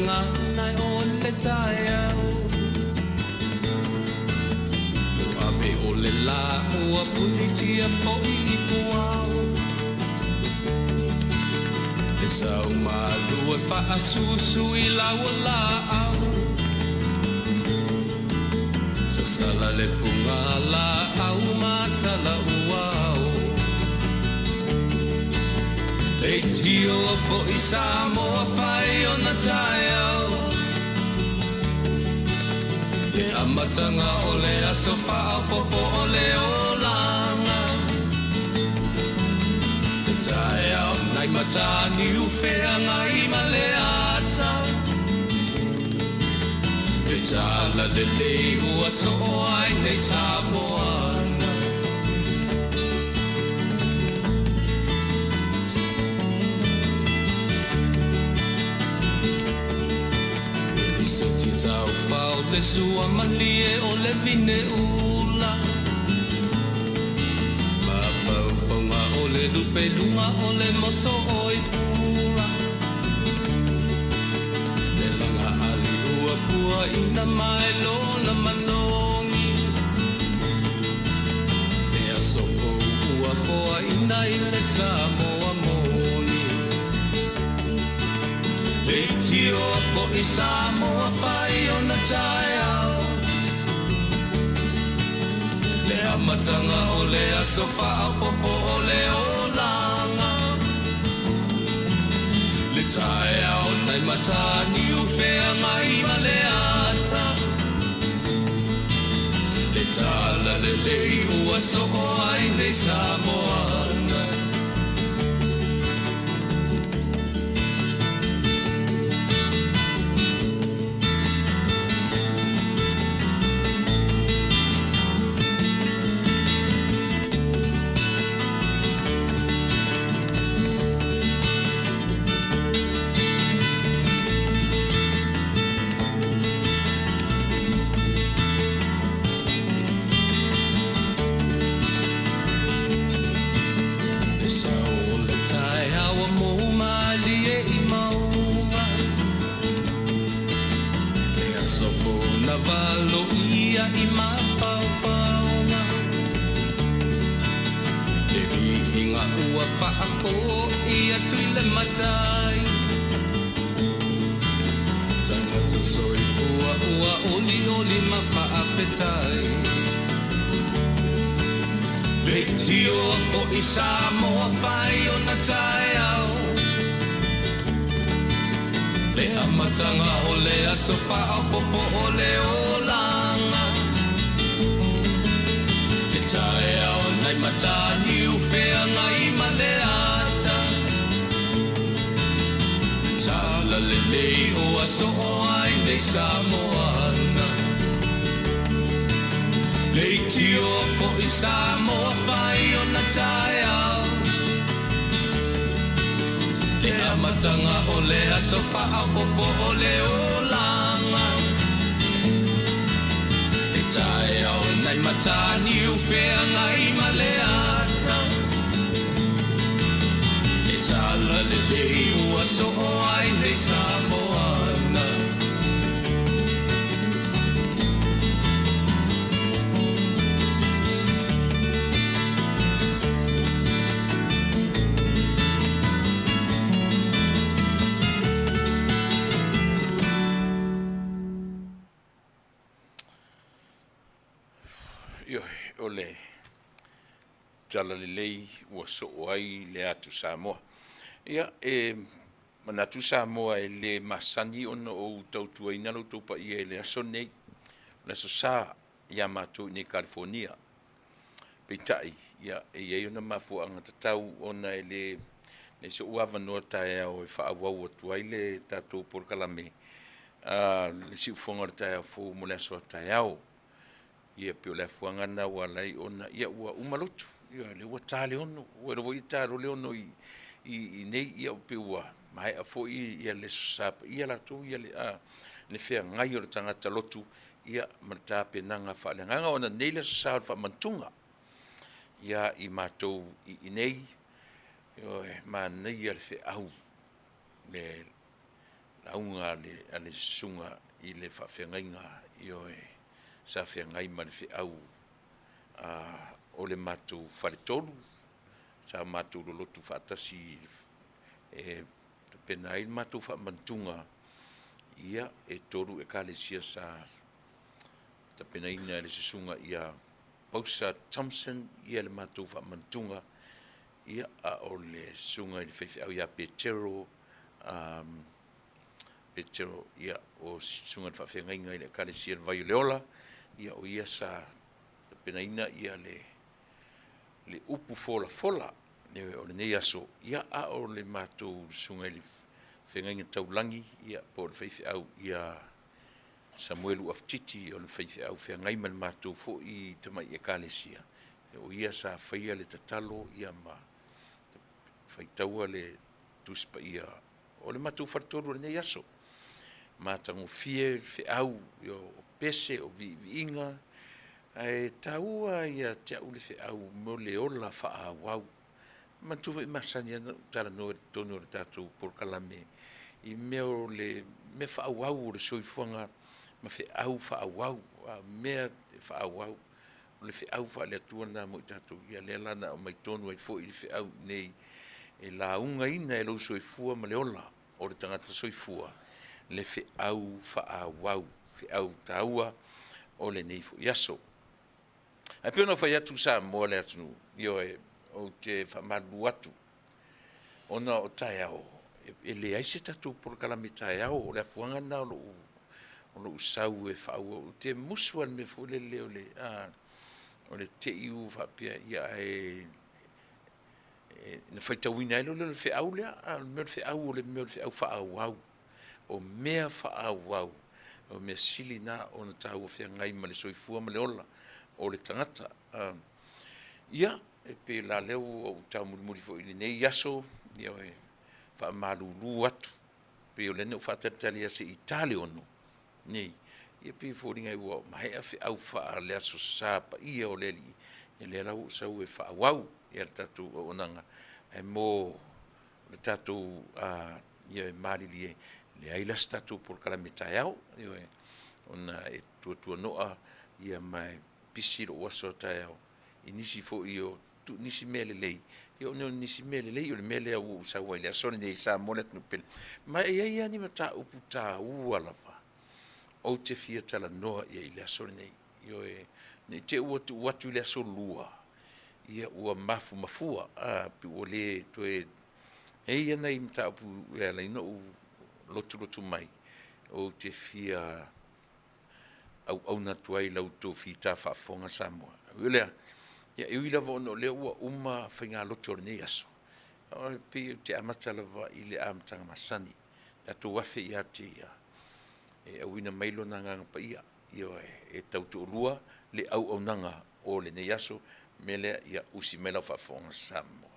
gagana o le taeao. Ua ave o le lā ua punitia foi i puao. Le sau malu e faasusu i lau laau. Sasala le puga laau ma tala uao. Leitio foi Samoa fai ona taeao. Le amataga o le aso faaopoopo o le olaga. Le taeao nai Mataniu Feagai ma le ata. Le tala lelei ua soo ai nei Samoana. Le lisoti taufao le sua malie o le vine ula. Mafaufauga o le lupe luga o le moso oi pula. Le laga ali ua pua ina mai lona manogi. Le aso fou ua foaina i le Samoa moni. Leitio foi Samoa fai ona taeao. Le amataga o le aso faaopoopo o le olaga. Le taeao nai Mataniu Feagai ma le ata. Le tala lelei ua soo ai nei Samoana. Le sao o le taeao ua mou malie i mauga. Le aso fou na valoia i mafaufauga. Le viiga ua faafoi atu i le Matai. Tagata soifua ua olioli ma faafetai. Leitio foi Samoa fai ona taeao. Le amataga o le aso faaopoopo o le olaga. Le taeao nai Mataniu Feagai ma le ata. Le tala lelei ua soo ai nei Samoana. Leitio foi Samoa fai ona taeao. Le amataga o le aso faaopoopo o le olaga. Le taeao nai Mataniu Feagai ma le ata. Le tala lelei ua soo ai nei Samoana. Ioe, o le tala lelei ua soo ai le atu Samoa. Ia, e manatu Samoa e le masani ona ou tautuaina lo outou paia i le aso lenei, o le Aso Sa ia matou i nei Kalifonia. Peitai, ia, e i ai ona mafuaaga tatau ona e le leai so'u avanoa taeao e faaauau atu ai le tatou polokalame a le siufofoga o le taeao fou mo le aso a taeao. Ia pei o le afuaga lena ua ala ai ona ia ua uma lotu, ia lea ua ta le 6, ua iloa foi e ta loa le 6 i inei, ia pei ua maea foi ia le Aso Sa Paia latou ia le feagai o le tagata lotu ia ma le tapenaga faaleagaga ona nei le Aso Sa o le Faamantuga ia i matou i inei, ioe, manaia le feau le lauga a le, a le susuga i le faafeagaiga, ioe, sa feagai ma le feau a, o le matou faletolu, sa matou lolotu faatasi e tapena ai le matou faamanatuga, ia, e 3 Ekalesia sa tapenaina e le Susuga ia Pausa Thompson ia le matou faamanatuga, ia, a o le susuga i le faifeau ia Petero, Petero, ia, o susuga i le faafeagaiga i le Ekalesia Le Vai o le Ola, ia, o ia sa tapenaina ia le le upu folafola o lenei aso, ia, a o le matou susuga i le feagaiga taulagi, ia, po o le faifeau ia Samuelu Afatiti, o le faifeau feagai ma le matou foi tamai Ekalesia, o ia sa faia le tatalo, ia, ma faitaua le Tusi Paia o le matou faletolu o lenei aso. Matagofie feau, o pese, o viiviiga, ae taua ia te au le feau mo le ola faaauau. Manatua foi e masani lava ona ou talanoa i totonu o le tatou polokalame i mea o le mea faaauau o le soifuaga ma feau faaauau, a mea e faaauau, o le feau faale-Atua lena mo i tatou. Ia lea la na aumai tonu ai foi le feau nei e laugaina e lou soifua ma le ola o le tagata soifua le feau faaauau, feau taua o lenei foi aso. Ae pei ona ou fai atu Samoa le atunuu, ioe, ou te faamalulu atu, ona o taeao, e leai se tatou polokalame taeao, o le afuaga lena o lou sau e faaauau. Ou te musu lava i le mea foi lele o le o le te i ua faapea, ia ae na faitauina ai loa lea o le feau lea, a o le mea o le feau o le mea o le feau faaauau. O mea faaauau, o mea sili na ona taua feagai ma le soifua ma le ola o le tagata. Ia, e pei la o lea ua ou taumolimoli foi i lenei aso, ia e faamalulu atu, pei o lea na ou faatalitali lava se i ta le 6:00 nei, ia pei e foliga ua maea feau faale Aso Sa paia o le Alii, ia lea la ua ou sau e faaauau le tatou auaunaga. Ae mo le tatou, ia e malilie, e leai la se tatou polokalame taeao, ioe, ona e tuatuano'a ma e pisi lou aso a taeao i nisi foi o nisi mea lelei, ia ona o nisi mea lelei, o le mea lea ua ou sau ai i le aso lenei Samoa le atunuu pele. Ma e i ai lava ni mataupu taua lava ou te fia talanoa i ai i le aso lenei. Ioe, ne i te i ua tuu atu i le aso Lua, ia ua mafumafua, a, pe ua le toe… E i ai nai mataupu e ala ai ona ou lotulotu mai, ou te fia auauna atu ai i la outou fita faafofoga Samoa. Ui o lea, ia e ui lava ona o lea ua uma faigalotu o lenei aso, e pei ou te amata lava i le amataga masani, tatou afe ia te Ia e auina mai Lona Agaga Paia, ioe, e tautoalua le auaunaga o lenei aso. O le mea lea, ia usi mai lau faafofoga Samoa.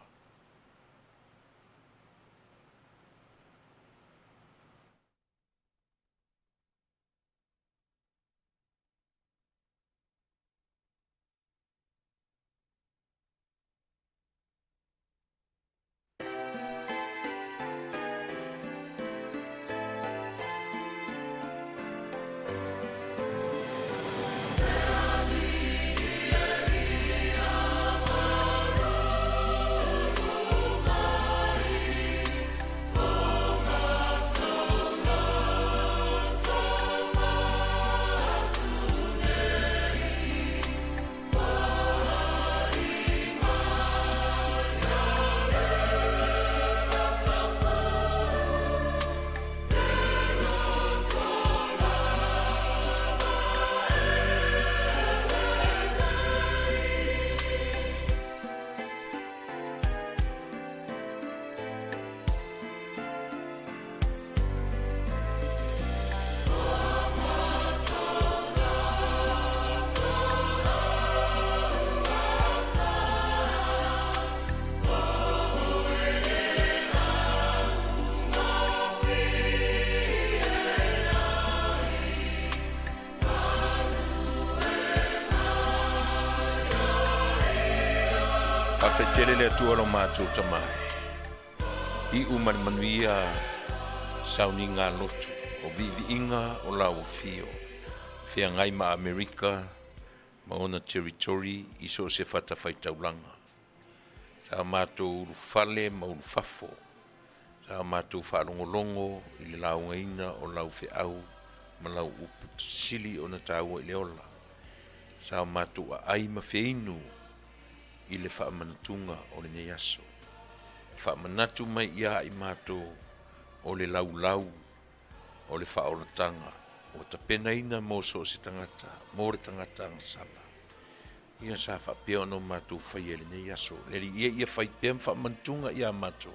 Faafetai tele le Atua lo matou Tama e. Iu ma le manuia Sauniga lotu, o viiviiga o lau afio, feagai ma Amerika ma ona territory i so o se fatafaitaulaga. Sa matou ulufale ma ulufafo, sa matou faalogologo i le laugaina o lau feau ma lau upu sili ona taua i le ola. Sa o matou aai ma feinu i le faamanatuga o lenei aso. E faamanatu mai ia i matou o le laulau o le faaolataga ua tapenaina mo so o se tagata, mo le tagata agasala. Ia sa faapea ona o matou faia i lenei aso. Le Alii e, ia fai pea ma faamanatuga ia matou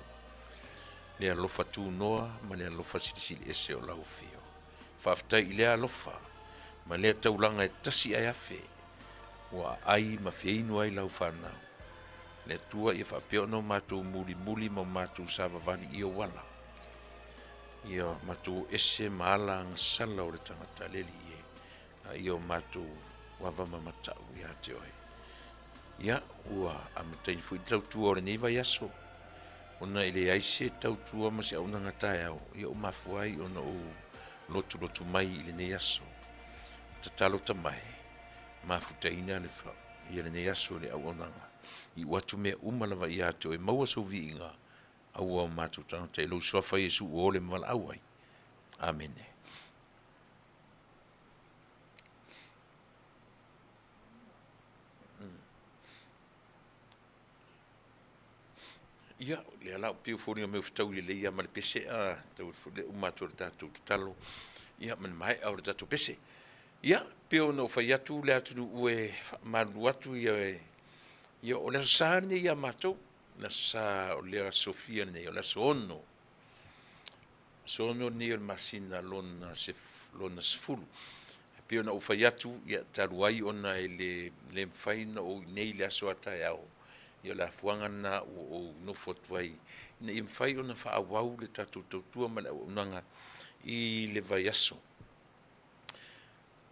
le alofa tunoa ma le alofa silisili ese o lau afio. Faafetai i lea alofa ma lea taulaga e tasi ae afe ua aai ma feinu ai lau fanau. Le Atua ia faapea ona o matou mulimuli ma o matou savavali i ou ala. Ia matou ese ma ala agasala o le tagata le Alii e, a ia o matou ava ma matau ia te oe. Ia, ua amataina foi le tautua o lenei vaiaso, ona e leai se tautua ma se auaunaga taeao, ia ua mafua ai ona ou lotulotu mai i lenei aso. Tatalo tamae, mafutaina le ia lenei aso i le auaunaga. Iu atu mea uma lava ia te oe, maua sou viiga, aua o matou tagata i lou suafa Iesu ua ole ma valaau ai. Amene. Ia, o lea la e pei e foliga mai ua fetaui lelei lava ma le pese, a, tau le uma atu o le tatou tatalo, ia ma le maea o le tatou pese. Ia, pei ona ou fai atu le atunuu e faamalulu atu ia, ia o le Aso Sa lenei ia matou, le Aso Sa o le Aso Fia lenei, o le aso 6. Aso 6 lenei o le masina lona 10. E pei ona ou fai atu, ia, talu ai ona e le, le mafai ona ou i inei i le aso a taeao, ia o le afuaga lena ua ou nofo atu ai, ina ia mafai ona faaauau le tatou tautua ma le auaunaga i le vaiaso.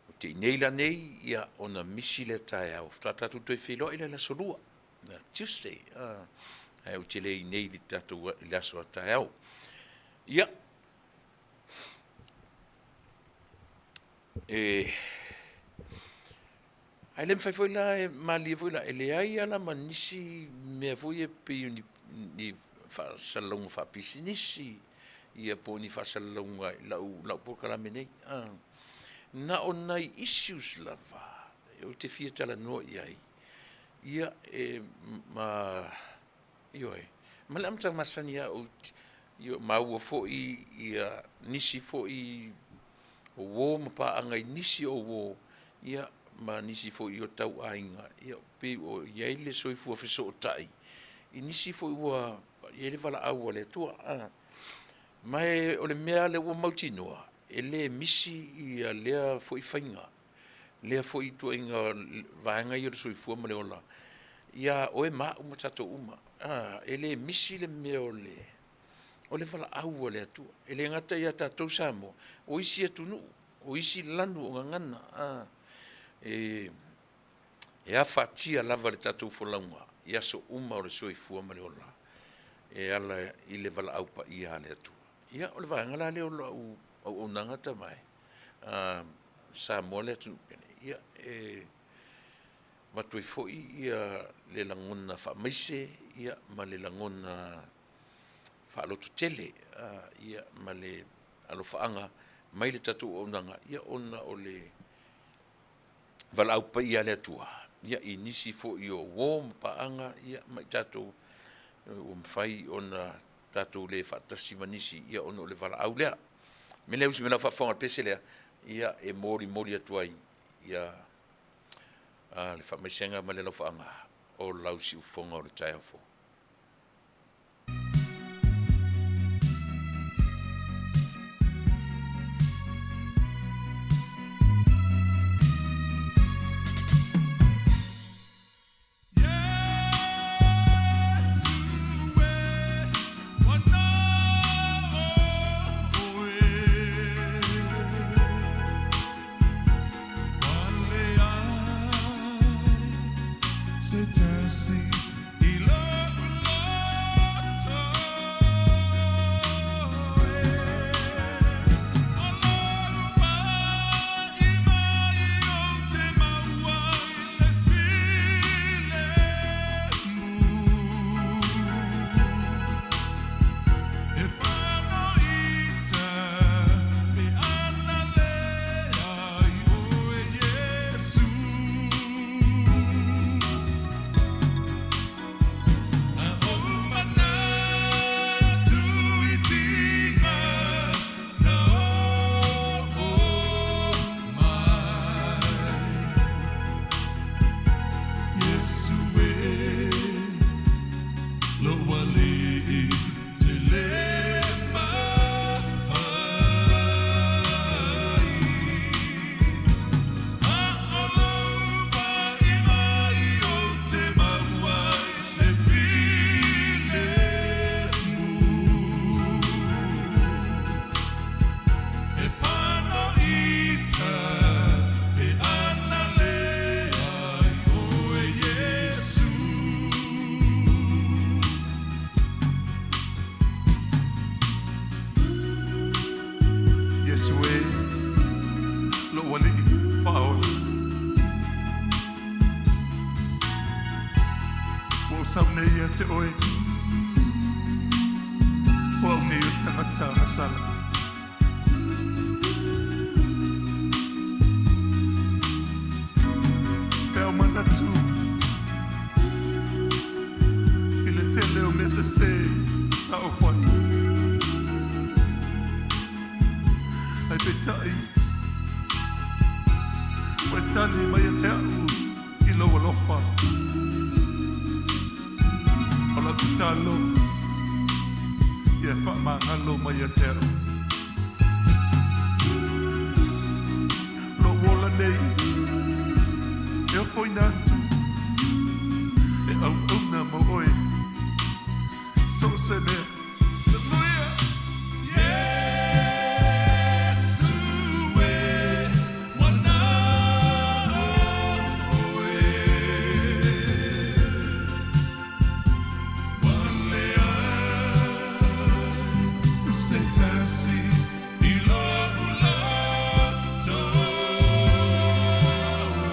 Ou te i inei la nei, ia, ona misi lea taeao, faatoa tatou toe feiloai lea i le aso Lua, Tuesday, ae ou te le i inei i le tatou i le aso a taeao. Ia, e, ae le mafai foi la e malie foi la, e leai lava la ma nisi mea foi ia pei o ni, ni faasalalauga faapisinisi, ia po o ni faasalalauga i lau, lau polokalame nei. Na o nai issues lava ou te fia talanoa i ai, ia e ma, ioe, ma le amataga masani lava ou te, ioe, maua foi ia nisi foi o uo ma paaga i nisi o uo, ia ma nisi foi o tauaiga, ia pei ua i ai le soifua fesootai i nisi foi ua i ai le valaau a le Atua. Ma o le mea lea ua mautinoa, e le misi ia lea foi faiga, lea foi ituaiga vaega ia o le soifua ma le ola ia oe ma au ma tatou uma. E le misi le mea o le o le valaau a le Atua. E le gata ia tatou Samoa, o isi atunuu, o isi lanu o gagana, e afatia lava le tatou folauga i aso uma o le soifua ma le ola e ala i le valaau paia a le Atua. Ia, o le vaega la lea o lau auaunaga tamae, Samoa le atunuu pele, ia, e avatu ai foi ia le lagona faamaise ma le lagona faalototele ia ma le alofaaga mai le tatou auaunaga ona o le valaau paia a le Atua i nisi foi o uo ma paaga ma i tatou ua mafai ona tatou le faatasi ma nisi ona o le valaau lea. O le mea lea usi mai lau faafofoga i le pese lea, ia e molimoli atu ai ia le faamaisega ma le alofaaga o lau siufofoga o le taeao fou. Se tasi i lou loto e. Iesu e Lou Alii te le mafai. A o lou vaivai ou te maua i le filemu. E fanoita pe ana lea i oe Iesu. Iesu e, lou Alii faaola. Ua ou sau nei ia te oe, o au nei o le tagata agasala. Pe a ou manatu i le tele o mea sese sa ou fai, ae peitai ua e tali mai ia te a'u i lou alofa. O lau tatalo, ia e faamagalo mai ia te a'u. Lou ola nei e ofoina atu e auauna mo oe so o se mea. Haleluia! Iesu e, ua na oe. Ua leai se tasi i lo'u loto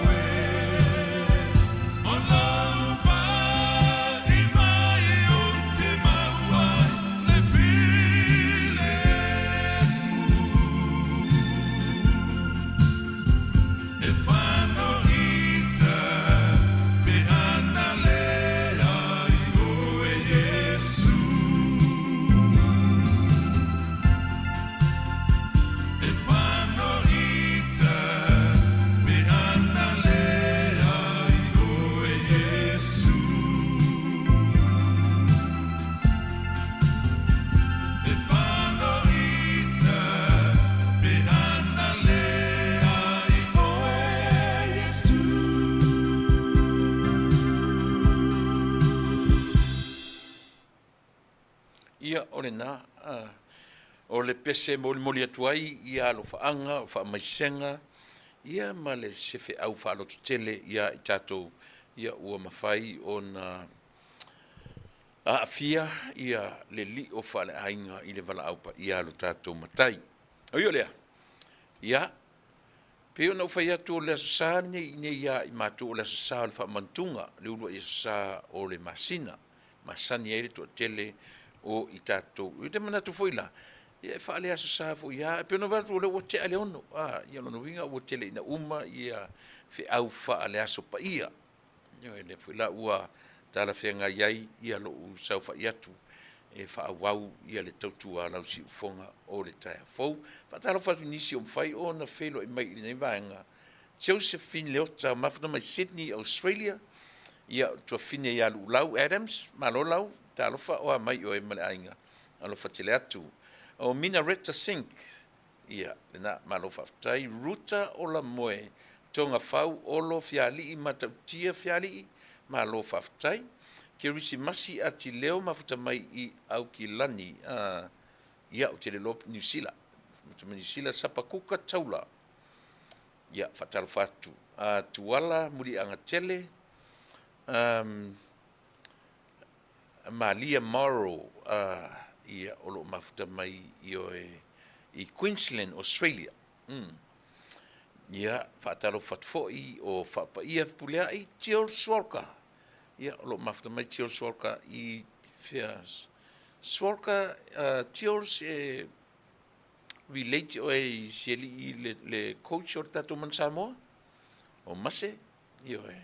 e. O lou vaivai ou te maua ai le filemu. E fanoita pe ana leai oe Iesu. E fanoita pe ana leai oe Iesu. E fanoita pe ana leai oe Iesu. Ia, o lena, o le pese e molimoli atu ai ia alofaaga, o faamaisega, ia ma le sefeau faalototele ia i tatou, ia ua mafai ona aafia ia le lio faaleaiga i le valaau paia a lo tatou Matai. Oi o lea, ia, pei ona ou fai atu o le Aso Sa lenei i inei ia i matou o le Aso Sa o le Faamantuga, le uluai Aso Sa o le masina, masani ai le toatele o i tatou. Ou te manatu foi la, ia e faale-Aso Sa foi lava, e pei ona ou vaai atu o lea ua tea le 6, a, ia o lona uiga ua tele ina uma ia feau faale-Aso Paia. Ioe, lea foi la ua talafeagai ai ia lou saofai atu e faaauau ia le tautua a lau siufofoga o le taeao fou. Faatalofa atu i nisi o mafai ona feiloai mai i lenei vaega, Josephine Leota, mafuta mai Sydney, Australia, ia tuafine ia Luulau Adams, malo lau, talofa o a mai oe ma le aiga, alofa tele atu. O Mina Retta Sink, Ia, lena, malo faafetai. Ruta Olamoe, Togafau, Olo, Fialii, Matautia, Fialii, malo faafetai. Kerisimasi Atileo, mafuta mai i Aukilani, ah, ia, ou te le iloa Niu Sila, mafuta mai Niu Sila, Sapakuka Taula, ia, faatalofa atu. Ah, Tuala Muliagatele, um, Malia Morrow, ia, o lo o mafuta mai i oe i Queensland, Australia. Mm. Ia, faatalofa atu foi o Faapaia Fepuleai, Jill Swalka. Ia, o lo o mafuta mai Jill Swalka i fea. Swalka, Jill, e relate oe i si alii le, le coach o le tatou Manu Samoa? O Mase? Ioe.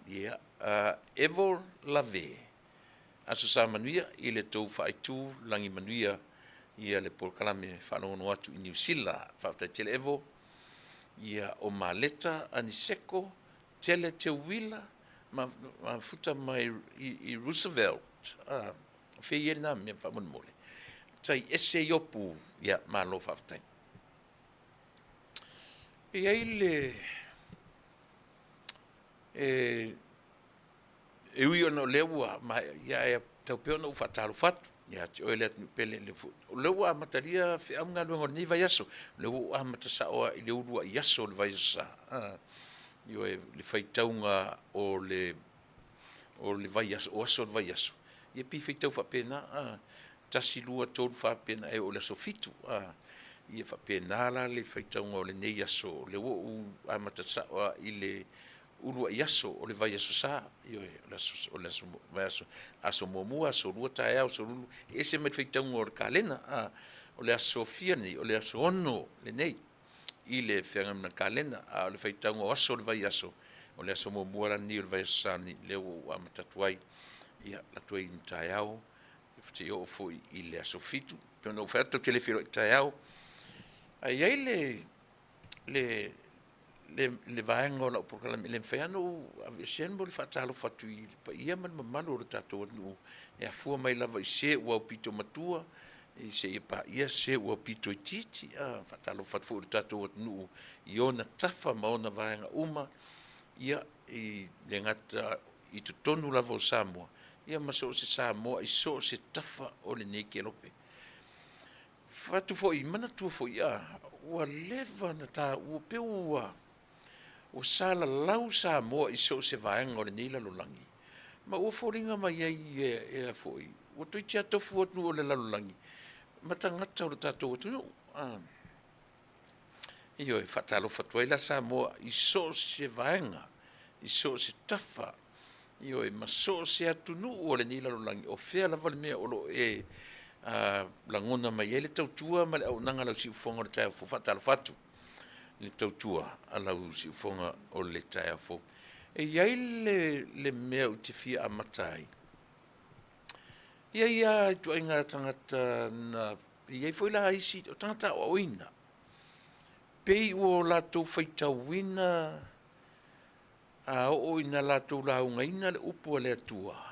Ia, Evo Lave, Aso Sa Manuia i le tou faaitu lagi manuia ia le polokalame faalogologo atu i Niu Sila. Faafetai tele Evo. Ia, o Maleta Aniseko Tele te uila ma mafuta mai i Roosevelt, a, o fea i ai lena mea faamolemole? Tai ese i Opu, ia, malo faafetai. E i ai le, e, e ui ona o lea ua maea, ia ae tatau pea ona ou faatalofa atu ia te oe le atunuu pele, o lea ua amatalia feau ma galuega o lenei vaiaso, o lea ua ou amata sao lava i le uluai aso o le vaiaso sa, ioe, le faitauga o le vaiaso, o aso o le vaiaso, ia pei e faitau faapena, 1, 2, 3, 4 faapena e oo i le aso 7. Ia faapena la le faitauga o lenei aso, o lea ua ou amata sao lava i le uluai aso o le vaiaso sa, ioe, o le vaiaso, aso muamua, aso lua taeao, aso lulu, e ese mai le faitauga o le kalena. O le aso fia lenei? O le aso 6 lenei i le feagai ma le kalena, a o le faitauga o aso o le vaiaso, o le aso muamua la lenei o le vaiaso sa lenei, lea ua ou amata atu ai. Ia, alu atu ai ma taeao seia oo foi i le aso 7. E pei ona ou fai atu, tatou te le feiloai taeao. Ae i ai le vaega o lau polokalame e le mafai lava ona ou aveesea le momoli faatalofa atu i le paia ma le mamalu o le tatou atunuu e afua mai lava i se ua aupito matua seia paia se ua aupito itiiti. E faatalofa atu foi i le tatou atunuu i ona tafa ma ona vaega uma, ia, e le gata i totonu lava o Samoa, ia ma so o se Samoa i so o se tafa o lenei kelope. Fai atu foi, manatua foi, ua leva ona taua, pei ua salalau Samoa i so o se vaega o lenei lalolagi, ma ua foliga mai ai e a foi, ua toeitiiti lava tofu atunuu o le lalolagi ma tagata o le tatou atunuu. Ioe, e faatalofa atu ai la Samoa i so o se vaega, i so o se tafa, ioe, ma so o se atunuu o lenei lalolagi, o fea lava le mea o lo o e lagona mai ai le tautua ma le auaunaga a lau siufofoga o le taeao fou. Faatalofa atu i le tautua a lau siufofoga o le taeao fou. E i ai le mea ou te fia amata ai, e i ai lava ituaiga tagata na, e i ai foi la isi, o tagata aoaoina, pei ua latou faitauina a oo ina latou laugaina le upu a le Atua,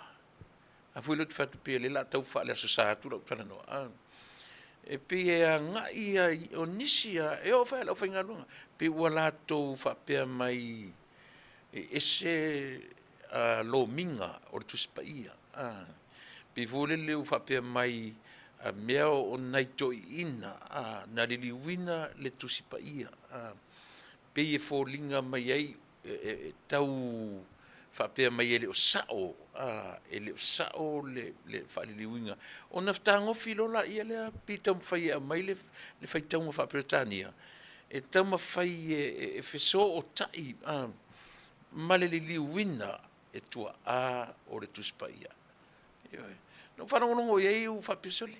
a foi lea ou te fai atu pei o lea o le a tau faale-Aso Sa atu lau talanoa, a, e pei e agai lava i, o nisi lava, e oo foi lava i le aufaigaluega, pei ua latou faapea mai e ese lomiga o le Tusi Paia, a, pei foi lele ua faapea mai a mea o nai toeaiina na liliuina le Tusi Paia, a, pei e foliga mai ai e tau faapea mai e le o sao, e le o sao le faaliliuina, ona fetagofi loa laia lea pei e taumafai e aumai le faitauga faa-Peretania, e taumafai e fesootai ma le liliuina e tuaa o le Tusi Paia. Ioe. Na ou faalogologo i ai ou faapea, sole,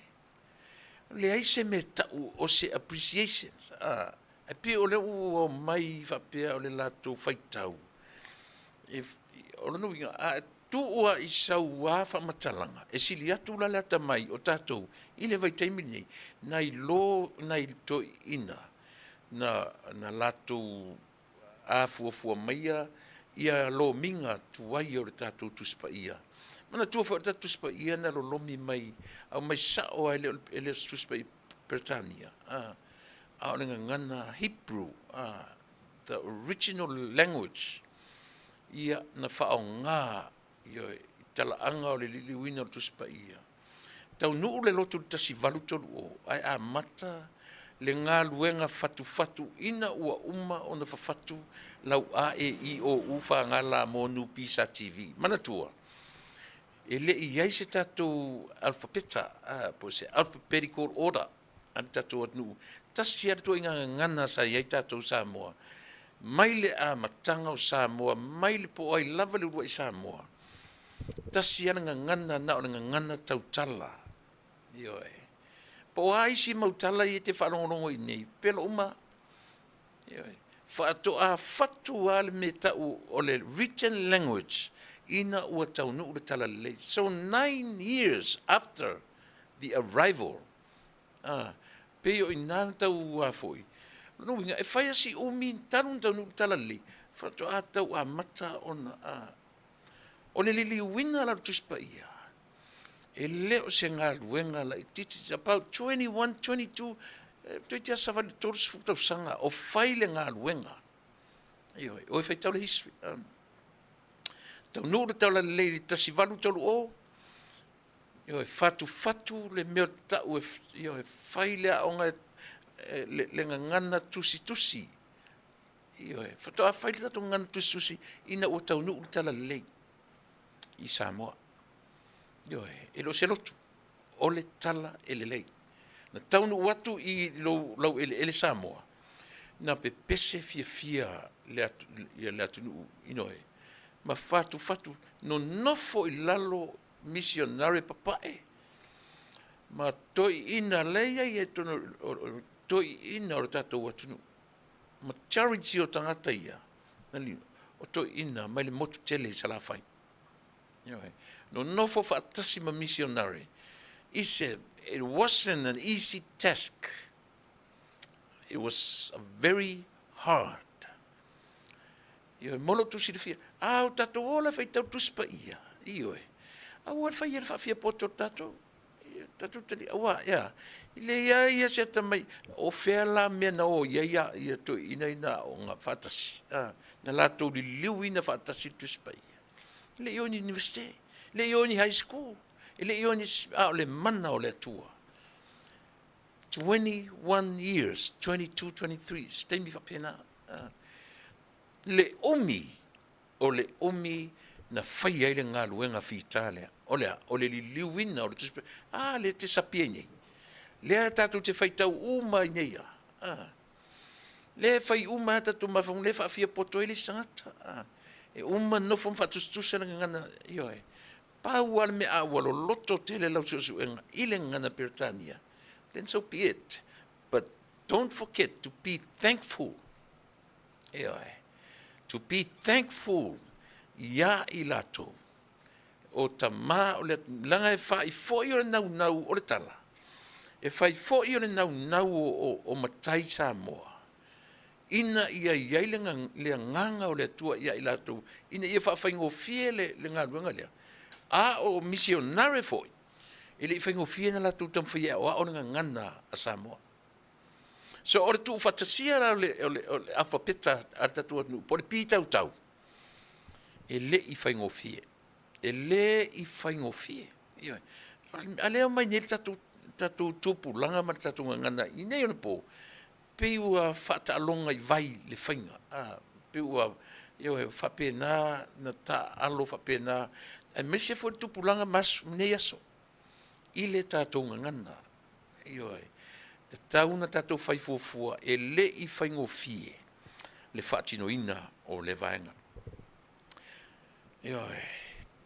leai se mea e tau o se appreciations, Ae pei o lea ua omai faapea o le latou faitau, o lona uiga, a tuu lava i sau lava faamatalaga, e sili atu la le atamai o tatou i le vaitaimi lenei, nai lo nai toeaiina na latou afuafua maia ia lomiga tuai o le tatou Tusi Paia. Manatua foi o le tatou Tusi Paia na lolomi mai, aumai sao lava, e le o se Tusi Paia Peretania, a o le gagana Hebrew, the original language, ia na faaaoga i talaaga o le liliuina o le Tusi Paia. Taunuu le lotu i le 1830 ae amata le galuega fatufatu ina ua uma ona fafatu lau A E I O U F G L M N P S T V. Manatua, e le i i ai se tatou alufapeta po o se alphabetical order a le tatou atunuu. Tasi lava le ituaiga gagana sa i ai tatou Samoa, mai le amataga o Samoa, mai le po o ai lava le uluai Samoa, tasi lava le gagana, na o le gagana tautala. Ioe. Po o a isi mau tala ia e te faalogologo i inei, pepelo uma. Ioe. Faatoa fatu lava le mea e tau o le written language ina ua taunuu le talalelei. So 9 years after the arrival, pei o i ina na tau a foi. O lona uiga, e fai lava si umi talu ona taunuu le talalelei. Faatoa tau amata ona, a. O le liliuina la o le Tusi Paia, e le o se galuega laitiiti. It's about 21, 22, toeitiiti lava savali i le 30 tausaga o fai le galuega. Ioe, o e faitau le history. Taunuu le Talalelei i le 1830, ioe, fatufatu le mea o tau e, ioe, fai le aoga, le gagana tusitusi. Ioe, faatoa fai le tatou gagana tusitusi ina ua taunuu le Talalelei i Samoa. Ioe, e le o se lotu, o le tala e lelei. Na taunuu atu i lou, lau eleele Samoa, na pepese fiafia le, atu, ia le atunuu, ioe, ma fatufatu, nonofo i lalo misionare papae, ma toeaiina la e i ai i totonu o toeaiina o le tatou atunuu. Majority o tagata ia, o toeaiina mai le motu tele i Salafai. Ioe. Nonofo faatasi ma misionare i se, it wasn't an easy task. It was a very hard. Ioe, mo lou silafia, a o tatou ola faitau Tusi Paia, ioe, aua le faia le faafiapoto o le tatou, tatou tali, aua, ea, e leai lava se atamai, o fea la mea na o i ai ia toeaiina ia na aooga faatasi, a, na latou liliuina faatasi le Tusi Paia. E le i o i ni Iunivesite, e le i o i ni high school, e le i o i ni, a o le mana o le Atua. 21 years, 22, 23, se taimi faapena. Le umi o le umi na faia ai le galuega fita lea. O le a? O le liliuina o le Tusi Paia. A lea e te sapi ai nei. Lea tatou te faitau uma ai nei lava. A. Lea e fai uma lava tatou mafaufauga, lea e faafiapoto ai le isi tagata. A. E uma nofo ma faatusatusa le gagana, ioe. Pau lava le mea a ua loloto tele lau suesuega i le gagana Peretania, then so be it. But don't forget to be thankful. Ioe. To be thankful iā i latou o tama o le leaga e fai foi o le naunau o le tala, e fai foi o le naunau o matai Samoa ina ia i ai le agaga o le Atua ia i latou ina ia faafaigofie le galuega lea. A o misionare foi, e le i faigofie ona latou taumafai e aoao le gagana a Samoa. So o le tuufaatasia la o le, o le, o le alfapeta a le tatou atunuu, po o le pitautau, e le i faigofie. E le i faigofie. Ioe. A lea omai nei le tatou, tatou tupulaga ma le tatou gagana i nei ona po, pei ua faataaloga i vai le faiga. A, pei ua, ioe, faapena na taaalo faapena, aemaise foi le tupulaga ma aso, nei aso i le tatou gagana. Ioe. Tatau ona tatou fai fuafua, e le i faigofie le faatinoina o lea vaega. Ioe.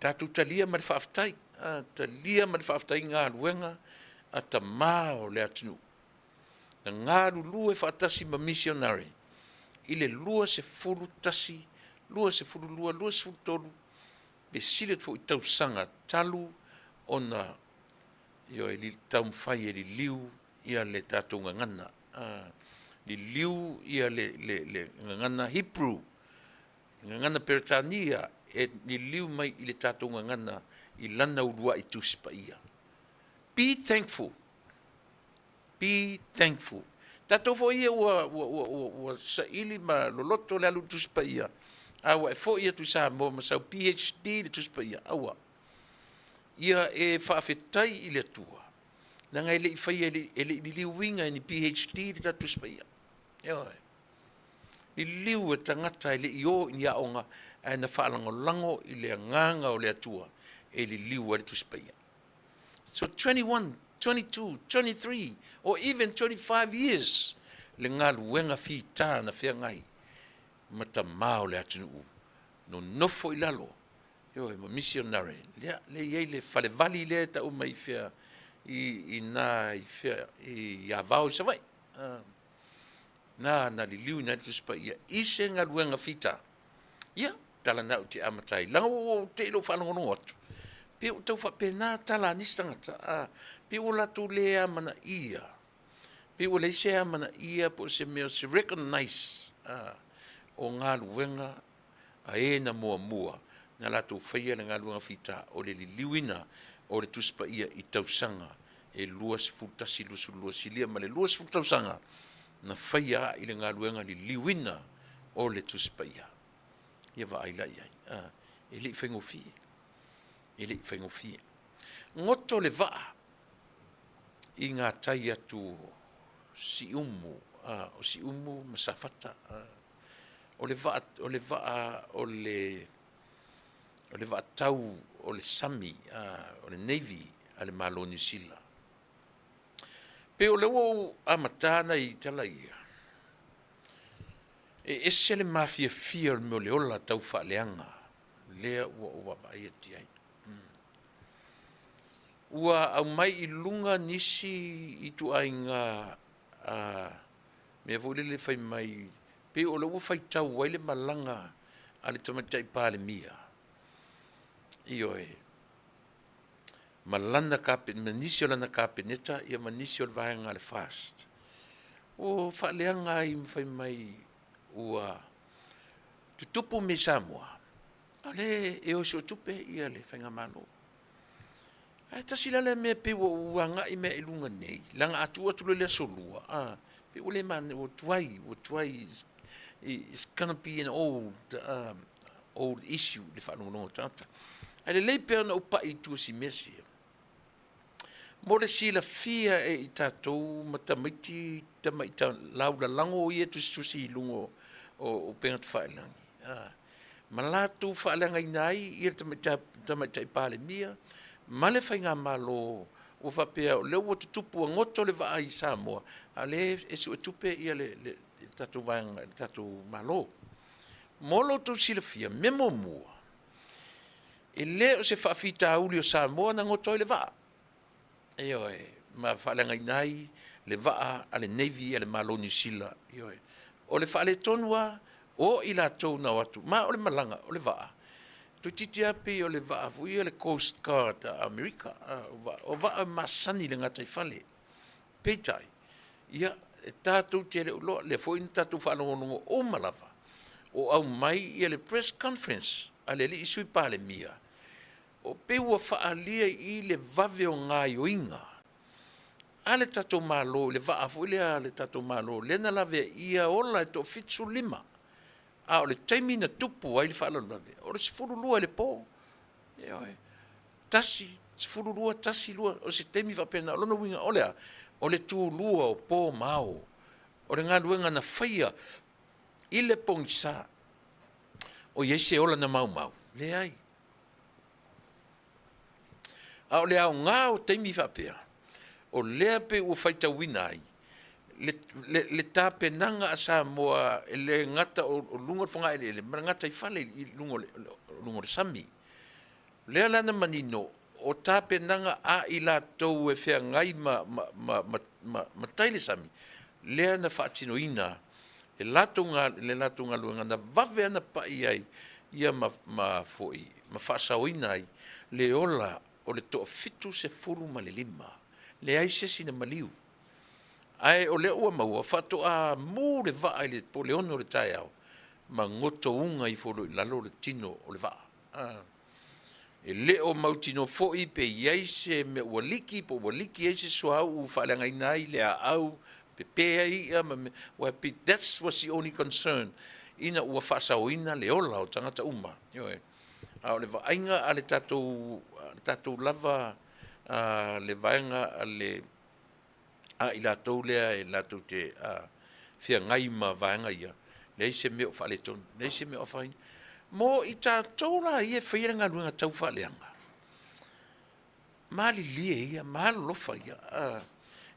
Tatou talia ma le faafetai, talia ma le faafetai galuega a tama o le atunuu na galulue faatasi ma misionare i le 21, 22, 23 pe sili atu foi tausaga talu ona Ioe, e taumafai e liliu ia le tatou gagana, liliu ia le, le, le gagana Hebrew, le gagana Peretania e liliu mai i le tatou gagana i lana uluai Tusi Paia. Be thankful. Be thankful. Tatou foi ia ua, ua, ua, ua, ua saili ma loloto le alu i le Tusi Paia, a ua e foi atu i Samoa ma sau PhD i le Tusi Paia, aua. Ia e faafetai i le Atua, leaga e le i faia, e le i liliuina e ni PhD le tatou Tusi Paia. Ioe. Liliu e tagata e le i o i ni aoga, ae na faalagolago i le agaga o le Atua e liliu ai le Tusi Paia. So 21, 22, 23 or even 25 years le galuega fita na feagai ma tama o le atunuu nonofo i lalo Ioe, ma missionary, lea, lea e i ai le falevali lea e tau mai i fea, i, i nā i fea, i Avao i Savaii. Uh, nā, na liliu i nā Tusi Paia i se galuega fita. Ia, tala na ou te amata ai. Laga ua ou te i lou faalogologo atu. Pe ua tau faapena tala a nisi tagata, a, pe ua latou le amanaia. Pe ua leai se amanaia po o se mea o se recognize, a, o galuega a e na muamua na latou faia le galuega fita o le liliuina o le Tusi Paia i tausaga e 21, 22, silia ma le 20 tausaga na faia ai le galuega liliuina o le Tusi Paia. Ia vaai la i ai, e le i faigofie, e le i faigofie. Goto le vaa i gatai atu o Siumu, o Siumu ma Safata. O le vaa, o le vaa, o le o le vaatau o le sami, o le Navy a le Malo o Niu Sila. Pei o lea ua ou amata nai tala ia, e ese le mafiafia o le mea o le ola tau faaleaga lea ua ou vaavaai atu i ai. Ua aumai i luga nisi ituaiga mea foi lele fai mai pei o lea ua faitau ai le malaga a le Tamaitai Palemia, ioe, ma lana ma nisi o lana Kapeneta ma nisi o le vaega a le FAST. Ua faaleaga ai ma fai mai ua tutupu mea i Samoa, a o lea e o e suetupe le faigamalo. Ae tasi la lea mea pei ua ou agai mai i luga nei, leaga a tuu atu loa i le aso Lua, a, pei ua le manaia, ua tuai, ua tuai, it's gonna be an old, old issue i le faalogologo a tagata. Ae lelei pea ona ou pai i tua i si mea sia. Mo le silafia e i tatou ma tamaiti tamai laulalago ia e tusitusi i luga o upega tafailagi, ma latou faaleagaina ai le Tamaitai Palemia ma le faigamalo ua faapea o lea ua tutupu ua goto le vaa i Samoa, a o lea e suetupe le tatou vaega, le tatou Malo. Mo lo outou silafia, mea muamua, e le o se faafitauli o Samoa na goto ai le vaa, ioe, ma faaleagaina ai le vaa a le Navy a le Malo o Niu Sila, ioe. O le faaletonu lava o i latou na o atu, ma o le malaga, o le vaa, toeitiiti lava pei o le vaa foi ia le Coast Guard a Amerika, o vaa e masani i le gataifale. Peitai, ia, e tatou te le o iloa, lea foi na tatou faalogologo uma lava o aumai le press conference a le alii Sui Palemia, o pei ua faaalia i i le vave o gaoioiga a le tatou Malo i le vaa foi lea a le tatou Malo lea na laveaia ola e toa-75, a o le taimi na tupu ai le faalavelave, o le 12 i le po. Ioe. 1, 12, 1, 2, o se taimi faapena. O lona uiga o le a? O le tulua o po ma ao. O le galuega na faia i le pogisa. O i ai se ola na maumau? Leai. A o le aoga o taimi faapea, o lea pei ua faitauina ai le tapenaga a Samoa e le gata o luga o le fogaeleele ma le gataifale i luga o le sami. O lea la na manino o tapenaga a i latou e feagai ma tai le sami, lea na faatinoina le latou galuega na vave lava ona pai ai ia ma faasaoina ai le ola o le toa-75, leai se isi na maliu. Ae o lea ua maua faatoa mu le vaa i le po o le 6 o le taeao ma gotouga ifo loa i lalo le tino o le vaa. E le o mautinoa foi pe i ai se mea ua liki po ua liki ai se suauu ua faaleagaina ai le aau, pepe ai i'a ma mea, aua e pei that was the only concern ina ua faasaoina le ola o tagata uma. Ioe. A o le vaaiga a le tatou, a le tatou lava le vaega a le a i latou lea e latou te feagai ma vaega ia, leai se mea o faaletonu, leai se mea o afaina. Mo i tatou la ia e faia le galuega taufaaleaga, malilie ia ma alolofa ia,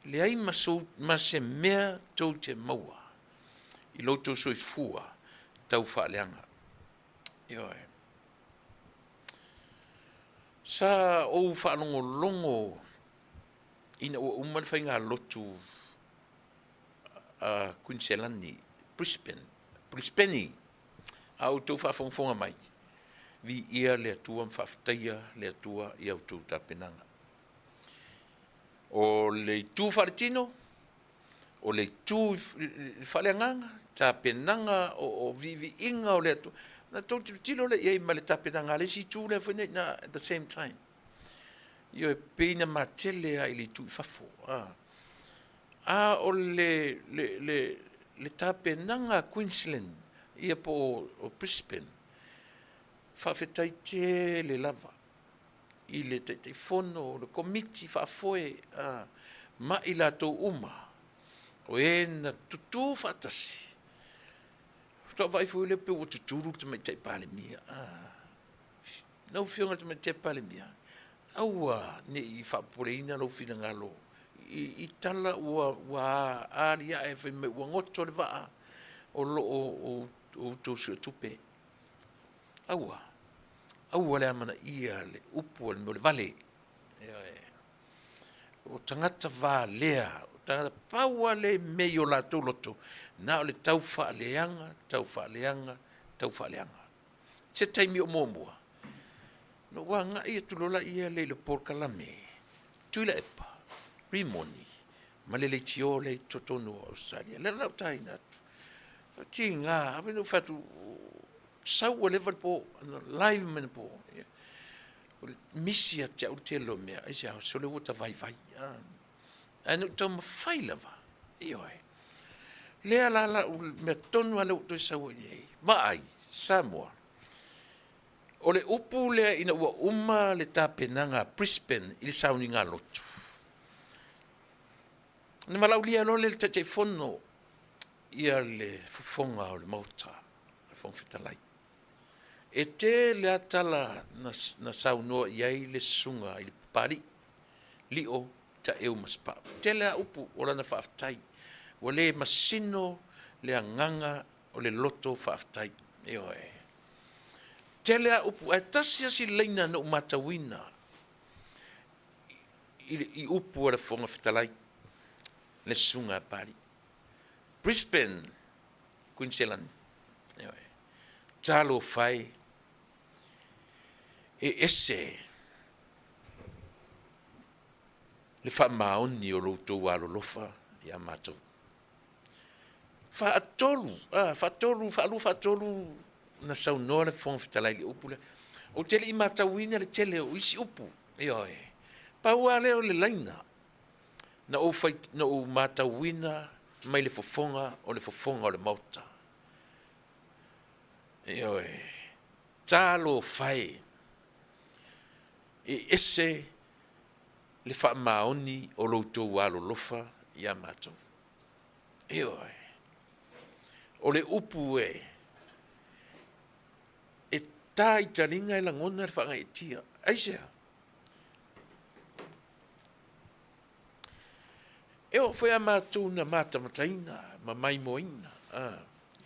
leai ma se mea tou te maua i lo outou soifua taufaaleaga. Ioe. Sa ou faalogologo ina ua uma le faigalotu a Kuiniselani, Brisbane, Brisbane, a outou faafogafoga mai, viia le Atua ma faafetaia le Atua i a outou tapenaga. O le itu faaletino, o le itu faaleagaga, tapenaga o viiviiga o le Atua. Na tou tilotilo lea i ai ma le tapenaga a le isi itu lea foi nei na at the same time. Ioe, pei na matele lava i le itu i fafo. A o le tapenaga a Queensland ia po o Brisbane, faafetai tele lava i le Taitaifono o le Komiti Faafoe ma i latou uma o e na tutu faatasi. Faatoa ou vaai foi lea pei ua tutulu le Tamaitai Palemia. Lau Afioga i le Tamaitai Palemia, aua ne i faapopoleina lou finagalo i tala ua aliae fai mai ua goto le vaa o lo o outou suetupe. Aua, aua le amanaia le upu o le mea o le vale. Ioe. O tagata valea, o tagata pau lava lea mea i o latou loto, na o le tau faaleaga, tau faaleaga, tau faaleaga. Se taimi o muamua, na ou agai atu loa lea i le polokalame, Tuilaepa, Rimoni ma le leitio lea i totonu o Ausetalia. Lea la ou taina atu, e tiga, ou fai atu, sau ua leva le po, live mai anapo. O le misi ia te au le tele o mea, aisea? Sole ua ta vaivai. Ae na ou taumafai lava, ioe. Lea la lau mea tonu lava lea ua ou toe sau ai nei, vaai Samoa, o le upu lea ina ua uma le tapenaga a Brisbane i le sauniga lotu, ona valaaulia loa lea e le Taitaifono ia le fofoga o le Maota, le Fofoga Fetalai. E tele lava tala na saunoa i ai le susuga i le Papalii, Lio Taeu Masepau. E tele lava upu o lana faafetai, ua le masino le agaga o le loto faafetai. Ioe. Tele lava upu, ae tasi lava si laina na ou matauina i upu a le Fofoga Fetalai, le susuga a Papalii. Brisbane, Queensland. Ioe. Talofa e, e ese le faamaoni o lo outou alolofa ia matou. Faatolu, faatolu, faalua faatolu na saunoa le Fofoga Fetalai i le upu lea. Ou te le i matauina le tele o isi upu, ioe. Pau lava lea o le laina na ou, fai, na ou matauina mai le fofoga o le fofoga o le Maota. Ioe, talofa e, e ese le faamaoni o lo outou alolofa ia matou. Ioe. O le upu e, e ta i taliga e lagona le faagaeetia. Aisea? E oo foi a matou na matamataina ma maimoaina.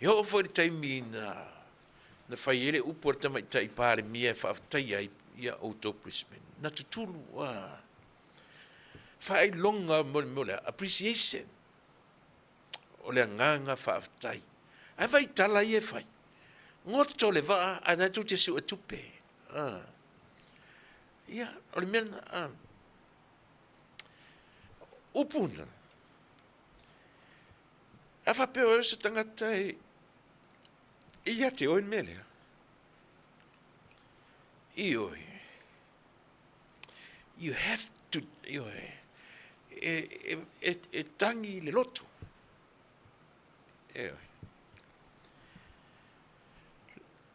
E oo foi i le taimi na fai ai le upu a le Tamaitai Palemia e faafetaia ai ia outou Brisbane. Na tutulu faailoga mo le mea o le appreciation, o le agaga faafetai. Ae vaai i tala ia e fai, goto le vaa ae o lena tou te suetupe. Ia, o le mea lena. Upu na, a faapea o oe o se tagata e ia te oe le mea lea, ioe, you have to, ioe, e tagi le loto, ioe.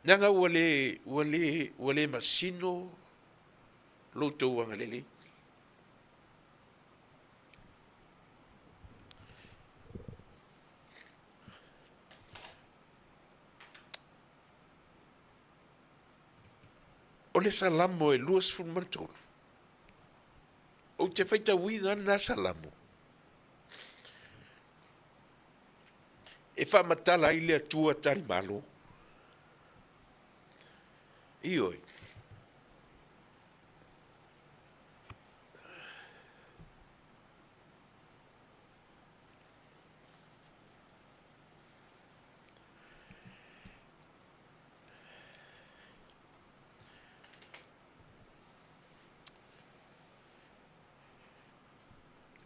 Leaga ua le, ua le, ua le masino lo outou agalelei. O le Salamo e 23, ou te faitauina lena Salamo, e faamatala ai le Atua talimalo. Ioe.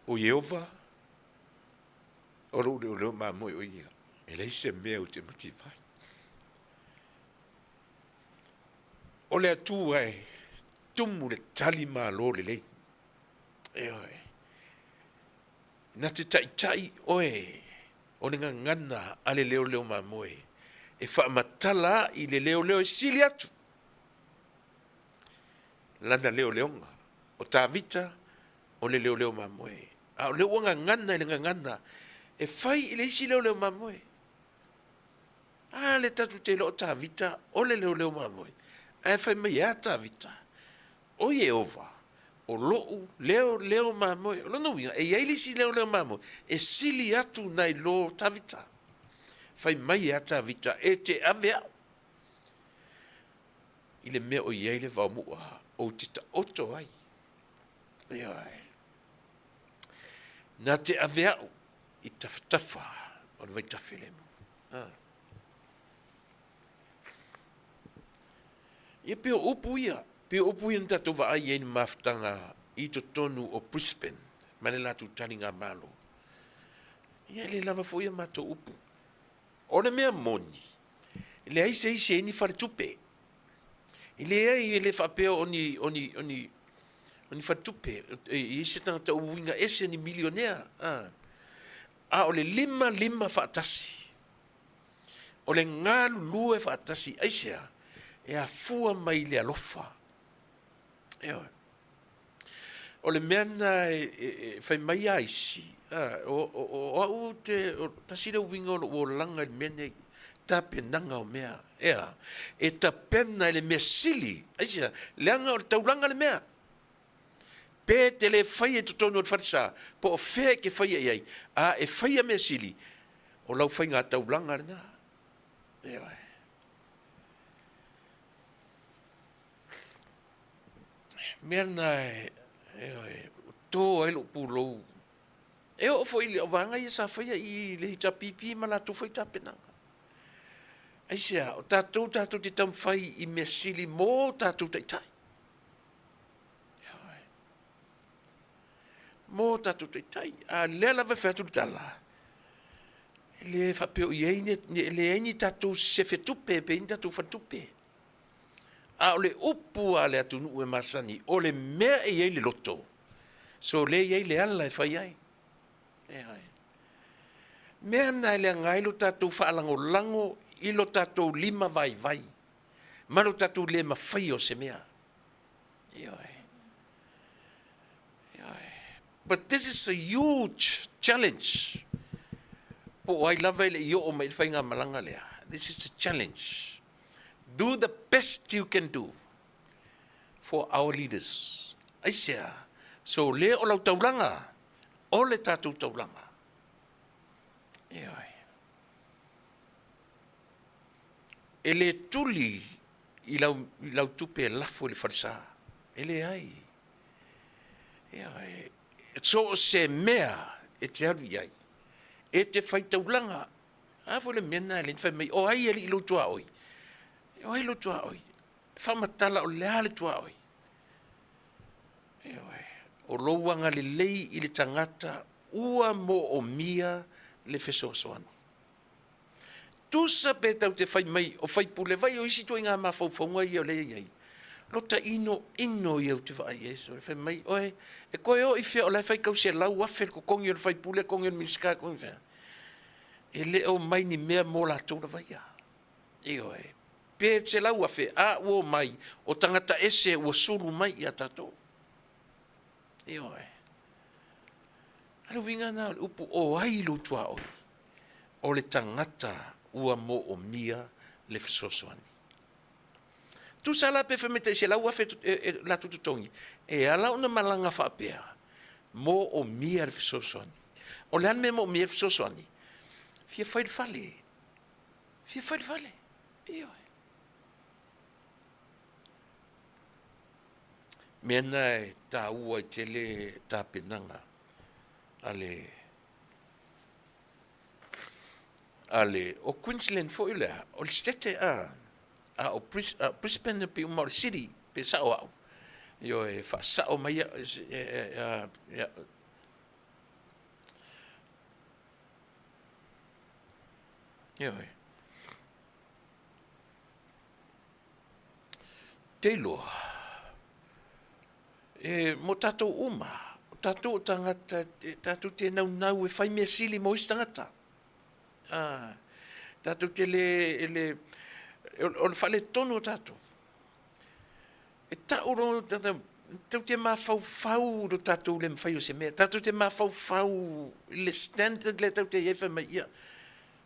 O Ieova, o lou leoleo mamoe o ia. E leai se mea ou te mativa ai. O le Atua e tumu le tali malo lelei. Ioe. Na te taitai oe o le gagana a le leoleo mamoe e faamatala ai le leoleo e sili atu lana leoleoga. O Tavita o le leoleo mamoe, a o lea ua gagana i le gagana e fai i le isi leoleo mamoe. A lea tatou te iloa o Tavita o le leoleo mamoe, ae fai mai e a Tavita? O Ieova, o loʻu leoleo mamoe. O lona uiga, e i ai le isi leoleo mamoe e sili atu nai lo Tavita. Fai mai e a Tavita, e te ave au i le mea o i ai le vaomu'a ou te taoto ai. Ioe. Na te ave au i tafatafa o le vaitafe lemu. Ah. Ia pei o upu ia, pei o upu ia na tatou vaai ai i le mafutaga i totonu o Brisbane ma le latou taligamalo. Ia e le lava foi a matou upu. O le mea moni, e leai se isi e i ai ni faletupe. E leai, e le faapea o ni, o ni, o ni, o ni faletupe, e i ai se tagata uiga ese ni milionea. A, a o le limalima faatasi. O le galulue faatasi, aisea? E afua mai i le alofa. Ioe. O le mea lena e, e, e fai mai a isi, a, o, o, o au ou te, o, tasi le uiga o lou olaga i le mea nei, tapenaga o mea. Ea, e tapena i le mea sili, aisea? Leaga o le taulaga le mea. Pe te le faia i totonu o le falesa, po o fea e te faia i ai, a e faia mea sili, o lau faiga taulaga lena. Ioe. Mea lena e, ioe, to ai lou pulou. E oo foi i le vaega ia sa faia i le HRPP ma latou foi tapenaga. Aisea, o tatou tatou te taumafai i mea sili mo tatou taitai. Ioe. Mo tatou taitai. A lea lava e fai atu le tala, e le faapea o i ai ni, e leai ni tatou sefe tupe pe i ai ni tatou faletupe. A o le upu a le atunuu e masani, o le mea e i ai le loto, so lea e i ai le ala e fai ai. Ioe. Mea na e leaga ai lo tatou faalagolago i lo tatou lima vaivai ma lo tatou le mafaia o se mea. Ioe. Ioe. But this is a huge challenge. Po o ai lava e le i oo mai i le faigamalaga lea. This is a challenge. Do the best you can do for our leaders. Aisea? So lea o lau taulaga, o le tatou taulaga. Ioe. E le tuli i lau, i lau tupe e lafo i le falesa. E leai. Ioe. So o se mea e te alu i ai, e te fai taulaga. A foi le mea lena e le fai mai, o ai alii lou tuaoi? O ai lou tuaoi? Faamatala o le a le tuaoi? Ioe. O lou agalelei i le tagata ua moomia le fesoasoani. Tusa pe tau te fai mai o faipule vai o isi ituaiga mafaufauga ia o lea e i ai. Lota ino ino ia ou te vaai ai so fai mai oe e koe o i fea o la e fai kau 100,000 le totogi o le faipule totogi o le Minisita totogi fea. E le o mai ni mea mo latou lava ia. Ioe. Pe 100,000 a ua omai o tagata ese ua sulu mai ia tatou. Ioe. A le uiga lena o le upu o ai lou tuaoi? O le tagata ua moomia le fesoasoani. Tusa la pe fai mai tai 100,000 e latou totogi, e ala ona malaga faapea, moomia le fesoasoani. O le a le mea e moomia le fesoasoani? Fia fai le fale. Fia fai le fale. Ioe. Mea na e taua ai tele tapenaga a le a le o Queensland foi lea o le state a a o Brisbane e pei uma o le city pe sao au. Ioe, faasao mai Ioe. Te iloa, e, mo tatou uma, o tatou o tagata, e, tatou te naunau e fai mea sili mo isi tagata. Ah, tatou te le, e le, o le faaletonu o tatou. E tau loa tatou te mafaufau i lo tatou le mafai o se mea. Tatou te mafaufau i le standard lea tatou te i ai fai mai, ia,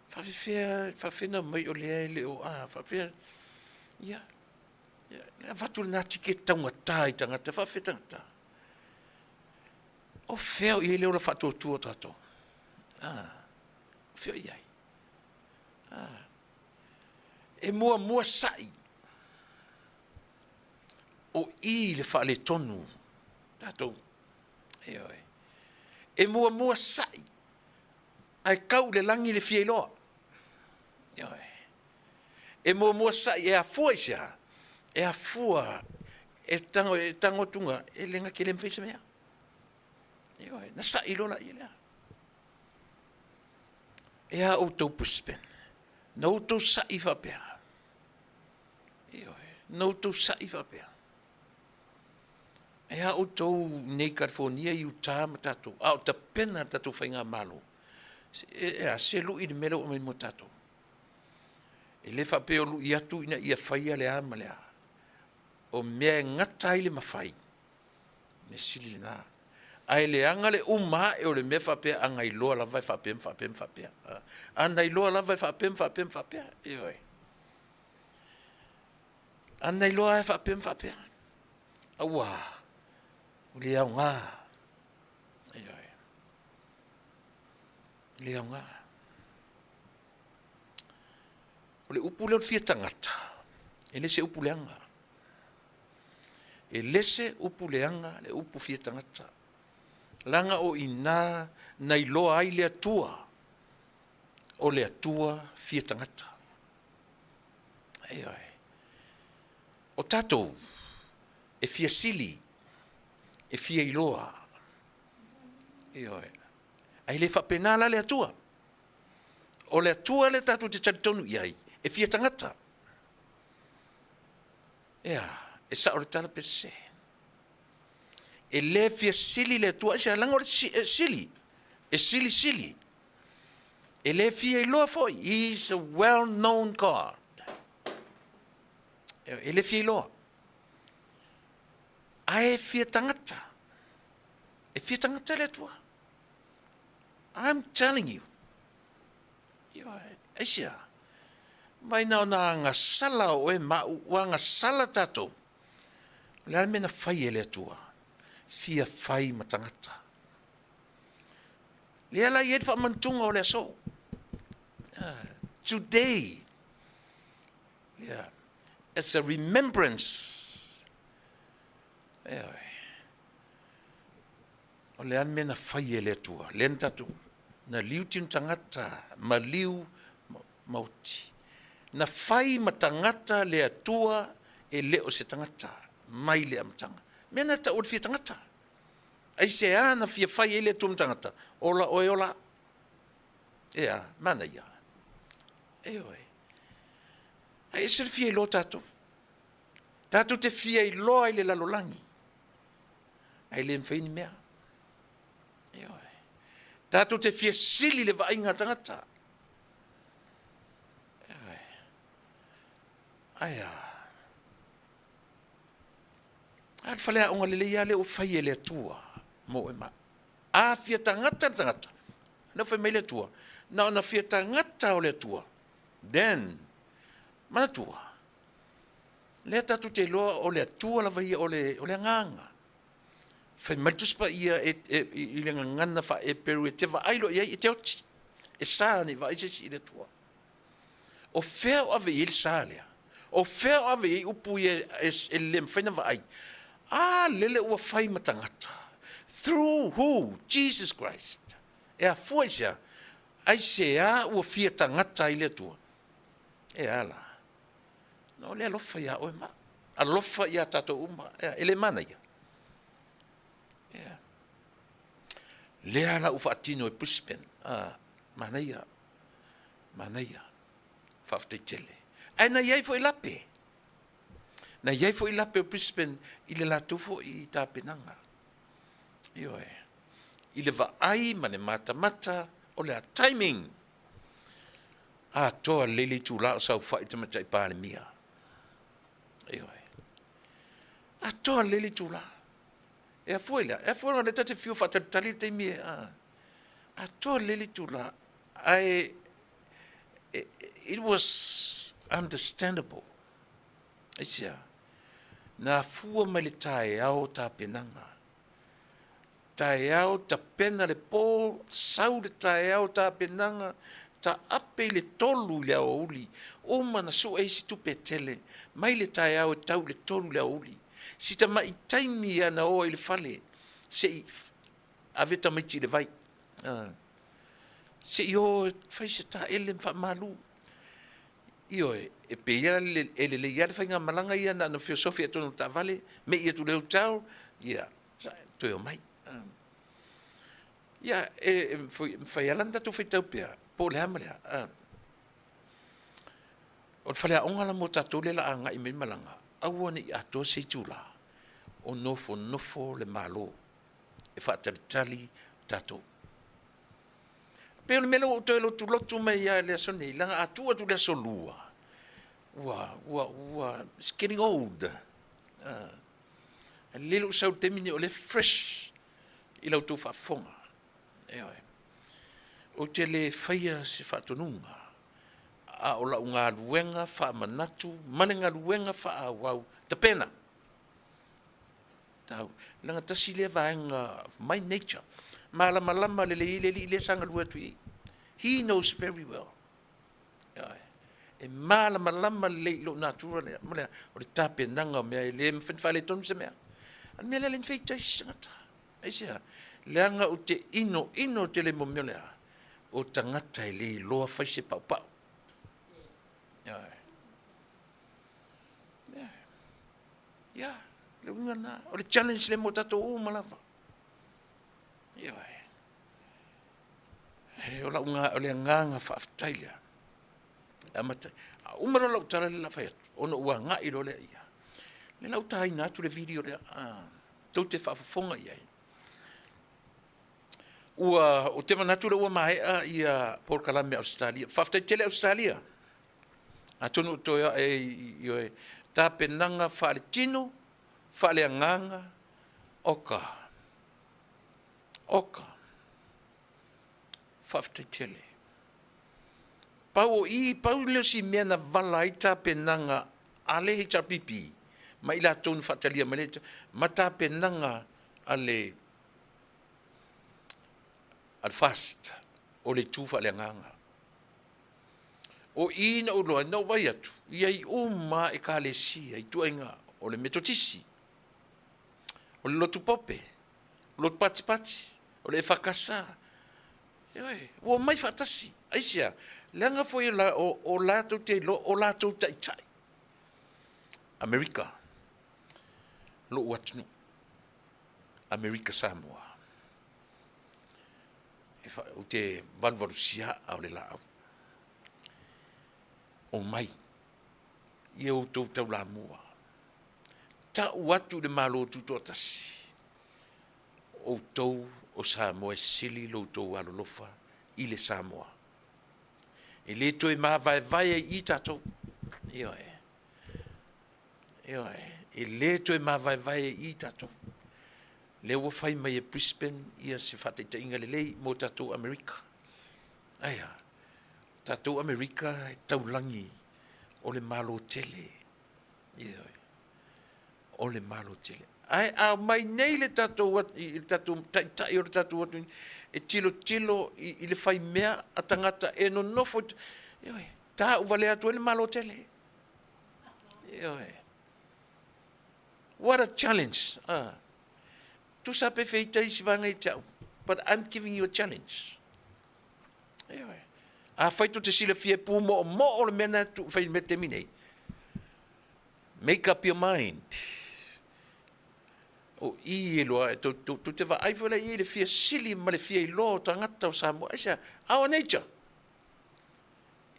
faafefea, faafefea na omai o lea e le o, a, faafefea, ia, ia, avatu lena tiketi taugata i tagata, faafefea tagata. O fea o i ai le ola faatuatua o tatou? A, o fea o i ai? A, e muamua sa'i o i le faaletonu tatou. Ioe. E muamua sa'i ae kau i le lagi le fia iloa. Ioe. E muamua sa'i e afua i se a? E afua e tago, e tago atuga e le gata le mafai se mea. Ioe. Na sa'i loa laia lea. E a outou Brisbane? Na outou sa'i faapea. Ioe, na outou sa'i faapea. E a outou nei California, Utah ma tatou, a o tapena le tatou faigamalo, e a, se lui le mea lea ua aumai mo tatou. E le faapea o lui atu ina ia faia le a ma le a. O mea e gata ai le mafai, mea sili lena. Ae leaga le uma ae o le mea faapea a na iloa lava e faapea ma faapea ma faapea. A na iloa lava e faapea ma faapea ma faapea. Ioe. A na iloa e faapea ma faapea. Aua, ua le aoga. Ioe. Le aoga. O le upu lea o le fia tagata, e le se upu leaga. E le se upu leaga le upu fia tagata. Leaga o i ina na iloa ai le Atua, o le Atua fia tagata. Ioe. O tatou e fia sili, e fia iloa. Ioe. Ae le faapena la le Atua. O le Atua lea tatou te talitonu i ai, e fia tagata. Ea, e sao le tala pe sese. E le fia sili le Atua, aisea, leaga o le sili, e silisili. E le fia iloa foi, he is a well known God. E le fia iloa. Ae fia tagata. E fia tagata le Atua. I'm telling you. Aisea? Mai na ona agasala o oe ma au, ua agasala tatou. O le a le mea na fai e le Atua? Fia fai ma tagata. Lea la i ai le faamantuga o le aso. Today, yeah, it's a remembrance. Ioe. O le a le mea na fai e le Atua? Lea na tatou, na liu tino tagata, maliu ma oti. Na fai ma tagata le Atua e le o se tagata mai le amataga. Mea na tau o le fia tagata. Aisea na fia fai ai le Atua ma tagata? Ola oe ola. Ea, manaia. Ioe. Ae ese le fia iloa tatou. Tatou te fia iloa i le lalolagi. Ae le mafai ni mea. Ioe. Tatou te fia sili le vaaiga a tagata. Ioe. Ae a. A le faleaoga lelei lava lea ua fai e le Atua mo oe ma au. A fia tagata le tagata, lea ua fai mai le Atua, na ona fia tagata o le Atua, then, manatua, lea tatou te iloa o le Atua lava ia o le, o le agaga. Fai mai le Tusi Paia e, e, i le gagana faa-Eperu e te vaai loa i ai e te oti. E sa ne i vaai se isi i le Atua. O fea o ave i ai le sa lea? O fea o ave i ai upu ia e, e le mafai na vaai? A lele ua fai ma tagata. Through who? Jesus Christ. E afua i sea? Aisea ua fia tagata ai le Atua? E a la. No le alofa iā oe ma. Alofa iā tatou uma. E, e le manaia. Yeah. Lea la u faatino e Brisbane. Ah, manaia. Manaia. Faafetai tele. Ae na i ai foi lape. Na i ai foi lape o Brisbane i le latou foi tapenaga. Ioe. I le vaai ma le matamata o le a timing. Atoa lelei le itula o saofai le Tamaitai Palemia. Ioe. Atoa lelei le itula. E afua i le a? E afua ona o lea ta te fiu e faatalitali le taimi e, a. Atoa lelei le itula, ae it was understandable. Aisea? Na afua mai le taeao o tapenaga. Taeao tapena le po, sau le taeao tapenaga, taape i le 3 i le aoauli, uma na sue isi tupe e tele, mai le taeao e tau i le 3 i le aoauli. Si tamai taimi lava na o ai i le fale se i ave tamaiti i le vai, se i o e fai se taele ma faamalu. Ioe, e pei lava e lelei lava le faigamalaga ia na ona feosofi lava i totonu o le taavale, mei atu i le hotel, ia, toe omai. Ia, e mafai lava la ona tatou faitau pea, po o le a ma le a. O le faleaoga la mo tatou lea o le a agai mai malaga, aua ne i atoa se itula o nofonofo le Malo e faatalitali tatou. E pei o le mea lea ua ou toe lotulotu mai ai lava i le aso nei, leaga a tuu atu i le aso Lua, ua, ua, ua, it's getting old. E lelei lou sau i le taimi lenei o lea e fresh i la outou faafofoga. Ioe. Ou te le faia se faatonuga, a o lau galuega faamanatu ma le galuega faaauau tapena. Tau, leaga tasi lea vaega of my nature, malamalama lelei ai le alii lea sa galue atu i i. He knows very well. Ioe. E malamalama lelei i lou natura lea, mo le a? O le tapenaga o mea e le mafai ona faaletonu se mea. A o le mea lea e le mafai ona ita isi tagata. Aisea? Leaga ou te inoino tele i mea o le a? O tagata e le iloa fai se paupau. Ioe. Ioe. Ia, le uiga lena. O le challenge lea mo tatou uma lava. Ioe. O lau, o le agaga faafetai lea. E amata, a uma loa lau tala lea o le a fai atu, ona ou agai loa lea i ai. Lea la ua taina atu le video lea, tou te faafofoga i ai. Ua, ou te manatu lea ua maea ia polokalame a Ausetalia. Faafetai tele Ausetalia. Atonu ua toe ae i oe tapenaga faaletino, faaleagaga, oka, oka. Faafetai tele. Pau o i, pau lea o si mea na vala ai tapenaga a le HRPP ma i latou na faatalia mai le ma tapenaga a le FAST o le itu faaleagaga. O i na ou iloa ai, na ou vaai atu, i ai uma lava Ekalesia i ituaiga o le Metotisi, o le Lotu Pope, o le Lotu Patipati, o le EFKS. Ioe, ua omai faatasi. Aisea? Leaga foi o, o latou te iloa o latou taitai. Amerika, lou atunuu, Amerika Samoa. E fa, ou te valuvalusia aa o le laau. Omai, ia outou taulamua. Tau atu i le Malo Tutoatasi, outou o Samoa e sili lo outou alolofa i le Samoa. E le toe mavaevae ai i i tatou. Ioe. Ioe. E le toe mavaevae ai i i tatou. Lea ua fai mai e Brisbane ia se faataitaiga lelei mo tatou Amerika. Aia, tatou Amerika e taulagi o le Malo tele. Ioe. O le Malo tele. Ae a omai nei le tatou, i le tatou taitai o le tatou atunuu e tilotilo i, i le faimea a tagata e nonofo, ioe, tau valea atu ai le Malo tele. Ioe. What a challenge. Ah. Tusa pe feita isi vaega ia te au. But I'm giving you a challenge. Ioe. Afai tou te silafia e pūmoomoo le mea na fai i le taimi nei, make up your mind. O i e loa, tou, tou, tou te vaai foi la i ai le fia sili ma le fia iloa o tagata o Samoa. Aisea? Our nature.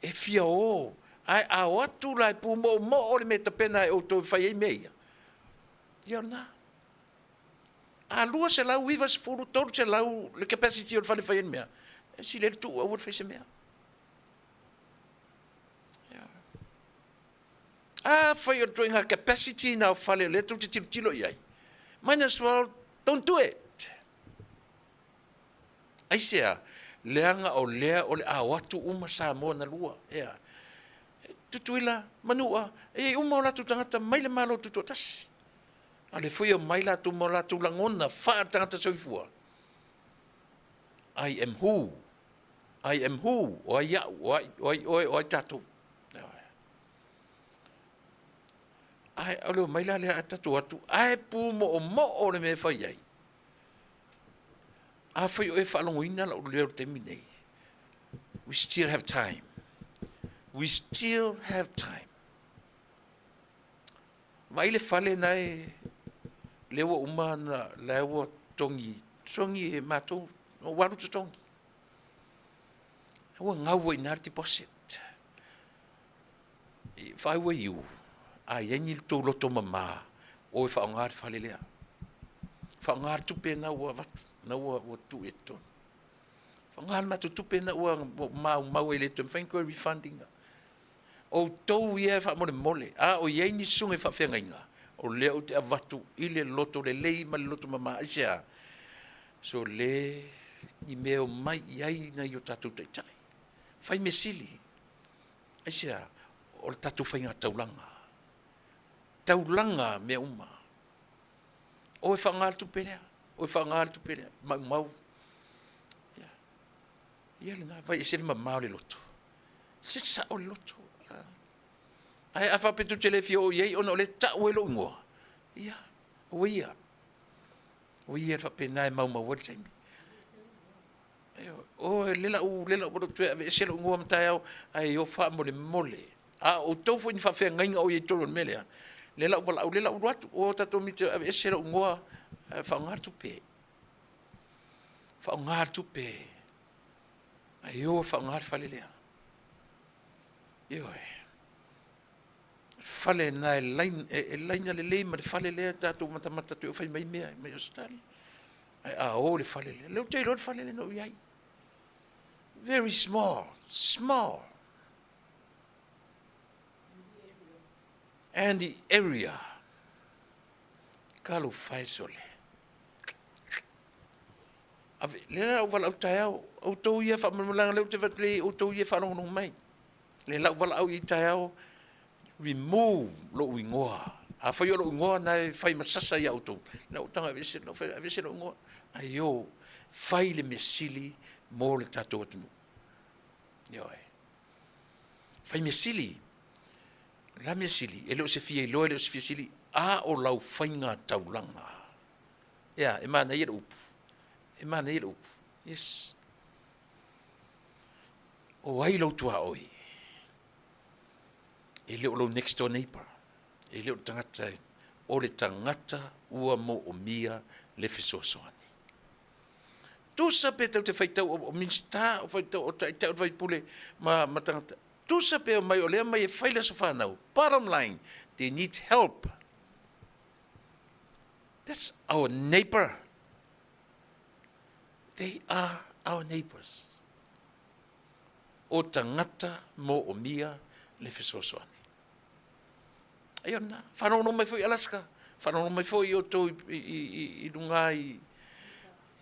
E fia o. Ae a o atu la e pumoomoo le mea e tapena e outou e fai ai mea ia, ia o lena. A 290, 300 le capacity o le fale e fai ai le mea, e sili ai le tuu aua le fai se mea. Afai o le ituaiga capacity na o fale o lea tou te tilotilo i ai, might as well don't do it. Aisea? Leaga o lea o le a o atu uma Samoa na lua. Ea. Tutuila, Manua, e i ai uma o latou tagata mai le Malo Tutoatasi. A o lea foi e omai latou ma o latou lagona faale-tagata soifua. I am who? I am who? O ai au? O ai, o ai oe? O ai tatou? Ae o le omai la lea a tatou atu, ae pumoomoo le mea e fai ai. Afai o e faalogoina lau leo i le taimi nei, we still have time. We still have time. Vaai le fale na e, lea ua uma na, la ua totogi, totogi e matou, ua alu totogi. Ua gau ai i ina le deposit. If I were you, a i ai ni tou loto mama, o e faaaoga le fale lea. Faaaoga le tupe na ua avatu, na ua, ua tuu i totonu. Faaaoga le matou tupe na ua maumau ai le toe mafai ona toe refund ina. Outou ia e faamolemole, a o i ai ni susuga i faafeagaiga, o lea ou te avatu i le loto lelei ma le loto mama. Aisea? So le ni mea e omai i ai nai o tatou taitai. Fai mea sili. Aisea? O le tatou faiga taulaga. Taulaga mea uma. O e faaaoga le tupe lea. O e faaaoga le tupe lea. Maumau. Ia, ia lena, vai ese le mamao o le loto. Se sao le loto. Ae a faapea tou te le fia oo i ai ona o lea e tau ai lou igoa, ia, aua ia. Aua ia faapena e maumau ai le taimi. O le lau le lau toe aveese lou igoa ma taeao, ae o faamolemole. A o outou foi ni faafeagaiga o i ai i totonu o le mea lea, lea la ua valaau, lea la ua alu atu, o tatou miti e aveese lou igoa, ae faaaoga le tupe. Faaaoga le tupe. Ae o e faaaoga le fale lea. Ioe. Fale na e laina, e laina lelei ma le fale lea tatou matamata atu e fai mai mea mai Ausetalia. Ae a o le fale lea, lea ou te iloa le fale lea na ou i ai. Very small, small. And the area. Talofa e sole. Ave, lea la ou valaau taeao, outou ia faamolemole lea ou te fai atu nei, outou ia e faalogologo mai. Le lau valaau i taeao, remove lou igoa. Afai o lou igoa na e fai ma sasa ia outou, na ou taga aveese, na ou fai aveese lou igoa. Ae o, fai le mea sili mo le tatou atunuu. Ioe. Fai mea sili. La mea sili, e le o se fia iloa, e le o se fia sili, a o lau faiga taulaga. Ea, e manaia le upu. E manaia le upu. Yes. O ai lou tuaoi? E le o lou next door neighbor. E le o le tagata, o le tagata ua moomia le fesoasoani. Tusa pe tau te faitau o Minisita, o faitau o taitai o le faipule ma, ma tagata. Tusa pe omai o lea mai e fai le aso whanau. Bottom line, they need help. That's our neighbor. They are our neighbors. O tagata moomia le fesoasoani. Ai o lena. Faalogologo mai foi Alaska, faalogologo mai foi outou i, i, i, i luga i,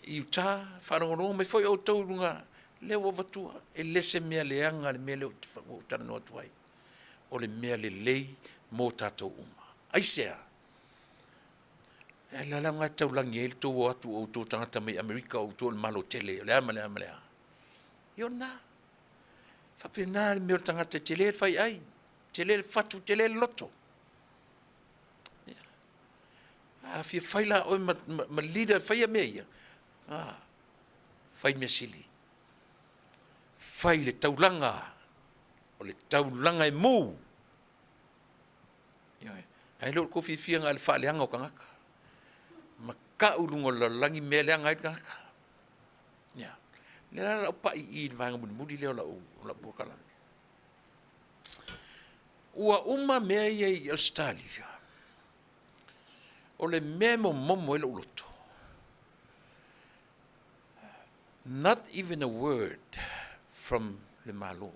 i Utah, faalogologo mai foi outou i luga, lea ua avatua, e le se mea leaga le mea lea ua ou talanoa atu ai. O le mea lelei mo tatou uma. Aisea? E le laga e taulagi ai le tou o atu o outou tagata mai Amerika o outou o le Malo tele, o le a ma le a ma le a. Ia o lena. Faapena le mea o le tagata e tele le fai ai, tele le fatu, tele le loto. Ia. A fia fai la oe ma, ma, ma leader faia mea ia, ah, fai mea sili. Fai le taulaga, o le taulaga e mu. Ioe. Ae le o le tou fiafia na o le faaleaga o tagata. Matau i luga o le lalolagi mea e leaga ai le tagata. Ia. Lea la lau pai i i le vaega mulimuli lea o lau, o lau polokalame. Ua uma mea ia i Ausetalia. O le mea e momomo ai lou loto, not even a word from le Malo.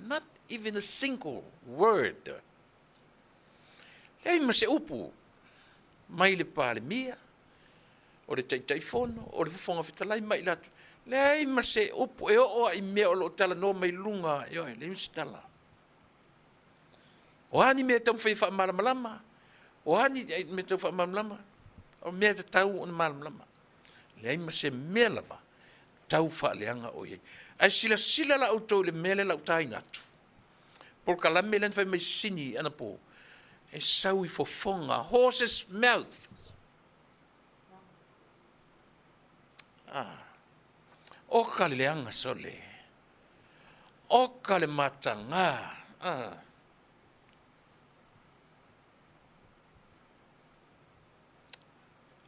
Not even a single word. Leai ma se upu mai le Palemia, o le Taitaifono, o le Fofoga Fetalai ma i latou. Leai ma se upu e oo lava i mea o lo o talanoa mai luga, ioe, leai ma se tala. O a ni mea e taumafai e faamalamalama, o a ni mea tau faamalamalama, o mea e tatau ona malamalama. Leai ma se mea lava tau faaleaga o i ai. Ae silasila la outou i le mea lea o le a ou taina atu. Polokalame lea na fai mai Sini anapo, e sau i fofoga, horse's mouth. Ah. Oka le leaga sole. Oka le mataga. Ah.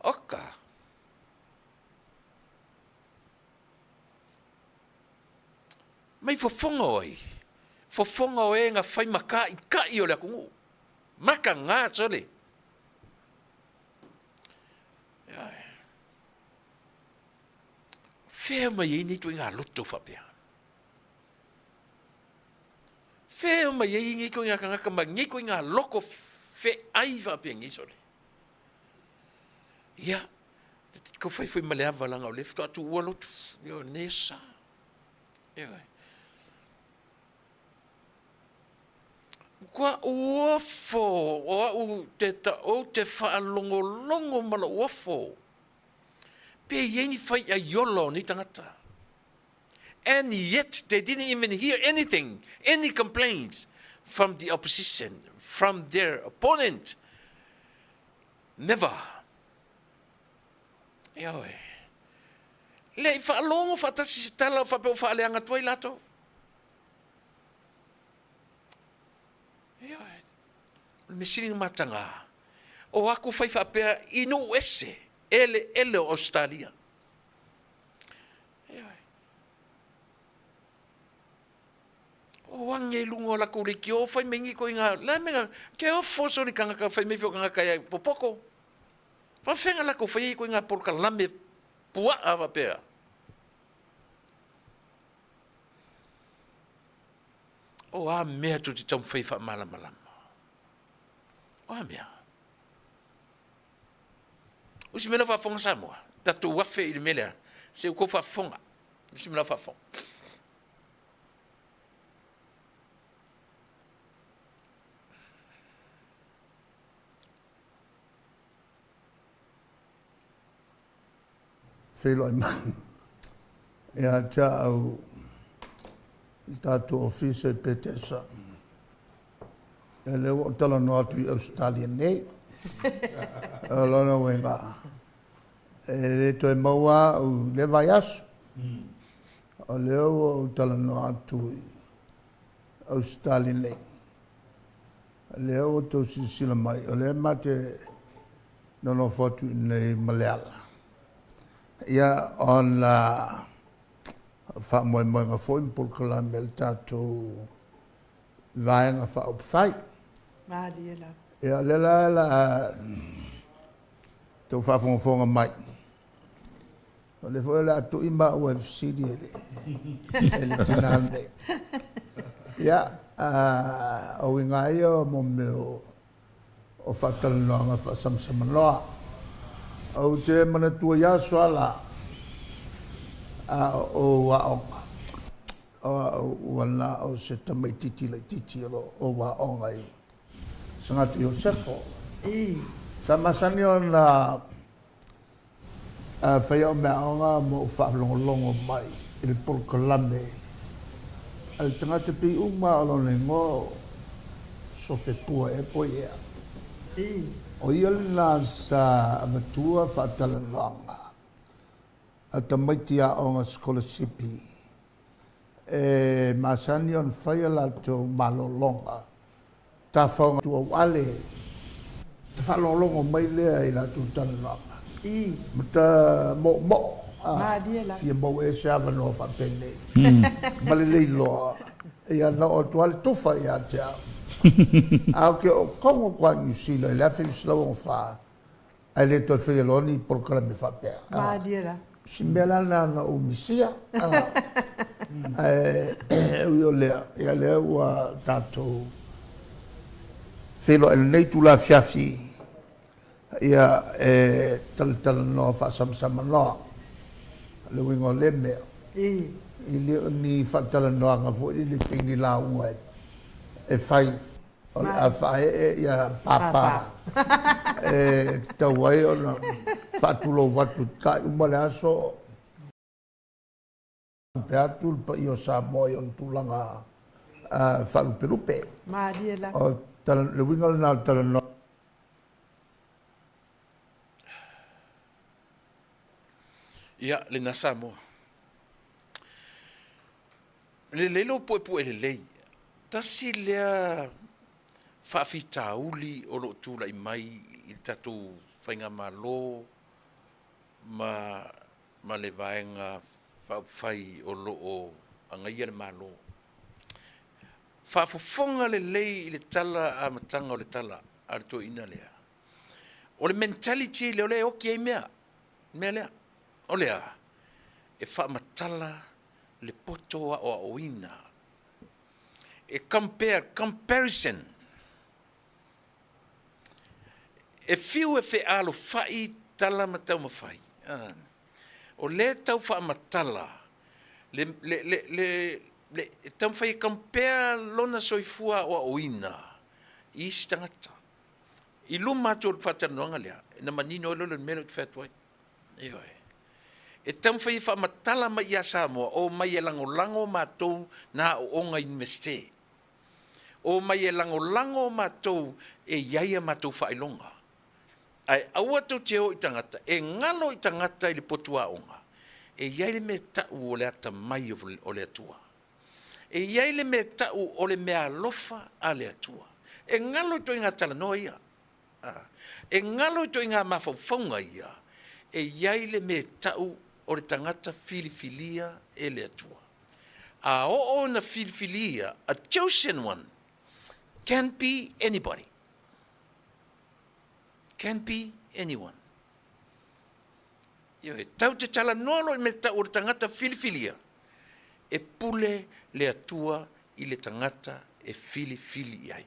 Oka. Mai fofoga o ai? Fofoga o e na fai makaʻikaʻi o le atunuu. Mataga sole. Fea mai ai nei ituaiga loto faapea? Fea mai ai nei ituaiga tagata ma nei ituaiga loko feai faapea nei sole? Ia, tau fai foi ma le ava leaga o lea faatoa tuua lotu. Ioe, lenei aso Sa. Ioe. Matua ofo o au te ou te faalogologo ma lou ofo. Pe i ai ni faiaiola o nei tagata. And yet they didn't even hear anything, any complaints from the opposition, from their opponent. Never. Ioe. Le i faalogo faatasi se tala o faapea ua faaleaga atu ai latou. Ioe. O le mea sili ona mataga, o aku fai faapea i nuu ese, eleele o Ausetalia. Ioe. O age i luga o lakou leitio, fai mai nei ituaiga, le a mea, ke ofo soli tagata fai mai foi o tagata e popoto. Faafefea latou faia ituaiga polokalame puaa faapea? O a mea tou te taumafai e faamalamalama? O a mea? O isi mea la faafofoga Samoa, tatou afe i le mea lea, se ua tou faafofoga. O isi mea la faafofoga. Feiloai mai ia te au i le tatou ofisa i Petesa. Ia lea ua ou talanoa atu i Ausetalia nei. O lona uiga, e le toe maua au i lea vaiaso. O lea ua ou talanoa atu i Ausetalia nei. O lea ua outou silasila mai, o lea ma te nonofo atu i inei ma Leala, ia, ona o faamoemoega foi ma polokalame a le tatou Vaega Faaupufai. Malie lava. Ia, o lea la o le a outou faafogafoga mai, O lea foi o le a tui maua e fesili e le, e le tina nei. Ia, o uiga ia o mo mea o, o faatalanoaga faasamasamanoa. Ou te manatua i aso a la, a o ou aoga, o au ua na o se tamaititi laititi o lo o ou aoga i Sagatu Iosefo. Sa masani ona Fai au meaaoga ma ou faalogologo mai i le polokalame a le tagata pei uma o lona igoa o Sofepua ea po o ea. O ia lena sa avatua faatalanoaga a tamaiti aoga sikolasipi e masani ona fai a latou malologa Tafaoga Tuauale, ta faalogologo mai lea i latou talanoaga ma ta moomoo, a fia maua ea se avanoa faapenei ma le leiloa, ia na oo atu lava le tufa ia te au. Ae ou te oo tonu atu lava i Niu Sila i le 1964, ae le toe faia loa ni polokalame faapea. Malie la. Si mea la lena na ou misia. Ae ui o lea, ia lea ua tatou feiloai i lenei itula afiafi, ia e talatalanoa faasamasamanoa. O le uiga o lea mea, e le o ni faatalanoaga foi lele pei ni lauga e fai o le a faaee ia papa e tatau ai ona faatulou atu e tatai uma le aso o atu le paia o Samoa i ona tulaga faalupelupe. Malie la. O le uiga lena o le talanoa. Ia, lena Samoa. Lelei lou puepue lelei. Tasi lea faafitauli o lo o tulai mai i le tatou faigamalo ma ma le Vaega Faaupufai o lo o agaia le Malo. Faafofoga lelei i le tala amataga o le tala a le toeaina lea. O le mentality lea o lea e oti ai mea, le mea lea. O le a? E faamatala le poto aoaoina. E compare, comparison. E fiu e fealofai tala ma taumafai, o lea e tau faamatala le, le, le, le, le e taumafai e compare lona soifua aoaoina i isi tagata. I luma atu o le faatalanoaga lea, na manino ai loa le mea lea ou te fai atu ai. Ioe. E taumafai e faamatala mai ia Samoa, omai e lagolago matou na aooga i Iunivesite. Omai e lagolago matou e i ai a matou faailoga. Ae aua tou te o i tagata, e galo i tagata i le potu aoga, e i ai le mea e tau o le atamai o le Atua. E i ai le mea e tau o le meaalofa a le Atua. E galo i ituaiga talanoa ia. E galo i ituaiga mafaufauga ia, e i ai le mea e tau o le tagata filifilia e le Atua. A oo ina filifilia, a chosen one can be anybody. Can be anyone. Ioe, tau te talanoa loa i mea tau o le tagata filifilia, e pule le Atua i le tagata e filifili i ai.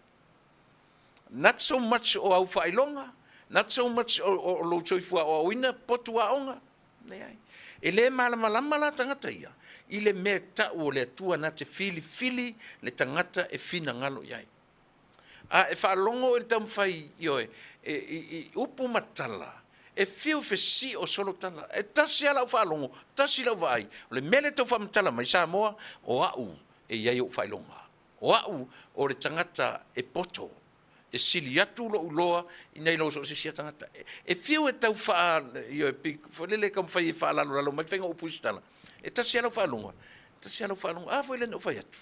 Not so much o au faailoga, not so much o lou soifua aoaoina, potu aoga, leai. E le malamalama la tagata ia i le mea e tau o le Atua na te filifili le tagata e finagalo i ai. A e faalogo i le taumafai, ioe, i upu ma tala, e fiu fesio solo tala. E tasi lava lau faalogo, tasi lau vaai, o le mea lea e tau faamatala mai Samoa, o au e i ai ou faailoga. O au o le tagata e poto, e sili atu lou iloa nai lo so o se isi tagata. E fiu e tau faa, ioe, pei foi lele e taumafai e faalalolalo mai le faiga o upu i isi tala, e tasi lava lau faalogo, tasi lava lau faalogo. A foi lea na ou fai atu,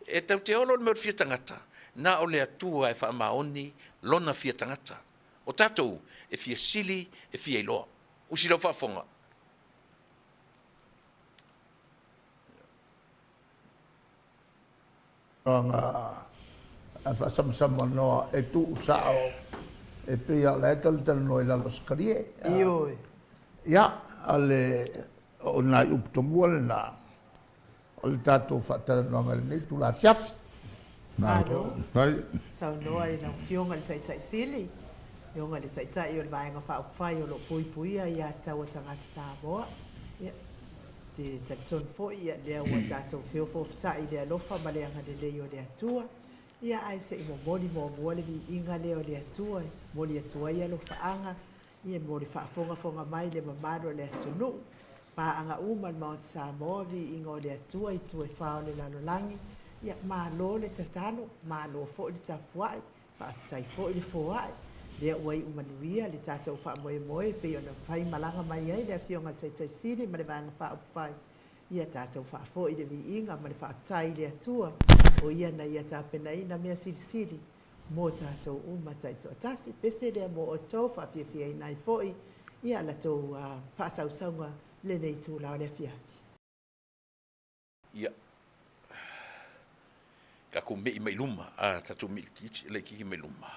e tatou te olo i le mea o le fia tagata, na o le Atua e faamaoni lona fia tagata. O tatou, e fia sili, e fia iloa. Usi lau faafofoga. Aga faasamasama noa e tuusao e pei lava o la e talatalanoa i lalo o se talie. Ioe. Ia, o le o nai upu tomua lena o le tatou faatalanoaga i lenei itula afiafi. Malo. Saunoa i lau Afioga i le Taitai Sili, Afioga i le Taitai o le Vaega Faaupufai o lo o puipuia ia tatau a tagata Samoa. Ia, te talitonu foi ia lea ua tatou feofoofotai i le alofa ma le agalelei o le Atua. Ia ae se i momoli muamua le viiga lea o le Atua e momoli atu ai alofaaga ia mo le faafogafoga mai le mamalu o le atunuu, paaga uma a le Maota Samoa, viiga o le Atua i itu e fa o le lalolagi. Ia malo le tatalo, malo foi le tapuai, Faafetai foi le foai, lea ua iu manuia le tatou faamoemoe e pei ona fai malaga mai ai le Afioga i le Taitai Sili ma le Vaega Faaupufai. Ia tatou faafoi le viiga ma le faafetai i le Atua, o Ia na Ia tapenaina mea silisili mo tatou uma taitoatasi. Pese lea mo outou, faafiafiaina ai foi ia la tou faasausauga i lenei itula o le afiafi. Ia. Tatou me'i mai luma, a, tatou me'i laitiiti mai luma.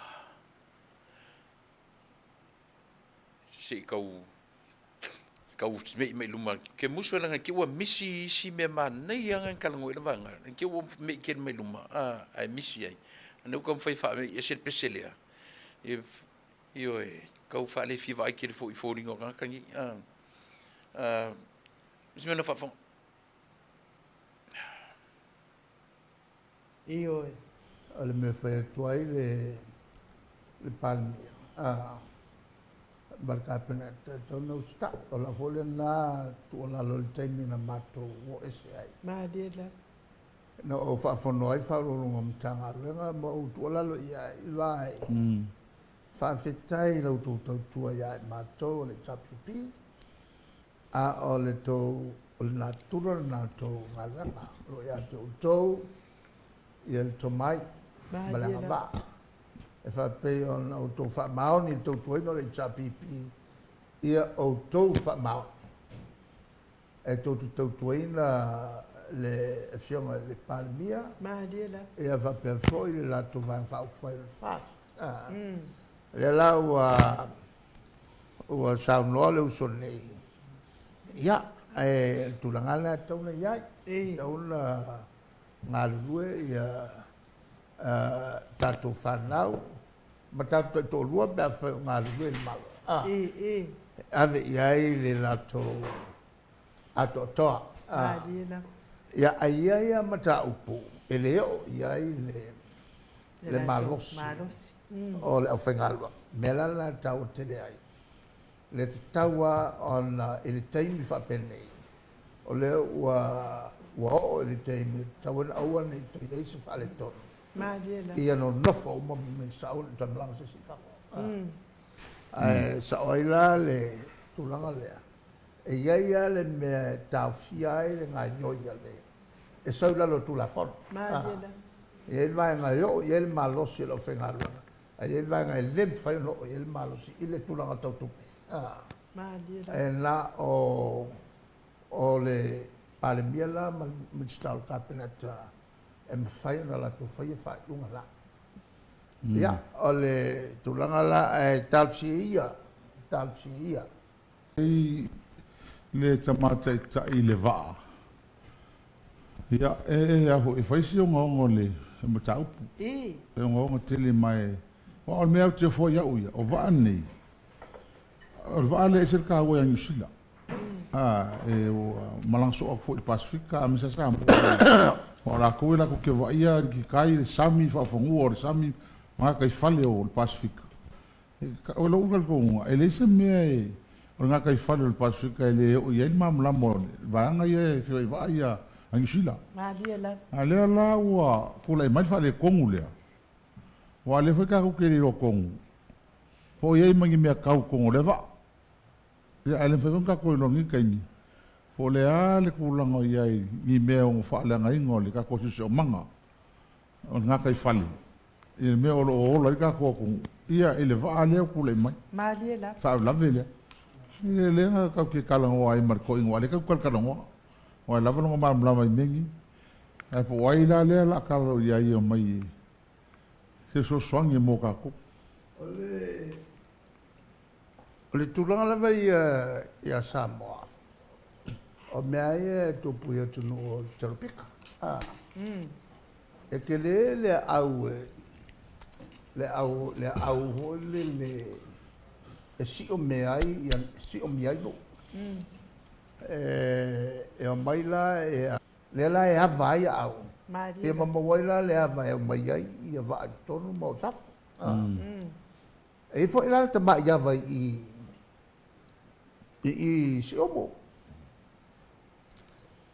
Se i tau, tau me'i mai luma, ke musu e laga ke ua misi isi mea manaia lava na talanoa i le vaega, ke ua me'i tele mai luma, a, ae misi ai. O lea ua taumafai e faame'i ese le pese lea, ioe, tau faale fia vaai tele foi i foliga o tagata nei, a. O se mea na faafofoga. Ioe. O le mea e fai atu ai le le Palemia a ma le Kapeneta, e tatau ona usitai. O lau foi lena tuualalo i le taimi na matou o ese ai. Malie lava. Na ou faafono ai Ofisa Sili o Pulega o Matagaluega ma ou tuualalo i ai, vaai, faafetai i la outou tautua ia i matou o le HRPP, A o le tou, o le natura lena o le tou galuega, o lo o ia te outou ia le tomai ma le agavaa e faapei ona outou faamaoni i le tautuaina o le HRPP, ia outou faamaoni e tou te tautuaina le Afioga i le Palemia, ia faapea foi le latou Vaega Faaupufai o le FAST. Lea la ua ua saunoa le uso nei, ia, ae o le tulaga lena e tatau ona i ai. E tatau ona galulue ia tatou fanau ma tatou taitoalua pe afai o galulue i le Malo, e ave i ai le latou atoatoa. Ia, ae i ai lava mataupu e le oo i ai le malosi o le aufaigaluega. O le mea la lena e taua tele ai, le tatau lava ona i le taimi faapenei, o lea ua ua oo i le taimi e tatau ona aua ne i toe i ai se faaletonu, ia nonofo uma ma Minisita aua ne i toe malaga se isi i fafo. Ae sao ai la le tulaga lea, e i ai lava le mea e taofia ai le gaoioi a le e sau i lalo o le Tulafono. E i ai vaega e oo i ai le malosi o le aufaigaluega, ae i ai vaega e le mafai ona oo i ai le malosi i le tulaga tau tupe. E na o o le Palemia la ma le Minisita o le Kapeneta e mafai ona latou faia faaiuga la. Ia, o le tulaga la, ae talosia ia, talosia ia. I le tama taitai i le vaa, ia, e, a foi, e fai si ogaoga o le mataupu. E ogaoga tele ma e, aua o le mea ou te ofo ai au ia, o vaa nei, o le vaa lea e ese le taua ia Niu Sila. A, e, ua malaga soo atu foi i le Pasefika aemaise lava Samoa. Aua o latou e latou te vaaia le tikai, le sami, faafanua o le sami ma gataifale o le Pasefika. O lou talitonuga, e leai se mea e, o le gataifale o le Pasefika e le oo i ai le malamalama o le vaega ia e feoai vaa ia a Niu Sila. Malie lava. A lea la ua tulai mai le faaletonu lea, aua o lea foi tatou te le iloa tonu po o i ai ma ni mea tau i totonu o lea vaa. Ia, ae le mafai foi ona tatou iloa i lenei taimi po o le a le tulaga o i ai ni mea e ono faaleagaina o le tatou siosiomaga o le gataifale i le mea o lo o ola ai le tatou atunuu, ia, i le vaa lea ua tulai mai. Malie lava. Faalavelave lea. Ia, lea na tatou te talanoa ai ma le toeaina, aua o lea tatou te talatalanoa, aua e lava lona malamalama i mea nei. Ae po o ai la lea o le a talanoa i ai e omai e se fesoasoani mo tatou. O le O le tulaga lava ia ia Samoa, o mea ia e tupu i atunuu o le Teropika. A. E tele le aau e, le au, le aau foi lele e siomia ai, ia, siomia ai nuu. E, e omai la e, lea la e ava ai aau, ia ma maua ai la le ava e aumai ai ia vaa i totonu ma o i fafo. A. E i ai foi la le tamai ava i i i Siumu.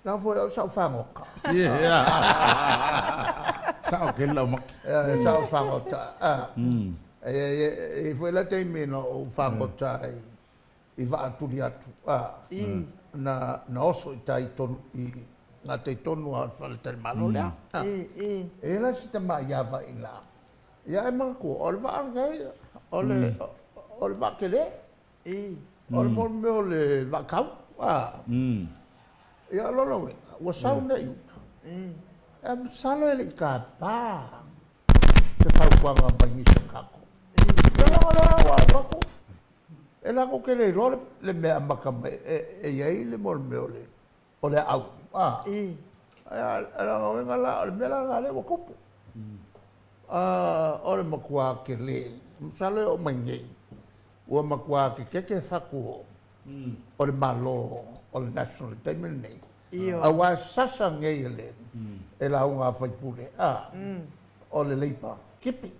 Leaga foi au sa ou fagota. Sao tele lau maki. Sa ou fagota. E i ai foi la taimi na ou fagota ai i vaa tuli atu, na na oso i tai tonu i gatai tonu lava o le faletalimalo lea. E i ai la si tamai ava i ina, ia ae manatua, o le vaa lenei, o le o le vaa tele, o le mea o le vaa tau. Ia o lona uiga, ua sau nei i uta. E masalo e le i tapa se fautuaga mai nisi o tatou. Ia leaga o lea ua alu atu, e latou te le iloa le mea e amata mai e i ai le mea o le aau. Ae o lona uiga la, o le mea la lena lea ua tupu. O le matua tele, masalo e oo mai nei, ua matua tetete fatu o le Malo o le National i le taimi lenei, aua e sasa nei e lauga a faipule o le Labour tipi,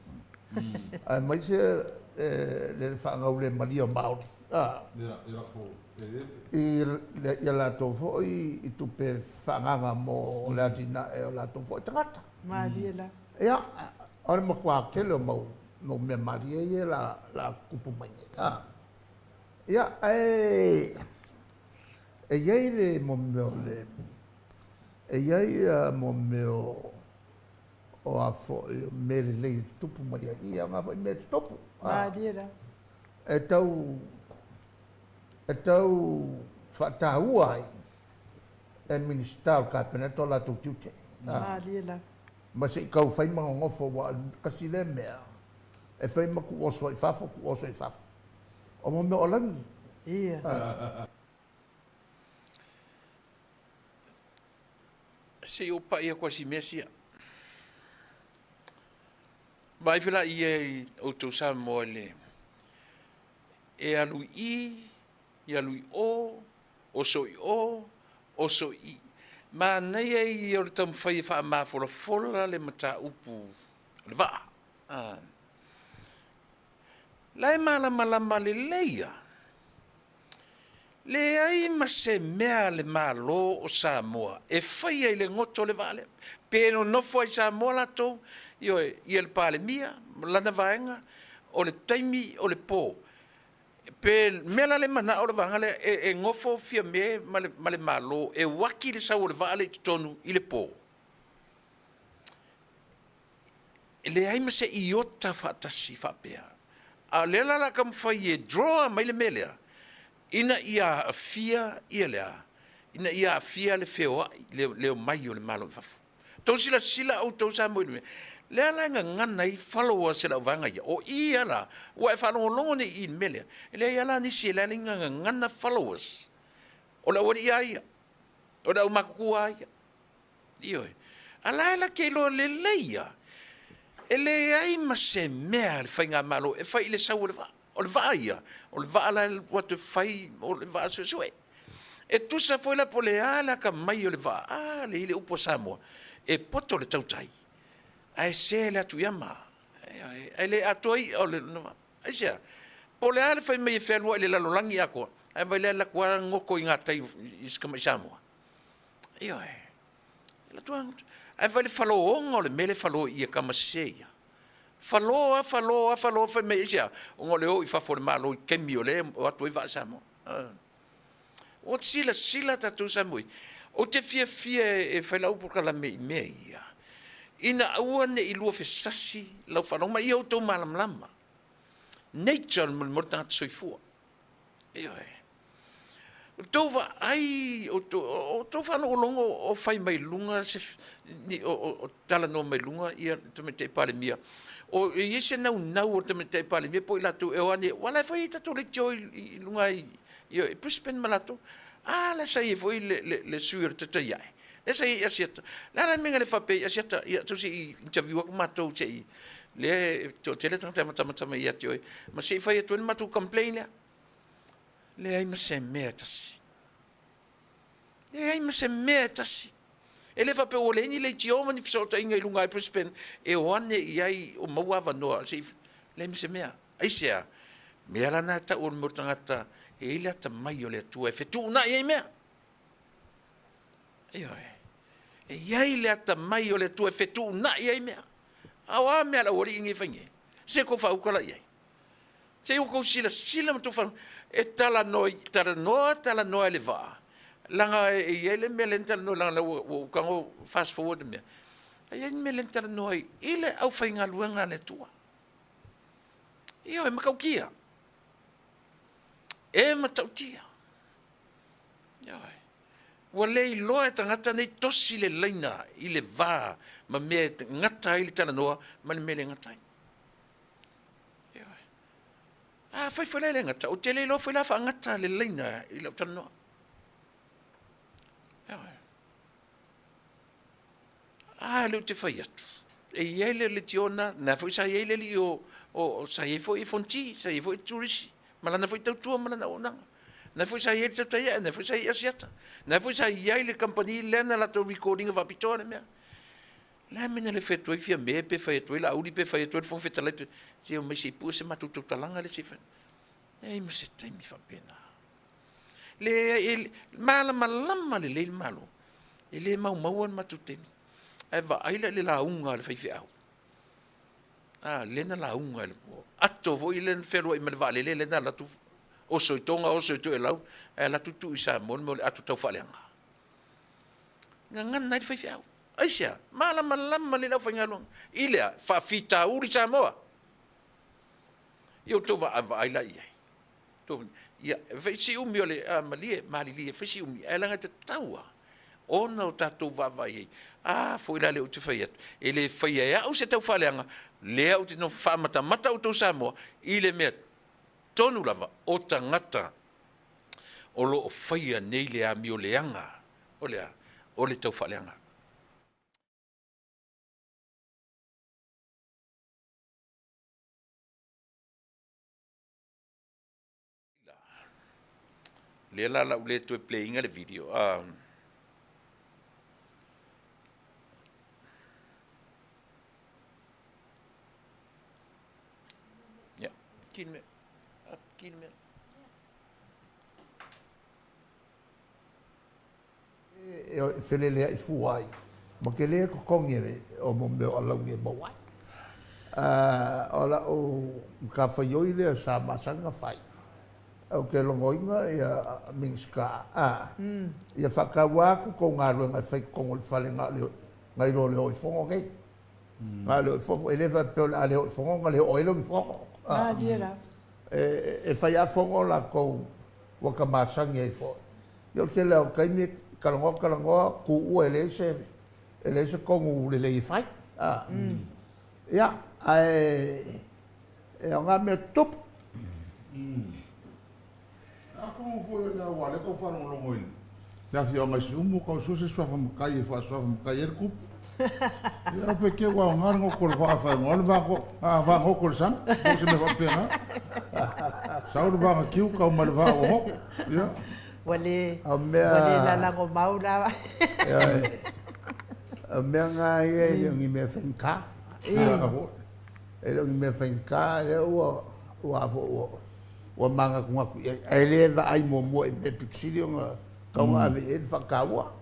aemaise le faagaulemalie o Māori i a latou foi i tupe faaagaaga mo le atinae o latou foi tagata. Malie lava. Ia, o le matua tele o mau mea malie ia o le a tutupu mai nei. Ia, ae e i ai le mea o le, e i ai mea o a foi o mea lelei e tutupu mai ai, ia aoga foi mea e tutupu. Malie lava. E tau, e tau faataua ai e Minisita o le Kapeneta o latou tiute. Malie lava. Ma se i tau fai ma nonofo, aua o le tasi lea mea e fai ma tuuoso ai i fafo, tuuoso i fafo. O mo mea o lagi. Ia. Se i ou pai aku a si mea sia. Vaai fela ia i outou Samoa i le e alu i i, e alu i o, oso i o, oso i i. Manaia ia o le taumafai e faamafolafola le mataupu o le vaa. Ah. La e malamalama lelei lava, leai ma se mea a le Malo o Samoa e faia i le goto o le vaa lea. Pe nonofo ai i Samoa latou, ioe, ia le Palemia ma lana vaega, o le taimi o le po. Pe mea la lea e manao le vaega lea e nofo Fiame ma le Malo e uaki le sau o le vaa lea i totonu i le po. E leai ma se iota faatasi faapea. A o lea la o le a taumafai e draw mai le mea lea, ina ia aafia ia le a? Ina ia aafia le feoai, le omai o le Malo i fafo. Tou silasila outou Samoa i le mea lea la e gagana ai followers e le auvaega ia, o i lava la, ua e faalogologo nei i i le mea lea, e leai lava la nisi e leai ni gagana followers, o le aualii lava ia, o le aumatutua lava ia. Ioe. A la e la te iloa lelei lava, e leai ma se mea a le Faigamalo e fai i le sau o le vaa. O le vaa ia, o le vaa la e alu atu e fai, o le vaa suesue. E tusa foi la po o le a le atamai o le vaa, a lea e i ai le upu a Samoa, e poto le tautai, ae se le atu i ama. Ioe. Ae le atoa i'a o le vaa. Aisea? Po o le a le fai mai e fealuai i le lalolagi atoa, ae vaai la e alu atu lava goto i gatai i si tamai Samoa. Ioe. Ae vaai i le falōga o le mea lea e falō i i e tama sese ia. Falō lava, falō lava, falō, fai mai aisea? Ona o le o i fafo o le Malo i taimi o lea e o atu ai vaa Samoa. Ua silasila tatou Samoa i, ou te fiafia e fai lau polokalame i mea ia, ina aua ne i luafesasi lau faalogo ma ia outou malamalama. Nature o le tagata soifua. Ioe. Outou vaai, outou faalogologo o fai mai luga se, o talanoa mai luga ia le Tamaitai Palemia, o i ai se naunau o le Tamaitai Palemia po o i latou e o ane, aua o la e fai ai tatou leitio i luga i Brisbane ma latou. A lea sa i ai foi le sui o le Taitai ae, lea sa i ai i Asiata. O le a la le mea na le faapea ai i Asiata, ia tou se i interview atu matou se i, lea e toatele tagata e matamata mai ia te oe, ma se i fai atu ai le matou complain lea. Leai ma se mea e tasi. Leai ma se mea e tasi. E le faapea ua leai ni leitio ma ni fesootaiga i luga i Brisbane e o ane i ai o maua avanoa se i leai ma se mea. Aisea? Mea la na e tau o le mea o le tagata e i ai le atamai o le Atua e fetuunai ai mea. Ioe. E i ai le atamai o le Atua e fetuunai ai mea. A o a mea a le aualii nei e fai nei? Se tou faauta la i ai. Se i outou silasila ma outou e talanoa, talanoa, talanoa i le vaa, leaga e i ai le mea lea na talanoa, leaga ua ou tago fast forward le mea. E i ai le mea lea na talanoa ai i le aufaigaluega a le Atua. Ioe, e matautia. E matautia. Ioe. Ua le iloa e tagata nei tosi le laina i le va ma mea e gata ai le talanoa ma le mea e le gata ai. Ioe. Afai foi la e le gata, ou te le iloa foi la faagata le laina i lau talanoa. Ioe. A lea ou te fai atu, e i ai le letiona, na foi sa i ai le alii o, o, sa i ai foi Fonti, sa i ai foi Turisi, ma lana foi tautua ma lana auaunaga. Na foi sa i ai le Tautai, na foi sa i ai Asiata, na foi sa i ai le kamupani lea na latou record ina faapitoa le mea. Le a mea na le fai atu ai Fiame pe fai atu ai Laauli pe fai atu ai le Fofoga Fetalai, se omai se i pue se matou tautalaga lea se i fai. Leai ma se taimi faapena. Leai, e malamalama lelei le Malo, e le maumaua le matou taimi. Ae vaai la i le lauga a le faifeau. A, lea na lauga i le po. Ato foi lea na fealuai ma le vaalele lea na alu atu oso i Toga, oso i Toelau, ae alu atu tuu i Samoa le mea o le ato taufaaleaga. Gagana ai le faifeau. Aisea? Malamalama lelei le aufaigaluega. I le a? Faafitauli Samoa. Ia outou vaavaai la i ai. Ia, e fai si umi o le, a, malie, malilie, e fai si umi, ae leaga e tatau lava ona o tatou vaavaai i ai. A foi la lea ou te fai atu, e le faia e au se taufaaleaga, lea ou te nofo faamatamata outou Samoa i le mea tonu lava o tagata o lo o faia nei le amio leaga, o le a? O le taufaaleaga. Lea la la ou le toe play ina le video. Um, yeah, kini mea. Kini mea. E feleleaʻi fua ai ma tele le totogi o mo mea o alauni e maua ai. O la'u matafaioi lea sa masani ona fai, ou te logoina ia Minisita ia faataua atu tou galuega e fai i totonu o le fale na o le na i lo le o i fono nei. Na o le o i fono, e le faapea o le a le o i fono ona le oo ai lea o ni fono. E fai lava fono latou ua ta masani ai foi. Ia o le tele lava o taimi e talanoa talanoa tuua e leai se e leai se tonu lelei e fai. A. Ia, ae e aoga mea tutupu. Atonu foi o le aua lea tau faalogologo i le afioaga i Siumu, tau sue se suafa matai e faasuafa matai ai le tupu. Ia pe ke ua aoga le goto o le vaa e faaigoa le vaa goto o le sami, po o se mea faapena. Sau le vaa na tiu, tau mai le vaa ua goto. Ia. Ua le, ua le lalago mau la. O mea na ia e le o ni mea faigata. E le o ni mea faigata, lea ua, ua, ua, ua manatunatu i ai. Ae le vaai muamua i mea pito sili ona tatau ona ave i ai le faataua.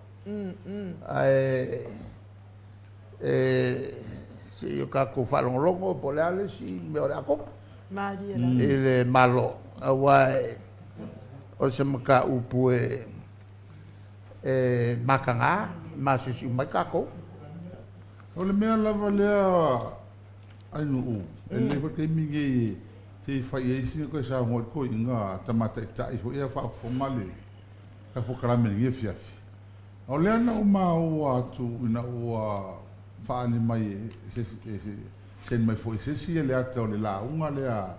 Ae e se i o tatou faalogologo po o le a le isi mea o le a tupu i le Malo, aua o se mataupu e e mataga, e masisi uma ai tatou. O le mea lava lea Ainuu, e lelei foi le taimi lenei se i fai ai sina toe saunoa i le toeaina tamataitai foi ia faafofoga le tatou polokalame i lenei afiafi. O lea na ou maua atu ina ua faaali mai e se isi, send mai foi e se isi le ata o le lauga lea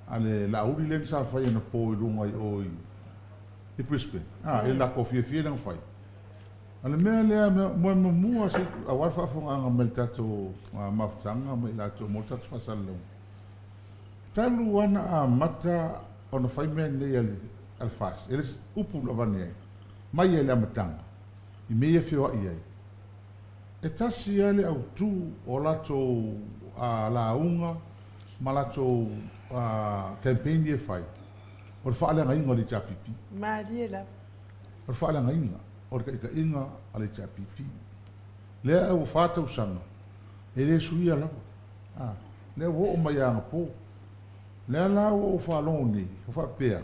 a le Laauli lea na sa fai anapo i luga i o i Brisbane, a, i le latou fiafia lea na fai. O le mea lea, moe muamua se aua le faafofogaaga mai le tatou mafutaga ma i latou mo le tatou faasalalauga. Talu lava na amata ona fai mea nei a le FAST, e le upu na avane ai, mai lava i le amataga, i mea ia e feoai ai. E tasi lava le autu o latou lauga ma latou campaign ia e fai, o le faaleagaina o le HRPP. Malie lava. O le faaleagaina o le taitaiga a le HRPP. Lea ua fa tausaga e le suia lava. A, lea ua oo mai ia anapo. Lea la ua ou faalogo nei, o faapea,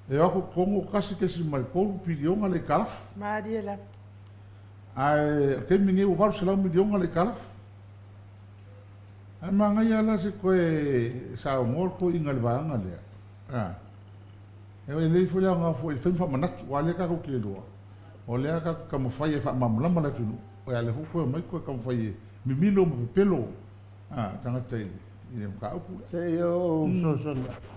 e o atu i totonu o 1.3 piliona le aitalafu. Malie lava. Ae o le taimi nei ua 800 miliona le aitalafu. Ae manaia la se toe saunoa le toeaina i le vaega lea. A. E lelei foi le aoga foi e fai ma faamanatu, aua o lea tatou te iloa, o lea tatou te taumafai e faamalamalama le atunuu, a o lea foi ua toe omai toe taumafai e mimilo ma pepelo tagata i le mataupu lea. Se i ou fesoasoani atu,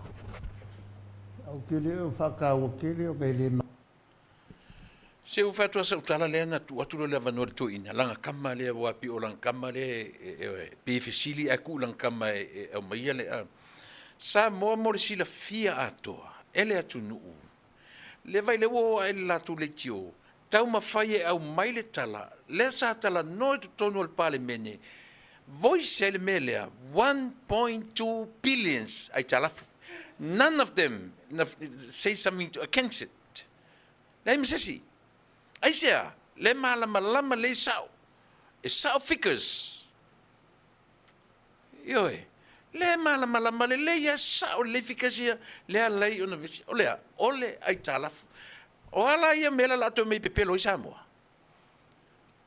ou te le o faataua tele ona e le. Se ua fai atu lava sau tala lea na tuu atu loa le avanoa i le toeaina, lana tama lea aua pei o lana tama lea e pei e fesili ae tuu i lana tama e aumaia le Samoa mo le silafia atoa e le atunuu. Le vaai lea ua oo ae i le latou leitio, taumafai e aumai le tala lea sa talanoa i totonu o le Palemene, voice ai le mea lea, 1.2 billions aitalafu. None of them na say something to against it. Leai ma se isi. Aisea? Le malamalama lelei sao. E sao figures. Ioe. Le malamalama lelei lava sao lelei figures ia, le ala ai ona vesi. O le a? O le aitalafu. O a la ia mea la o le a toe omai e pepelo ai Samoa?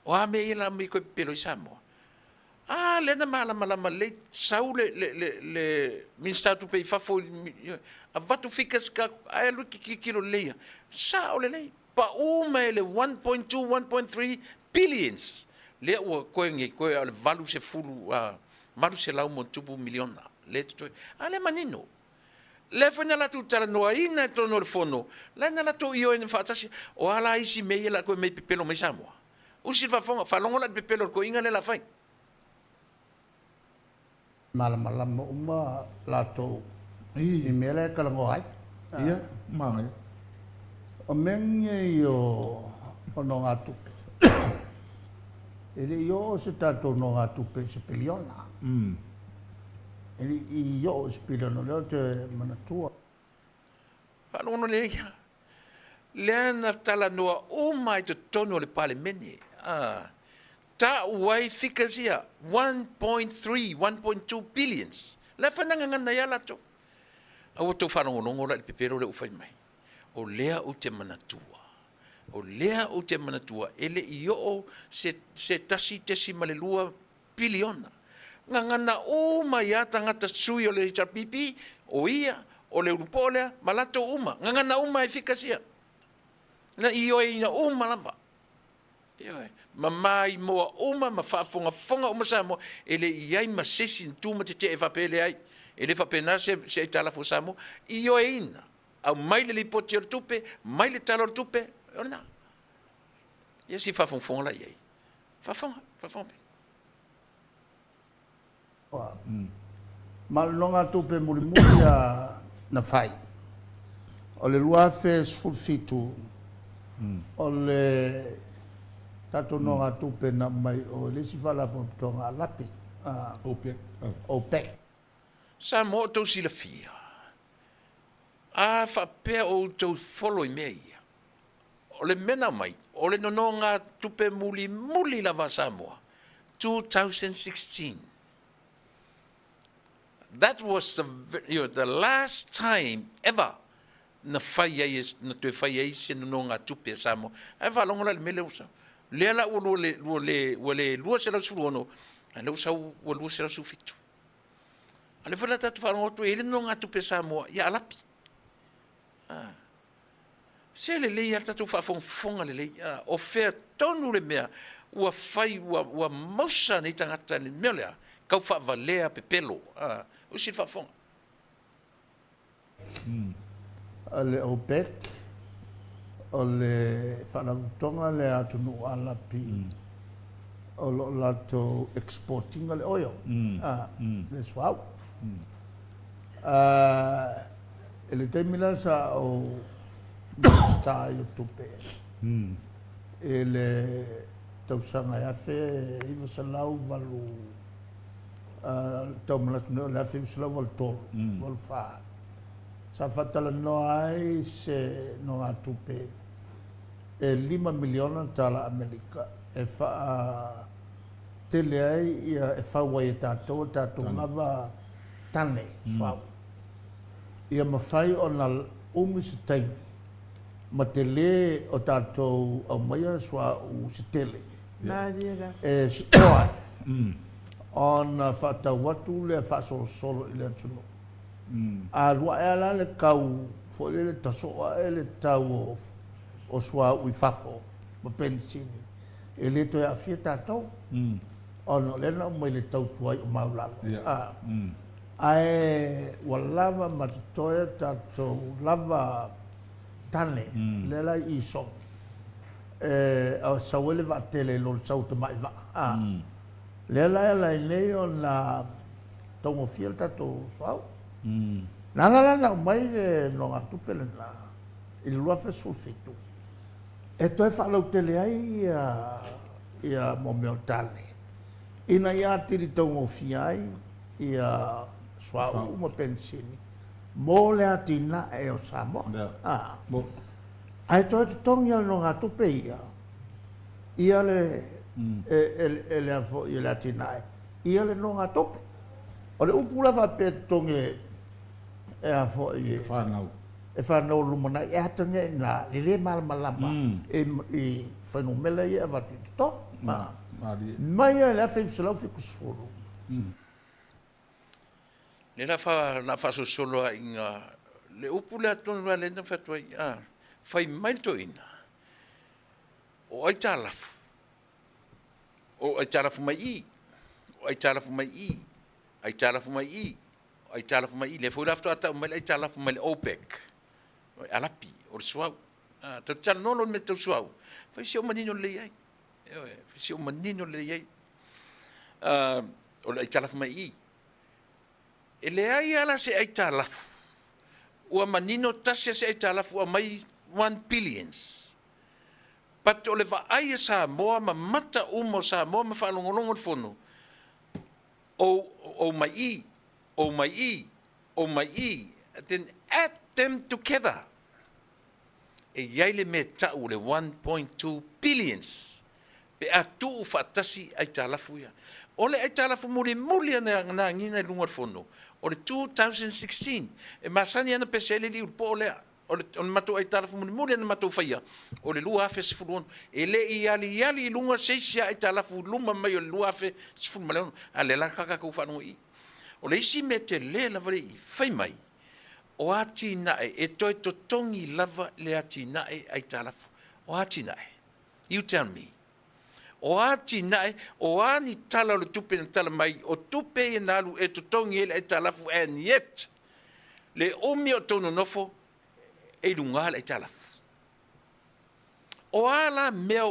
O a mea ia la omai toe pepelo ai Samoa? A lea na malamalama lelei, sau le, le, le, le Minisita o Tupe i fafo, avatu figures ka, ae alu e tilotilo lelei lava, sao lelei, pau mai le 1.2, 1.3 billions, lea ua toe nei, toe o le 80, 800 ma ona tupu miliona, lea e totoe. A lea e manino. Lea foi na latou talanoaina i totonu o le fono, la na latou ioeina faatasi, o a la isi mea ia o le a toe omai e pepelo mai Samoa? Usi le faafofoga, faalogo la i le pepelo o le toeaina lea o le a fai. Malamalama uma latou i mea la e talanoa ai. Ia, manaia. O mea nei o nogatupe, e le i oo se tatou nogatupe i se piliona. E le i oo i se piliona, o lea ou te manatua. Faalogo lelei ia. Lea na talanoa uma i totonu o le Palemene, a, tau ai figures ia, 1.3, 1.2 billions. La e fanagagana ai lava latou. Aua tou faalogologo la i le pepelo lea ua fai mai. O lea ou te manatua, o lea ou te manatua e le i oo se, se 1.2 piliona. Gagana uma ai lava tagata sui o le HRPP, o ia, o le ulupo lea, ma latou uma. Gagana uma ai figures ia. Na ioeina uma lava. Ioe. Ma maimoa uma ma faafogafoga uma Samoa, e le i ai ma se isi na tu ma tetee faapea e leai. E le faapena se, se aitalafu a Samoa. Ioeina. Aumai le lipoti o le tupe, mai le tala o le tupe, o lena. Ia se i faafogafoga la i ai. Faafofoga, faafofoga pea. Ma o le nogatupe mulimuli a na fai, o le 2017, o le tatou nogatupe na aumai o le isi faalapotopotoga a lape, OPEC. Samoa o tou silafia, a faapea o outou follow i mea ia, O le mea na aumai, o le nonogatupe mulimuli lava a Samoa, 2016. That was the, you know, the last time ever na fai ai, na toe fai ai se nonogatupe a Samoa. Ae faalogo la i le mea lea ua sau. Lea la ua lua le, ua le, ua le 216, a lea ua sau ua 217. A lea foi la tatou faalogo atu e i ai le nonogatupe a Samoa ia Alapi. Ah. Se lelei lava le tatou faafogafoga lelei, o fea tonu le mea ua fai ua, ua mausa nei tagata i le mea lea, tau faavalea pepelo, usi le faafofoga. O le OPEC, o le faalapotopotoga lea a atunuu Alapi o lo o latou export ina le oil, le suauu. I le taimi la sa ou Minisita ai o Tupe i le tausaga e 1980, tau manatu nei o le 1983, 84, sa faatalanoa ai se nogatupe e $5 miliona tala Amerika e faatele ai ia, e fau ai e tatou a tatou lava tane suauu. Ia mafai ona umi se taimi ma tele o tatou aumaia suauu se tele e store ai ona faatau atu lea faasolosolo i le atunuu. A alu ae lava la le tau Foi lele tasoo ae le tau o o suauu i fafo ma penisini, e le toe aafia tatou, ona o lea na aumai le tau tuai o maulalo. Ae ua lava ma totoe a tatou lava tane, lea la i Isogi, e sau ai le vaatele i lo le sau o tamai vaa. Lea la e ala ai nei ona taugofie le tatou suauu. Na ala la ona aumai le nogatupe lena i le 2017 e toe faalautele ai ia mo mea o tane ina ia atili taugofie ai ia suauu ma penisini mo le atinae o Samoa. Ae toe totogi lava le nogatupe ia ia le e le foi e le atinae ia le nogatupe. O le upu la faapea e totogi e a foi e fanau e fanau lumanai e atagia i ina le le malamalama i fuainumera ia e avatu i totonu. Mai lava i le 1970. Lea la fa, la faasolosolo lava ina le upu lea tonu lava lea na fai atu ai, a, fai mai le toeaina, o aitalafu, o aitalafu mai i, o aitalafu mai i, aitalafu mai i, aitalafu mai i. Lea foi la faatoa tau mai le aitalafu mai le OPEC, o le alapi, o le suau. A, tatou talanoa loa i le mea tau suau, fai si ou manino lelei ai. Ioe, fai si ou manino lelei ai. O le aitalafu mai i. E leai lava la se aitalafu ua manino tasi lava se aitalafu ua aumai one billions. But o le vaai a Samoa ma mata uma o Samoa ma faalogologo i le fono, oh mai i, oh mai i, oh mai i, then add them together. E i ai le mea e tau o le 1.2 billions pe a tuu faatasi aitalafu ia. O le aitalafu mulimuli na agiga i luga o le fono, o le 2016. E masani lava ona pese ai le alii ulupo lea. O le matou aitalafu mulimuli na matou faia, o le 2016. E le i aliali i luga se isi lava aitalafu i luma mai o le 2016, a o lea la tatou faalogo i i. O le isi mea tele lava lea i i, fai mai, o atinae e toe totogi lava le atinae aitalafu. O atinae? You tell me. O atinae, o a ni tala o le tupe na tala mai, o tupe ia na alu e totogi ai le aitalafu and yet, le umi o tou nonofo e i luga le aitalafu. O a la mea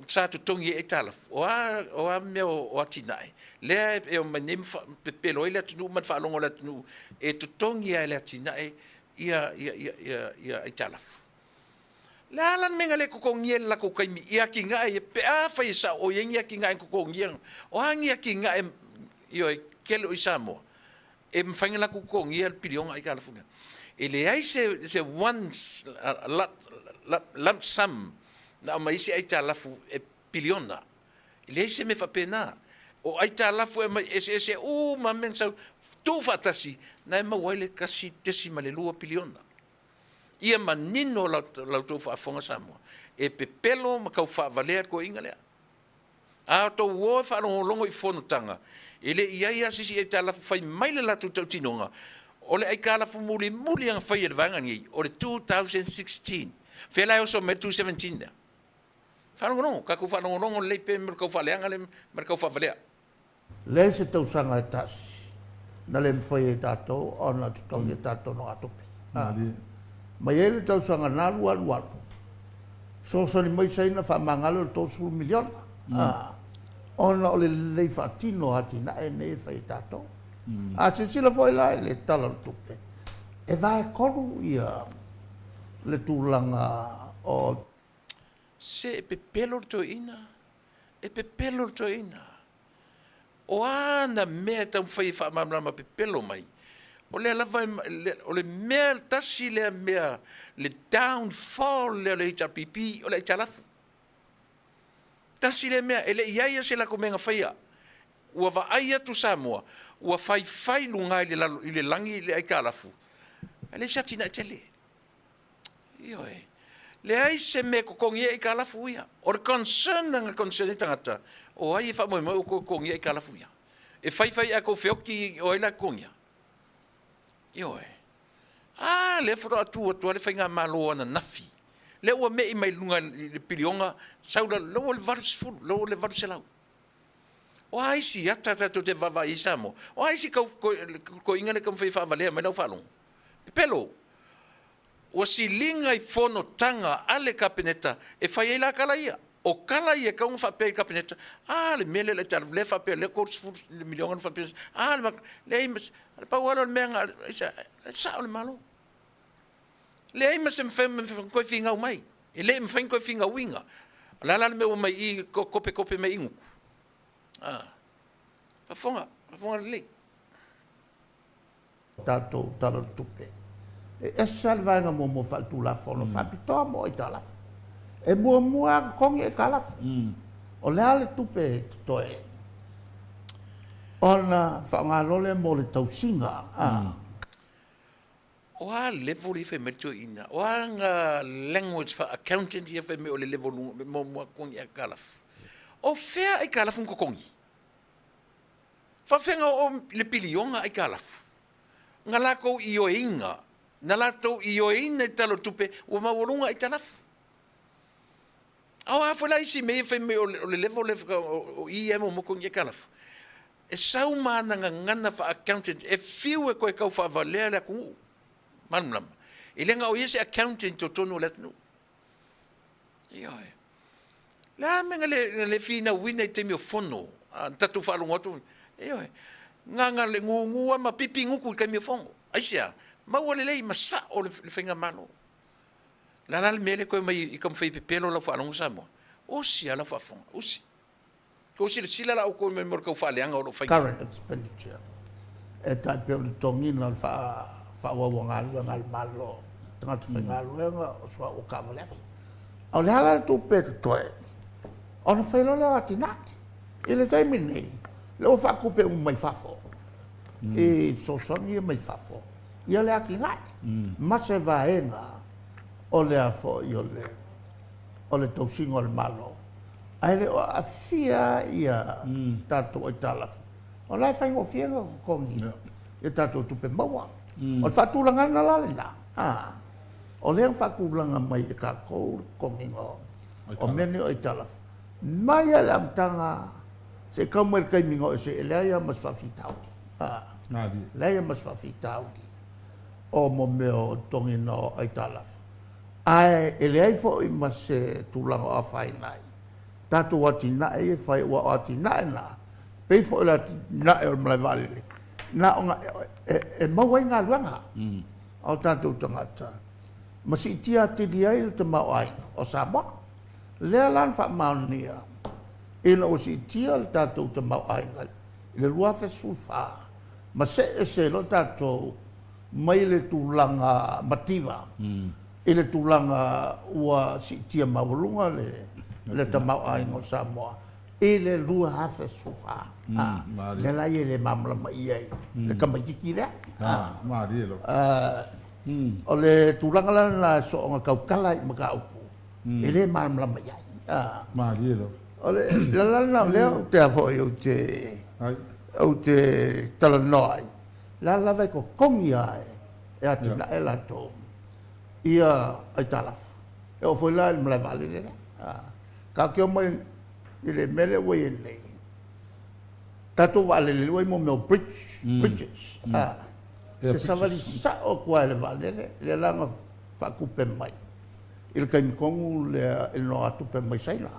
sa totogi ai aitalafu? O a mea o atinae? Lea e omai nei ma pepelo ai le atunuu ma le faalogo a le atunuu e totogi lava e le atinae ia aitalafu. O le a la le mea na le totogia ai i le latou taimi i atinae ia pe afai e sao o i ai ni atinae na totogia? O a ni atinae, ioe, tele o i Samoa e mafai ona latou totogia le piliona aitalafu lea? E leai se one lump sum na aumai ai se aitalafu e piliona. E leai se mea faapena. O aitalafu e aumai eseese uma mea na sau tuufaatasi na e maua ai le 1.2 piliona. Ia manino la outou faafofoga Samoa, e pepelo ma tau faavalea le toeaina lea. A outou o e faalogologo i fonotaga, e le i i ai lava se isi aitalafu fai mai le latou tautinoga, o le aitalafu mulimuli lava na fai e le vaega lenei, o le 2016. Fea la e oso mai ai le 2017 lea? Faalogologo, tatou faalogologo lelei pea ma le tau faaleaga lea ma le tau faavalea. Leai se tausaga e tasi na le mafai ai e tatou ona totogi e tatou nogatupe. Mai ai le tausaga na alu alu alu, fesoasoani mai Saina faamagalo le 30 miliona, ona o le lelei faatino o atinae nei e fai e tatou. A silasila foi la i le Tala o le Tupe, e vaetolu ia le tulaga o Se e pepelo le toeaina, e pepelo le toeaina. O a ana mea e taumafai e faamalamalama pepelo mai, o lea lava, o le mea tasi lea mea, le downfall lea o le HRPP, o le aitalafu. Tasi lea mea, e le i i ai lava se latou mea na faia. Ua vaai atu Samoa, ua faifai luga i le lagi le aitalafu, ae leai se atinae tele. Ioe. Leai se mea e totogi ai aitalafu ia. O le concern na concern ai tagata, o ai e faamoemoe ua toe totogia aitalafu ia? E fai fai ae tou feoti o ai la e totogia? Ioe. A lea faatoa tu atu lava le faigamalo ananafi, lea ua me'i mai luga i le piliona, sau i lalo, lea ua i le 80, lea ua i le 800. O a isi ata tatou te vaavaai i ai Samoa? O a isi toeaiina lea e taumafai e faavalea mai lau faalogo? Pepelo! Ua siliga i fonotaga a le Kapeneta e fai ai la tala ia. O tala ia e tatau ona faapea i le Kapeneta, a le mea lea o le aitalafu, lea e faapea o lea e $30 miliona na faapea, a le leai ma se, na pau lava lea o le mea na, e sao le Malo. Leai ma se mafai ona toe finau mai, e le i mafai ona toe finauina. O le a la le mea ua omai i i topetope mai i gutu? A, faafofoga, faafofoga lelei. Tatou Tala o le Tupe. E ese lava le vaega muamua faaletulafono faapitoa mo aitalafu. E muamua lava totogi aitalafu. O le a le tupe e totoe ona faaaoga loa lea mo le tausiga. O a level ia fai mai le toeaina? O a nga language faa-accountant ia fai mai o le level muamua totogi aitalafu? O fea aitalafu na totogi? Faafefea na oo i le piliona aitalafu? Na latou ioeina, na latou ioeina i Tala o le Tupe ua maualuga aitalafu. A o a foi la isi mea ia fai mai o le level lea o i e muamua totogi aitalafu? E sau ma ana gagana faa-accountant e fiu e toe tau faavalea le atunuu. Malamalama? E le na o ia se accountant i totonu o le atunuu. Ioe. Le a mea na le finauina i taimi o fono, a na tatou faalogo atu, ioe, na na le gugu lava ma pipi gutu i taimi o fono. Aisea? Maua lelei ma sao le faigamalo. O le a la le mea lea e toe aumai e taumafai e pepelo lau faalogo Samoa? Osi lava lau faafofoga, osi. Tou silasila la outou i mea o le tau faaleaga o lo o fai nei. Current expenditure, e tai pei o le totogiina o le faaauau o galuega a le Malo, tagata faigaluega, o suauu o taavale afi. A o le a la le tupe e totoe, ona fai loa lea o atinae. I le taimi lenei, lea ua faatupe uma mai fafo, i fesoasoani ia mai fafo, ia le atinae, ma se vaega o le a foi o le o le tausiga o le Malo, ae le o aafia ia tatou aitalafu, o la e faigofie ona totogi ia tatou tupe maua. O le faatulagaga la lena, o lea ua faatulaga mai e tatou le totogiga o mea nei o aitalafu, mai lava i le amataga seia tau mai i le taimi na oo ese ai, e leai lava ma se faafitauli, leai lava ma se faafitauli o mo mea o totogiina o aitalafu. Ae e leai foi ma se tulaga o afaina ai tatou atinae ia e fai, aua o atinae na, pei foi o le atinae o le malae vaalele, na ona e maua ai galuega a o tatou tagata ma siitia atili ai le tamaoaiga o Samoa. Lea la na faamaonia ina ua siitia le tatou tamaoaiga i le 2014 ma see ese ai loa tatou mai le tulaga mativa i le tulaga ua siitia maualuga le tamaoaiga o Samoa i le 2014. Lea la ia e le malamalama i ai le tamaitiiti lea. O le tulaga la lena e soona tautala ai i mataupu e le malamalama i ai. O le ala lena o lea ou te a foi ou te talanoa ai, la lava e totogi lava e atinae latou ia aitalafu. E oo foi la i le malae vaalele lea. Tatou te omai i le mea lea ua i ai nei, tatou vaalele lea ua i ai mea o bridge, bridges. E te savali sao atu lava i le vaalele, lea la na faatupe mai i le taimi tonu lea i le nogatupe mai Saina.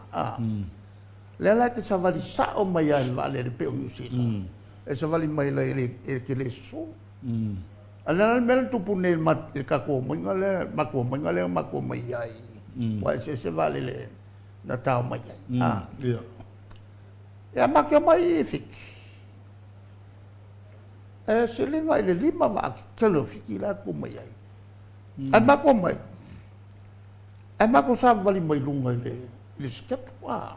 Lea la e te savali sao mai lava i le vaalele pei o Niu Sila. E savali mai la e te le susu. A le a le mea na tupu nei i le tatou omoiga lea, matou omoiga lea na matou omai ai, ua eseese vaalele na tao mai ai. A. Ia matou omai i Fiti. E siliga i le 5 vaa tetele o Fiti la e tu mai ai. Ae matou omai, ae matou savavali mai luga i le sitepu. A.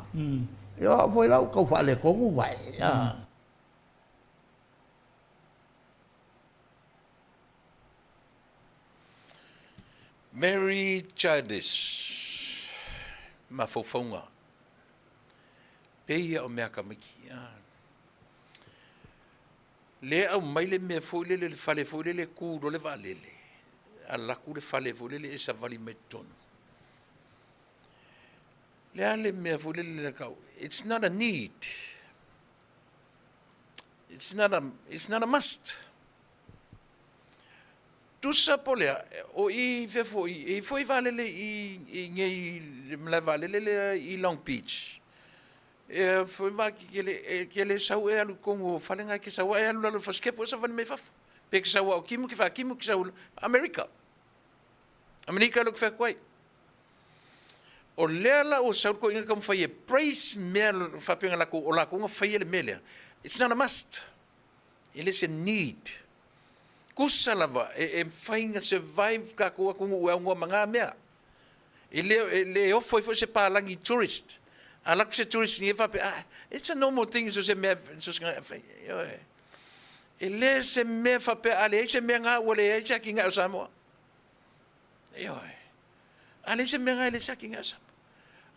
Ia o au foi la ua tau faaletonu vae. A. Mary Childish, mafaufauga, pei ia o mea tamaiti. Lea e aumai le mea foi lele, le fale foi lele e tu loa le vaalele. alu atu le fale foi lele e savali mai totonu. Le a le mea foi lele na tau, it's not a need. It's not a, it's not a must. Tusa po lea, o i fea foi, e i foi vaalele i, i nei, le malae vaalele lea i Long Beach. E foi vaa ke le, ke le sau e alu i totonu o fale na, e ke sau lava e alu i lalo o le fasikepo e savali mai fafo. Pe ke sau lava o timu ke faatimu ke sau Amerika. Amerika lea ou te fai atu ai. O lea la ua sau le toeaina taumafai e praise mea faapea na latou, o latou na faia le mea lea. It's not a must. E le se need. Tusa lava e, e mafai na survive tatou atunuu e aunoa ma na mea. E le, e le ofo ai foi se palagi tourist. A alu atu se tourist nei faapea, ah, it's a normal thing, so se mea, so se, ioe. E le se mea faapea, a leai se mea na ua leai se atinae o Samoa. Ioe. A leai se mea na e leai se atinae o Samoa.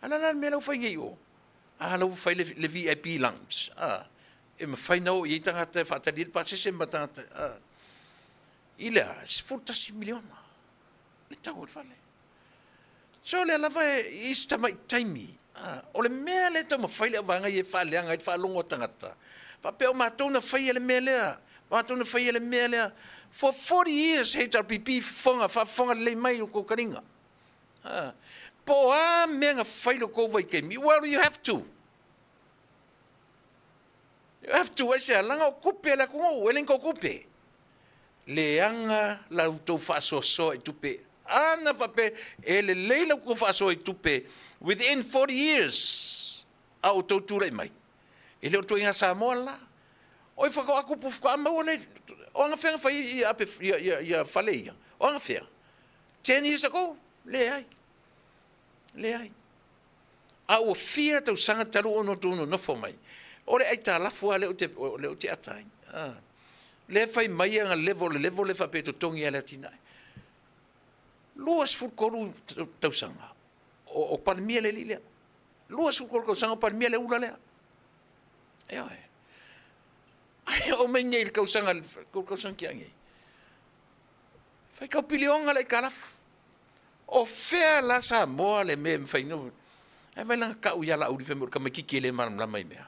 A la la le mea la ua fai nei i o. A la ua fai le, le VIP lounge. A, e mafai na o i ai tagata e faatali ai le pasese ma tagata. A, i le a, 11 miliona le tau o le fale. So lea lava e, i si tamai taimi, a, o le mea lea e taumafai le auvaega ia e faaleaga ai le faalogo a tagata, faapea o matou na faia le mea lea, matou na faia le mea lea. For 40 years HRPP fofoga, faafofoga lelei mai o tou taliga. A, po o a mea na fai i lo tou vaitaimi, well you have to. You have to, aisea, leaga o tupe a le atunuu, e le ni tou tupe. Leaga la outou faasoasoa i tupe. Ana faapea e lelei la outou faasoa i tupe within 40 years a o outou tulai mai, e le o le ituaiga Samoa le la. Oi faatoa tupu faatoa maua le, o anafea na fai ai ia ape, ia, ia, ia fale ia? O anafea? 10 years ago? Leai. Leai. A ua fia tausaga talu ona outou nonofo mai, o le aitalafu lava lea ou te, lea ou te ata ai. A. Lea e fai mai ana level, le level lea faapea e totogi lava le atinae. 23 tausaga o, o Palemia le alii lea. 23 tausaga o Palemia le ula lea. Ioe. Ai oo mai nei i le tausaga, le tausaga tea nei. Faitau piliona le aitalafu. O fea la Samoa le mea e mafai ona... Ae vaai la na tau ia Laauli fai mai o le tamaitiiti e le malamalama i mea.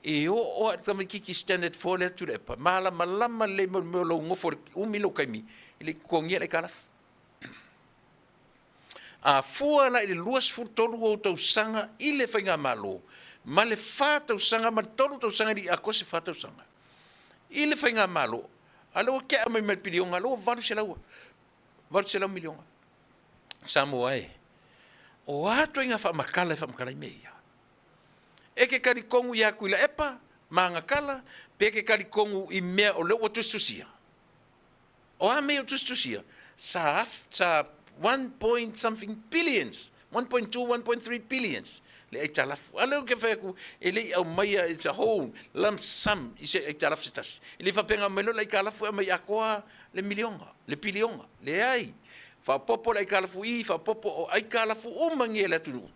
E oo lava i le tamaitiiti standard four lea Tuilaepa, malamalama lelei mai le mea o lou nofo i le umi lou taimi e le i totogia le aitalafu. A fua la i le 23 o ou tausaga i le faigamalo ma le fa tausaga ma le tolu tausaga e le i atoa se fa tausaga i le faigamalo, a lea ua tea mai ma le piliona, lea ua 800, 800 miliona. Samoa e, o a ituaiga faamatala e faamatala ai mea ia? E te talitonu ia Tuilaepa ma ana tala, pe e te talitonu i mea o lea ua tusitusia? O a mea ua tusitusia? Sa, sa 1 point something billions, 1.2, 1.3 billions le aitalafu. A lea ou te fai atu, e le i aumaia, it's a whole lump sum i se aitalafu se tasi. E le faapea na aumai loa le aitalafu e aumai atoa le miliona, le piliona. Leai. Faaopoopo le aitalafu i, faaopoopo o aitalafu uma nei a le atunuu.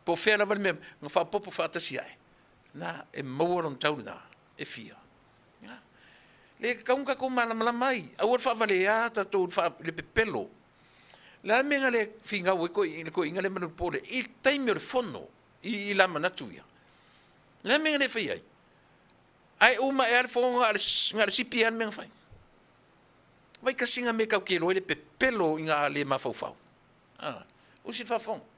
Po o fea lava le mea, na faaopoopo faatasi ae. Na, e maua lona tau lena, e fia. Na. Le tatau ona tatou malamalama ai. Aua le faavalea tatou i le pepelo. Le a le mea na le finau ai le toeaina lea ma le pole i le taimi o le fono i la manatu ia. Le a le mea na le fai ai? Ae uma ea le fono na o le sipi lava le mea na fai. Vai kasi na mea tatou te iloa ai le pepelo i ngā le mafaufau. Ah, usi le faafofoga.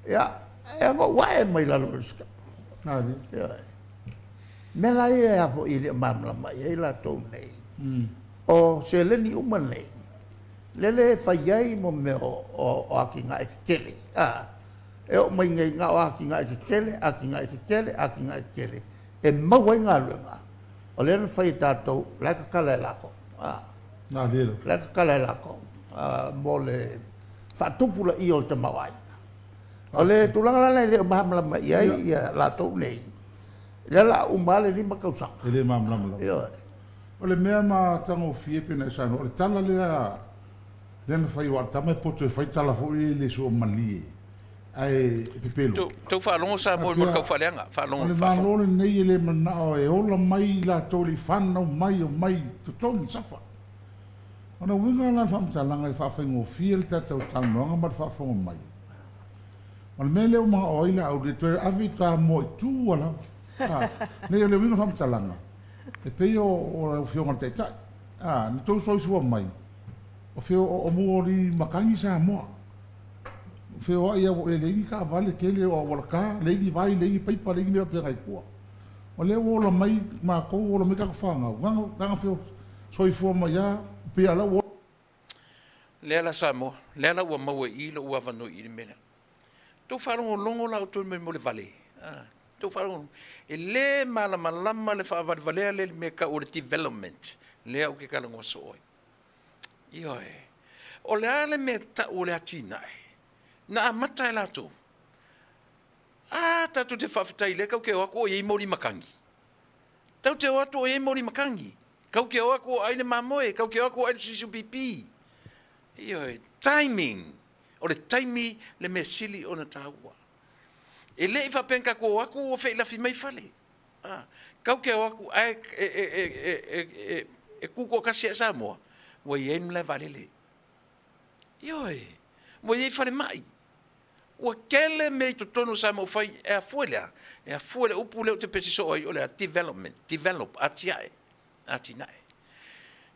Ia, e ona ou ae mai lalo o le sikapu. Ioe. Mea la ia a foi e le o malamalama i ai latou nei, o seleni uma nei, lele e fai ai mo mea o atinae tetele, a, e oo mai nei na o atinae tetele, atinae tetele, atinae tetele, e maua ai galuega, o lea na fai e tatou, la e tatala e latou, a, la e tatala e latou, a, mo le faatupulaia o le tamaoaiga. O le tulaga la lena e le o malamalama i ai ia latou nei, lea o le a uma lava le 5 tausaga. E le malamalama lava. Ioe. O le mea matagofie pei ona e saunoa, o le tala lea Lea na fai aua o le tama e poto e fai tala foi lele e suamalie ae e pepelo. Tau faalogo Samoa i le tau faaleaga, faalogo. O le Malo lenei e le manao e ola mai i latou e le i fanau mai, omai totogi, suffer. O le uiga la o le faamatalaga e faafaigofie le tatou talanoaga ma le faafofoga mai. O le mea lea ua manao ai Laauli e toe ave i Samoa i tua lava. Leai o le uiga o le faamatalaga, e pei o lau Afioga i le Taitai, na outou soifua mai, o fea o moli matagi Samoa. O feoai lava e leai ni taavale tele o auala ta, leai ni vai, leai ni paipa, leai ni mea faapena i tua. O lea ua ola mai matou, ola mai tatou fanau, na ona soifua mai lava, pei lava o la ua ola. Lea la Samoa, lea la ua maua i i lou avanoa i i le mea lea. Tou faalogologo la outou i mea o le vale, a, tou faalogologo. E le malamalama le faavalevalea lea i le mea e tau o le development, lea ou te talanoa soo ai. Ioe. O le a le mea e tau o le atinae? Na amata e latou. A, tatou te faafetai lea tatou te o atu o i ai moli matagi. Tatou te o atu o i ai moli matagi. Tatou te o atu o ai le mamoe, tatou te o atu o ai le suisu pipi. Ioe, timing. O le taimi le mea sili ona taua. E le i faapea na tatou o atu ua feilafi mai fale. A, tatou te o atu ae e tutoatasi lava Samoa, ua i ai le malae vaalele. Ioe, ua i ai falemai. Ua tele mea i totonu o Samoa ua fai, e afua i le a? E afua i le upu lea ou te pese soo ai, o le a? Development, develop, atiae, atinae.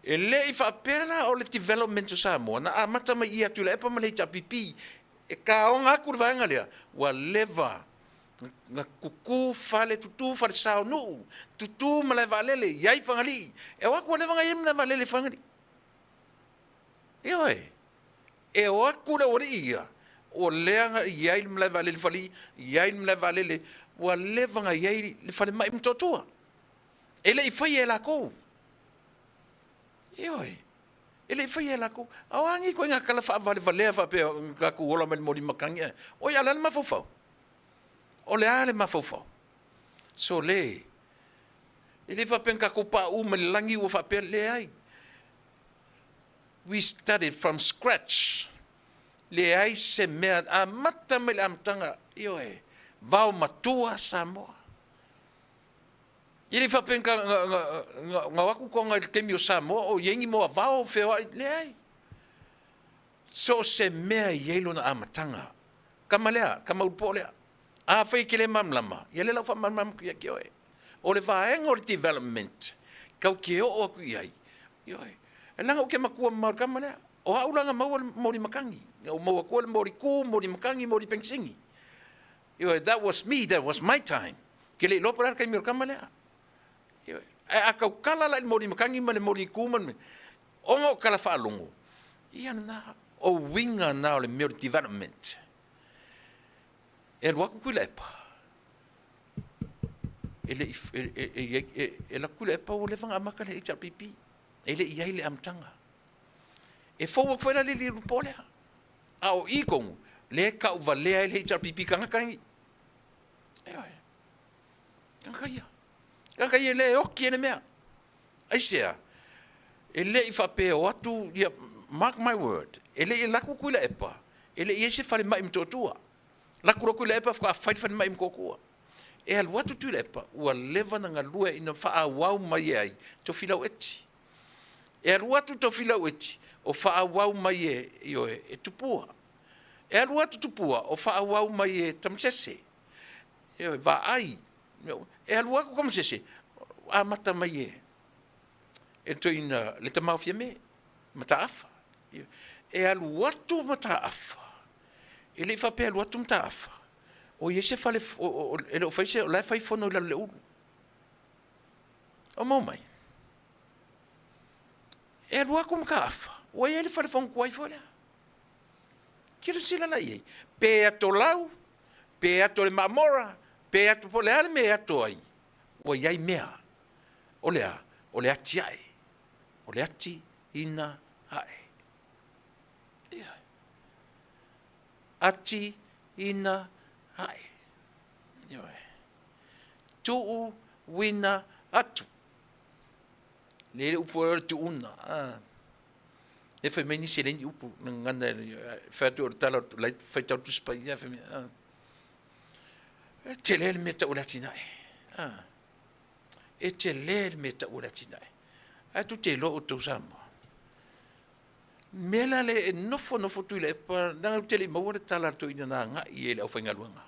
E le i faapea la o le development o Samoa na amata mai ia Tuilaepa ma le HRPP, e taoga atu le vaega lea, ua leva na tutu fale, tutu falesa o nuu, tutu malae vaalele, i ai Fagalii. E o atu ua leva ona i ai malae vaalele i Fagalii. Ioe, e o atu le aualii ia, ua lea na i ai le malae vaalele i Fagalii, i ai le malae vaalele, ua leva ona i ai le falemai i Motootua. E le i faia e latou. Ioe. E le i faia e latou. A o a nei ituaiga tala faavalevalea faapea tatou ola mai le moli matagi ae, oi a o le a le mafaufau? O le a le mafaufau? Sole, e le faapea na tatou pauu mai le lagi ua faapea, leai. We started from scratch. Leai se mea, amata mai le amataga, ioe, vao matua Samoa. E le faapea na o atu Toga i le taimi o Samoa o i ai ni moavao o feoai, leai. So o se mea e i ai lona amataga. Tama lea, tama ulupo lea. Afai e te le malamalama, ia lea la ua faamalamalama atu ia te oe. O le vaega o le development, tatou te oo atu i ai, ioe, leaga ou te matua mamao i le tama lea. O au la na maua le moli matagi, na ou maua atua le moli ku, moli matagi, moli penisini. Ioe, that was me, that was my time. Ou te le iloa po o le a le taimi o le tama lea. Ioe. Ae a tautala la i le moli matagi ma le moli ku ma le ona o tala faalogo, ia lena, o uiga na o le mea o le development. E alu atu Tuilaepa, e le i, e, e, e, e, e alu atu Tuilaepa ua leva ona amata le HRPP. E le i i ai le amataga. E fou atu foi la le liuliupo lea. A o i tonu, lea e tauvalea ai le HRPP tagata nei. Ioe. Tagata ia. Tagata ia lea e oti ai le mea. Aisea? E le i faapea e o atu, ia, mark my word, e le i alu atu Tuilaepa, e le i i ai se falemai i Motootua. Alu atu loa Tuilaepa faatoa fai le falemai i Motootua. E alu atu Tuilaepa, ua leva ona galue ina faaauau mai ai Tofilau Eti. E alu atu Tofilau Eti, o faaauau mai e, ioe, e Tupua. E alu atu Tupua, o faaauau mai e Tamasese. Ioe, Vaai. E alu atu Tamasese, amata mai e e le toeaina le Tama o Fiame, Mataafa. E alu atu Mataafa, e le i faapea e alu atu Mataafa, o i ai se fale, e le o fai se, o la e fai fono i lalo o le ulu. O maua mai? E alu atu Mataafa, ua i ai le fale fono tuai foi lea. Silasila la i ai, pe ato lau, pe ato le maamora, pe ato po o le a le mea e ato ai, ua i ai mea. O le a? O le ati ae. O le ati ina ae. Ioe. Ati ina ae. Ioe. Tuu uina atu. Le le upu o le tuuna. E fai mai nisi e leai ni upu gagana e fai atu o le tala o la e faitau le Tusi Paia fai mai, ah. E tele le mea tau o le atinae. Ah. E tele le mea tau o le atinae. Ae tou te iloa outou Samoa. Mea la le e nofo nofo Tuilaepa, leaga ou te le i maua le tala a le toeaina na agai i ai i le aufaigaluega.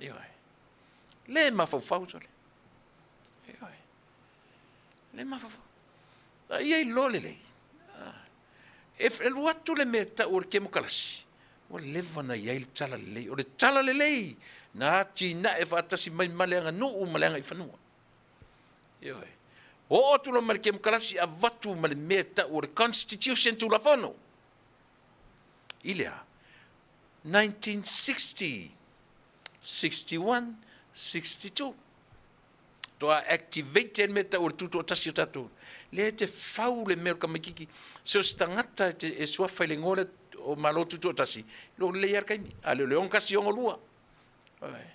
Ioe. Le mafaufau sole. Ioe. Le mafaufau. A ia iloa lelei, e alu atu le mea tau o le kemokalasi, ua leva ona i ai le tala lelei. O le tala lelei na atinae faatasi mai ma le aganuu ma le agaifanua. Ioe. Oo atu loa ma le kemokalasi avatu ma le mea tau o le Constitution Tulafono. I le a? 1960, 61, 62. Toa activate le mea tau o le tutoatasi o tatou. Lea e te fau le mea o le tamaititi. So se tagata e, te, e suafa i le igoa lea o Malo Tutoatasi, lo lelei lava le taimi. A le o le 61, 62.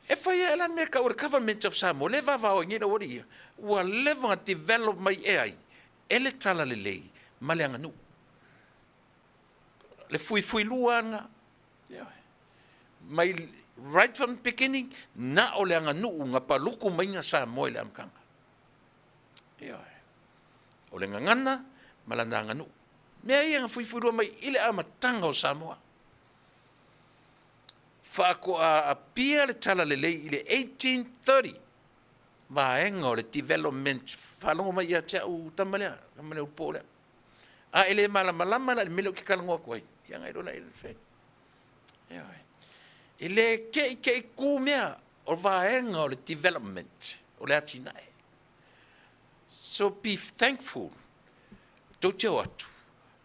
E fai ai la le mea tau o le Government of Samoa, lea e vavao ai nei le aualii ia, ua leva ona develop mai e ai? E le talalelei ma le aganuu. Le fuifuilua lena. Mai right from the beginning, na o le aganuu na paluku mai na Samoa i le amataga. Ioe. O le gagana ma lana aganuu. Mea ia na fuifuilua mai i le amataga o Samoa. Faatoa apia le talalelei i le 1830, vaega o le development. Faalogo mai ia te au tama lea, tama lea ulupo lea. A e le malamalama la i le mea lea ou te talanoa atu ai, ia na iloa la i le fai. Ioe. E le keikei ku mea o vaega o le development, o le atinae. So be thankful. Tou te o atu,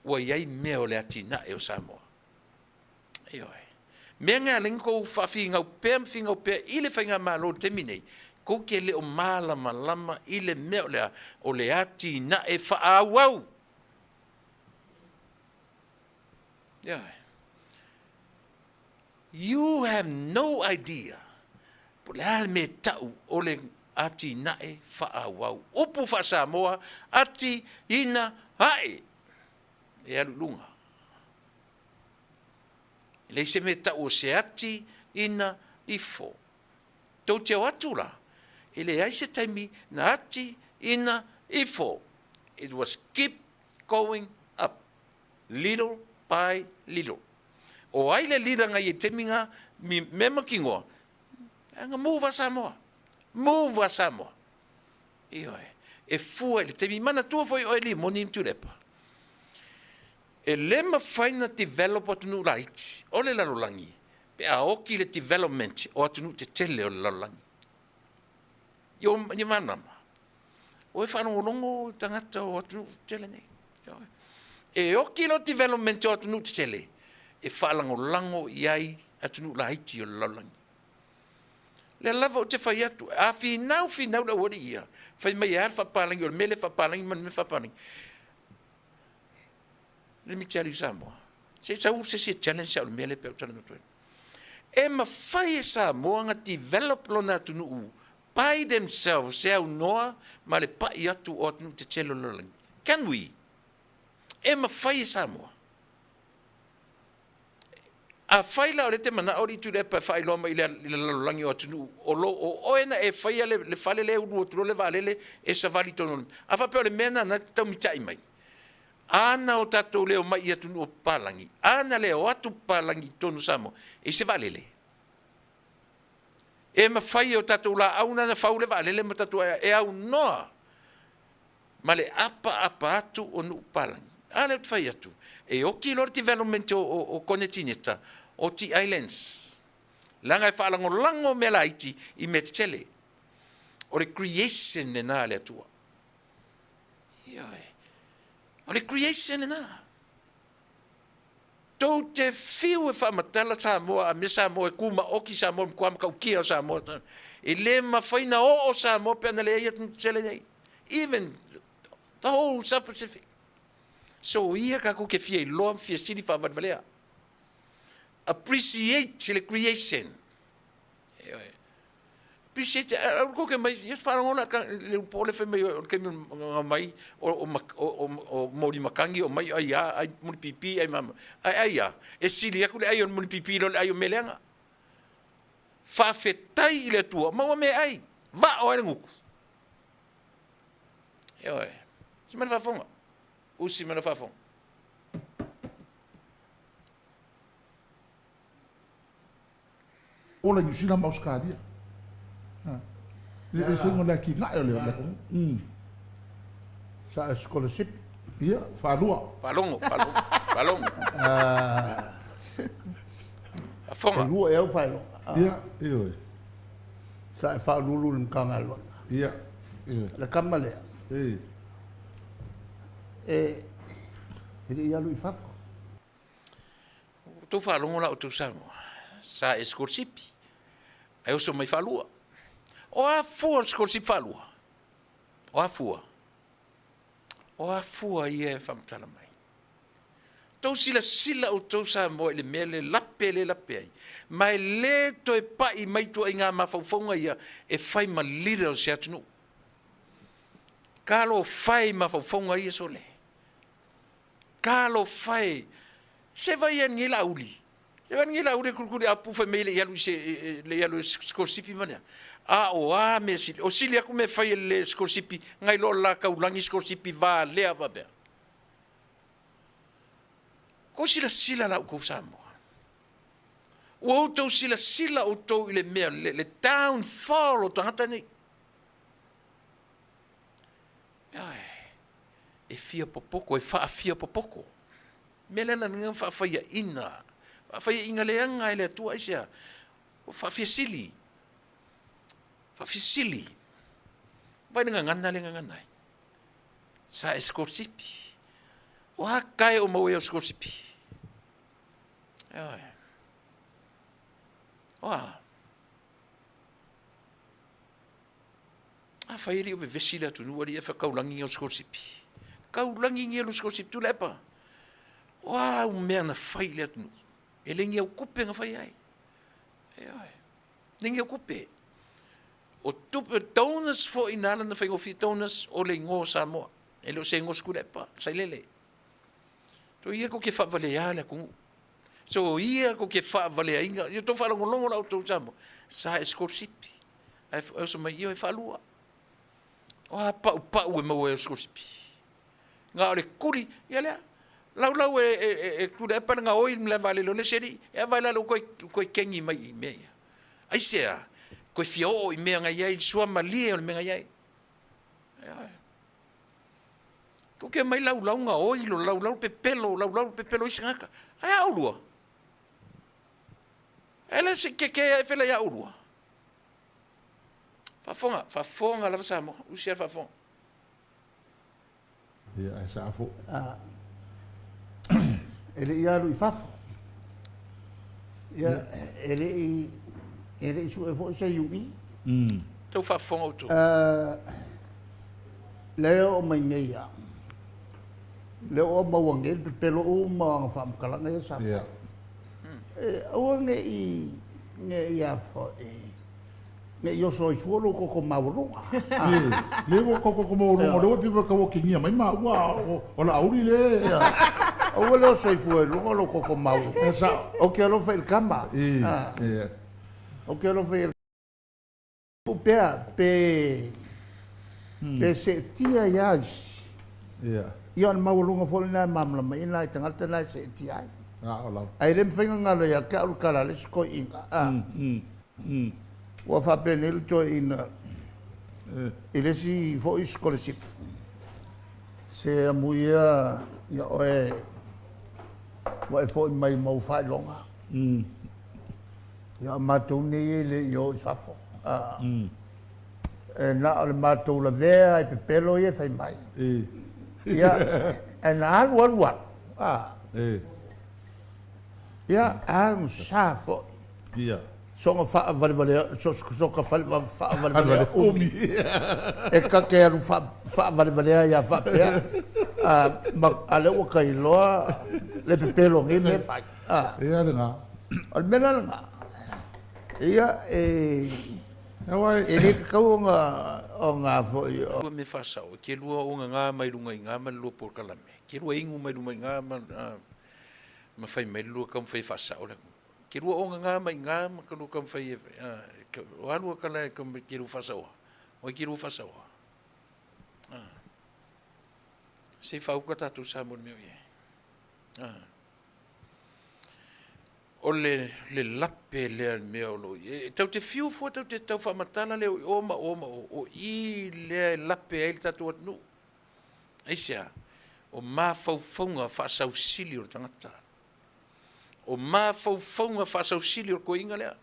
ua i ai mea o le atinae o Samoa. Ioe. Mea na e ala ai ona tou faafinau pea ma finau pea i le faigamalo i le taimi nei, tou te le o malamalama i le mea o le a? O le atinae faaauau. Ioe. You have no idea po o le a le mea e tau o le atinae faaauau. Upu faa-Samoa, ati, ina, ae. E alu i luga. E leai se mea e tau o se ati ina ifo. Tou te o atu la, e leai se taimi na ati ina ifo. It was keep going up, little by little. O ai le leader na i ai taimi na, mi mea mautinoa, na move a Samoa. Move a Samoa. Ioe. E fua i le taimi. Manatua foi oe Limoni ma Tuilaepa. E le mafai ona develop atunuu laiti o le lalolagi pe a oti le development o atunuu tetele o le lalolagi. Ia malamalama? Ua e faalogologo tagata o atunuu tetele nei. E oti lo development o atunuu tetele e faalagolago i ai atunuu laiti o le lalolagi. Lea lava ou te fai atu, a finau finau le aualii ia, fai mai e a le faapalagi o le mea lea faapalagi ma le mea faapalagi. Let me tell you Samoa, se i sau se isi e challenge au i le mea lea pei ou talanoa atu ai. E mafai e Samoa ona develop lona atunuu by themselves e aunoa ma le pai atu o atunuu tetele o le lalolagi. Can we? E mafai e Samoa. Afai la o lea e te manao alii Tuilaepa e faailoa mai i le lalolagi o atunuu o lo o oe na e faia le fale lea e ulu atu loa le vaalele e savali i totonu o le... A faapea o le mea lena na te taumitai mai, a na o tatou le omai i atunuu o papalagi, a na le o atu papalagi i totonu o Samoa i se vaalele, e mafai e o tatou laau na na fau le vaalele ma tatou ae e aunoa ma le apaapa atu o nuu papalagi. A lea ou te fai atu, e oti loa le development o Konetineta, o ti islands, leaga e faalagolago mea laiti i mea tetele. O le creation lena a le Atua. Ioe. O le creation lena. Tou te fiu e faamatala Samoa a mea Samoa e tumaoti Samoa matua matautia o Samoa. E le mafai na oo Samoa pe ana leai atunuu tetele nei. Even the whole South Pacific. So ia tatou te fia iloa ma fia sili faavalevalea. Appreciate le creation. Ioe. Pisi te au ko ke mai ia wharongo la le upo le whai mai o le kaimi nga mai o o o o o mori makangi o mai ai a ai muli pipi ai mama ai ai a e sili aku le ai o muli pipi lo le ai o meleanga. Faafetai i le Atua, maua mea ai, vao ai le guku. Ioe. Si mai le faafofoga. Usi mai le faafofoga. Ola i Niu Sila ma Ausetalia. Le le faiga o le atinae o le atunuu. Sa e sikolasipi. Ia, faalua. Faalogo, faalogo, faalogo. Faafofoga. E lua ea au faailoga. Ia, ioe. Sa e faauluulu i le Matagaluega. Ia, ioe. Le kama lea. E. E, e le i alu i fafo. Ua outou faalogo la outou Samoa, sa e sikolasipi, ae oso mai faalua. O a fua o le sikolasipi faalua? O a fua? O a fua ia e faamatala mai? Tou silasila outou Samoa i le mea le lape le lape ai, ma e le toe pai mai ituaiga mafaufauga ia e fai ma leader o se atunuu. Talofa e i mafaufauga ia sole. Talofa e! Se vai ia lenei Laauli. Se vai lenei Laauli e kulikuli apu fai mai le i alu i se le i alu i sikolasipi ma lea. A o a mea sili? O sili atu mea fai e le sikolasipi nai lo la taulagi sikolasipi valea faapea. Kou silasila la outou Samoa. Ua outou silasila outou i le mea le, le downfall o tagata nei. E fia popoko, e faafia popoko. Mea lea na na faafaiaina, faafaiaina leaga e le Atua aisea? Ua faafiasili, faafiasili. Vai le gagana le gagana ai. Sa e sikolasipi. O a kae o maua ia o sikolasipi? Ioe. O a? Afai e le i o vevesi le atunuu alii e whakaulagi o sikolasipi. Kaulagi ngia lo sikolasipi Tuilaepa. O a au mea na fai i le atunuu. E le ngia au kupe na fai ai. Ioe. Le ngia au kupe. O tupe, donors foi na ala na faigofie donors o le igoa o Samoa. E le o se igoa o se Tuilaepa, sailele. So ia kou te faavaleā le atunuu. So ia kou te faavaleaina, ia tou faalogologo la outou Samoa, sa e sikolasipi. Ae oso mai, ioe, faalua. O a paupau e maua ai o sikolasipi. Na o le kuli, ia lea, laulau e, e, e, e Tuilaepa le gaoi i le malaevaalele o le isi alii, e vaai la ua toe, toe kegi mai i mea ia. Aisea? Toe fia oo i mea na i ai, suamalie o le mea na i ai. Ioe. Tou te omai laulau gaoi, lo laulau pepelo, laulau pepelo isi tagata. Ae a oulua? E le se keke e fela ia oulua. Faafofoga, faafofoga lava Samoa, usi a faafofoga. Ia, ae saa fo. Ah. E le i alu i fafo. Ia, e le i e le i sue foi se UE. Tau faafofoga outou. Uh, lea e oo mai nei ia. Lea ua maua nei le pepelo uma o ana faamatalaga ia sa fai. Yeah. E, aua ne i ne i a foi ne i oso ai fua lou toto maualuga. Le ua toto maualuga, lea ua pei ua kigia mai maua o Laauli le. Aua le oso ai fua i luga lou toto maualuga. E sao. Ou te alofa i le kama. Ou te alofa i le pea pe pe seetia ia isi. Ia o le maualuga foi lena e malamalama ai nai tagata na e seetia ai. Ae le mafai ona galo ia te au le tala a le isi toeaina. Ua faapenei le toeaina i le isi foi scholarship. Se amuia ia oe ua e foi mai ma ou faailoga. Ia o matou nei e le i o i fafo. E na o le matou lavea i pepelo ia e fai mai. Ia, ae na alu alu alu. Ia, agusa foi. Soga faavalevalea, soka faavalevalea umi. E ta te alu faavalevalea ai lava faapea. A lea ua ta iloa le pepelo o nei mea e fai. Ia lena. O le mea la lena, ia e... E le tatau ona ona foi o. Lua mea faasao, e te lua ogaga mai luga i ina ma le lua polokalame, e te lua inu mai luma i ina ma, ma fai mai le lua taumafai e faasao le atunuu. E te lua ogaga mai ina ma te lua taumafai e, o a lua tala e te lua faasaoa? O ai te lua faasaoa? Se i faauta tatou Samoa i le mea o i ai. O le le lape lea i le mea o lo o i ai. E tatou te fiu foi tatou te tau faamatala le o i o ma o ma o, o i lea e lape ai le tatou atunuu. Aisea? O mafaufauga faasausili o le tagata. O mafaufauga faasausili o le toeaina lea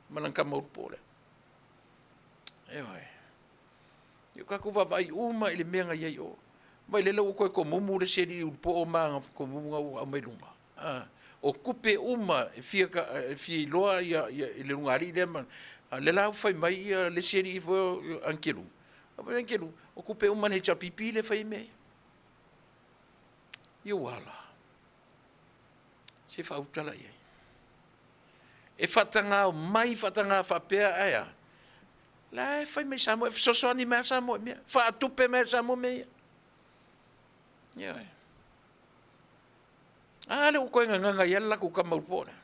ma lana tama ulupo lea. Ioe. Ia tatou vaavaai uma i le mea na i ai i o. Vaai lele ua toe tomumu le isi alii ulupoo ma ana tomumu na ua aumai i luma. O tupe uma e fia, e fia iloa ia, ia, i le lugalii lea ma, a lea la ua fai mai ia le isi alii foi o Angelu. Fai mai Angelu, o tupe uma a le HRPP lea e fai ai mea ia. Ia ua ala. Se i faautala i ai. E faatagao mai, faataga faapea, ae a? La e fai mai Samoa, e fesoasoani mai a Samoa i mea, faatupe mai e Samoa mea ia. Ioe. A lea ua toe gagaga i ai le latou tama ulupo lea.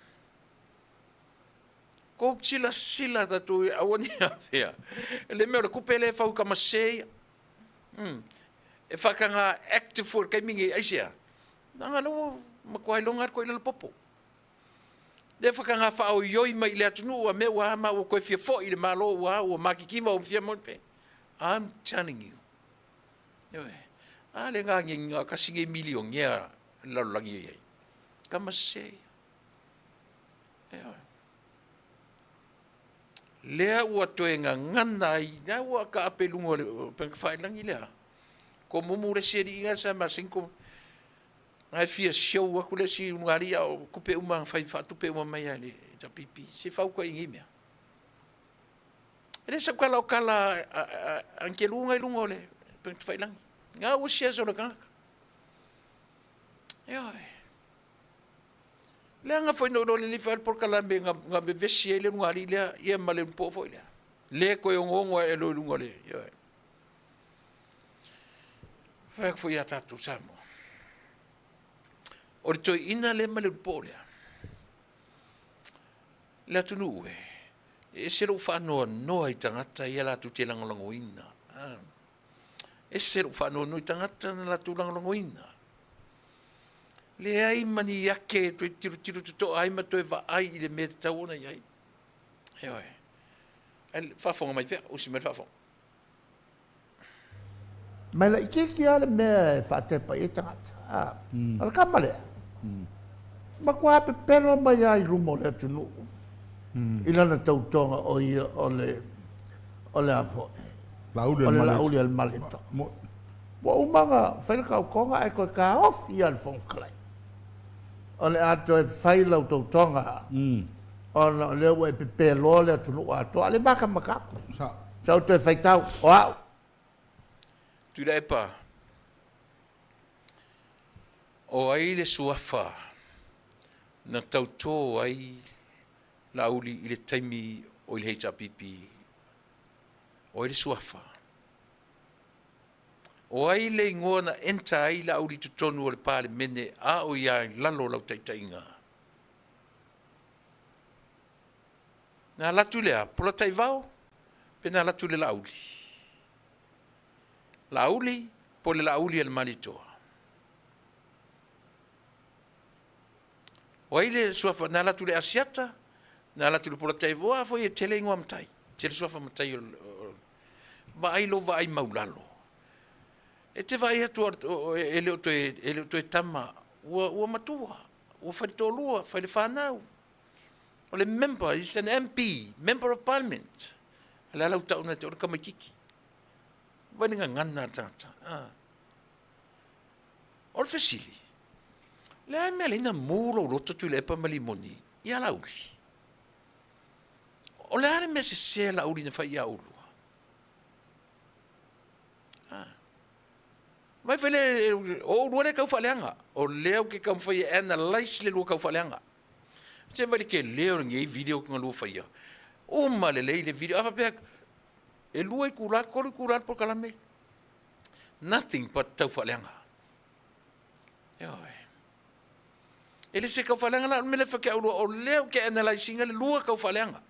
Kou silasila tatou ia aua ne i afea. Le mea o le tupe lea e fau i tama sese ia. E faataga active foi i le taimi lenei, aisea? Leaga o lea ua matua iloga lava le toeaina lapopo. Lea faataga faaoioi mai i le atunuu a mea ua a ma ua toe fia foi i le Malo ua a ua matitiva ua fia moni pe. I'm telling you. Ioe. A le gagiagiga tasi nei milionea le lalolagi o i ai. Tama sese ia. Ioe. Lea ua toe gagana ai, lea ua taape i luga o le upega tafailagi lea. Komumu le isi alii sa masani ko na fia show atu le isi ulugalii a o tupe uma na fai faatupe uma mai lava e le HRPP. Se fauta i nei mea. E le sau tala o tala a Ankeluga i luga o le upega tafailagi. Na ua shares o le tagata. Ioe. Leaga foi na ou iloa lelei foi le polokalame na vevesi ai le ulugalii lea ia ma le ulupoo foi lea. Le toe ogoogo ae loa i luga o le, ioe. Fai atu foi ia tatou Samoa. O le toeaina lea ma le ulupoo lea, le atunuu e, e ese lou faanoanoa i tagata ia latou te lagolagoina. E ese lou faanoanoa i tagata na latou lagolagoina. Leai ma ni ake e toe tilotilo totoa ai ma toe vaai i le mea e tatau ona i ai. Ioe. Ae faafofoga mai pea, usi mai le faafofoga. Ma e laitiiti lava le mea e faatepa i ai tagata. O le tama lea, matua pepelo mai lava i luma o le atunuu i lana tautoga o ia o le, o le a foi, o le Laauli a le Malietoa. Ua uma ona fai le tautoga ae toe taofi lava e le Fofoga Fetalai, o le a toe fai lau tautoga ona o lea ua e pepeloa le atunuu atoa, a o lea e matamata atu. Sa ou toe faitau, o au. Tuilaepa, O ai le suafa na tautō ai Laauli i le taimi o i le HRPP? O ai le suafa? O ai le igoa na enter ai Laauli i totonu o le Palemene a o ia i lalo o lau taitaiga? Na alu atu i le a? Polataivao pe na alu atu i le Laauli? Laauli po o le Laauli a le Malietoa? O ai le suafa? Na alu atu i le Asiata, na alu atu i le Polataivao, a foi e tele igoa matai, tele suafa matai o vaai lou vaai maulalo. E te vaai atu e le o toe, e le o toe tama, ua, ua matua, ua faitoalua, failefanau. O le member, is an MP, Member of Parliament. O le a lau tau na te o le tamaititi. Vai le gagana a le tagata. Ah. O le fesili, le a mea leina mu lou loto Tuilaepa ma Limoni ia Laauli? O le a le mea sese a Laauli na fai ia oulua? Ah. Vai fai le, o oulua le tau faaleaga. O lea ou te taumafai e analyse le lua tau faaleaga. Se vai le tele o lenei video na lua faia. Uma lelei le video. A faapea, E 2 itula, 3 itula le polokalame. Nothing but taufaaleaga. Ioe. E le se taufaaleaga la o le mea lea e fai atu ia oulua, o lea ou te analyse ina le lua taufaaleaga.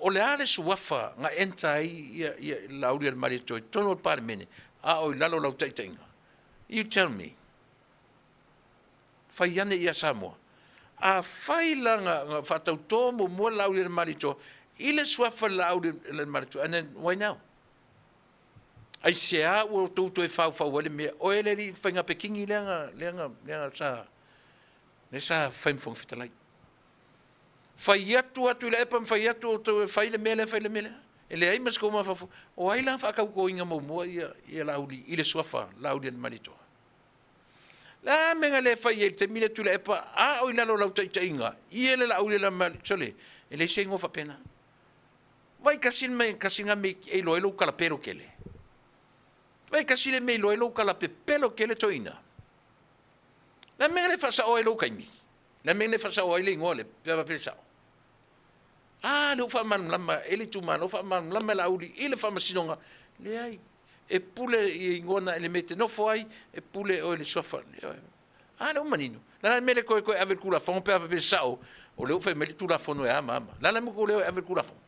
O le a le suafa na enter ai ia, ia Laaulialemalietoa i totonu o le Palemene, a o i lalo o lau taitaiga? You tell me. Fai ane ia Samoa. Afai la na, na faatautō muamua le Laaulialemalietoa i le suafa o le Laaulialemalietoa, and then why now? Aisea ua outou toe faufau ai le mea, oe le alii faiga pekini lea na, lea na, lea na sa, lea sa fai ma Fofoga Fetalai. Fai atu atu i le epa ma fai atu outou e fai le mea lea, fai le mea lea. E leai ma se tou mafaufau. O ai la faatautoina muamua ia, ia Laauli i le suafa Laaulialemalietoa? Le a mea na le fai ai i le taimi lea Tuilaepa a o i lalo o lau taitaiga ia le Laaulialemalietoa, sole, e leai se igoa faapena. Vai kasi le mea kasi na mea e iloa ai lou kalapelo tele. Vai kasi le mea e iloa ai lou kalapepelo tele toeaina. Le a mea na le faasaoa ai lou taimi? Le a mea na le faasaoa ai le igoa lea pe a faapea e sao? A lea ua faamalamalama e le itumalo, faamalamalama e Laauli i le faamasinoga. Leai, e pule i igoa na i le mea e te nofo ai, e pule oe i le suafa. A lea ua manino. O le a la le mea le toe toe ave i le Tulafono pe a faapea e sao, o lea ua fai mai le Tulafono e a ma a ma. O le a la le mea ua tou le o e ave i le Tulafono?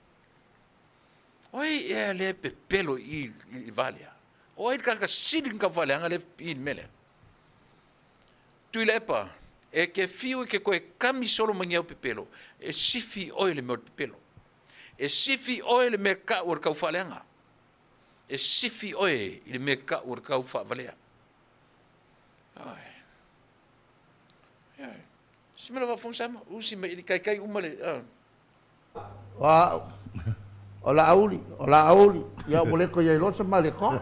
O ai ea lea e pepelo i i i le va lea? O ai le tagata sili ona taufaaleaga lea i i le mea lea? Tuilaepa, e te fiu e te toe kami solo mai ni au pepelo, e sifi oe i le mea o le pepelo. E sifi oe i le mea e tau o le taufaaleaga. E sifi oe i le mea e tau o le taufaavalea. Usi mai i kaikai uma le. O au, o Laauli, o Laauli, ia ua le toe i ai loa se Malietoa.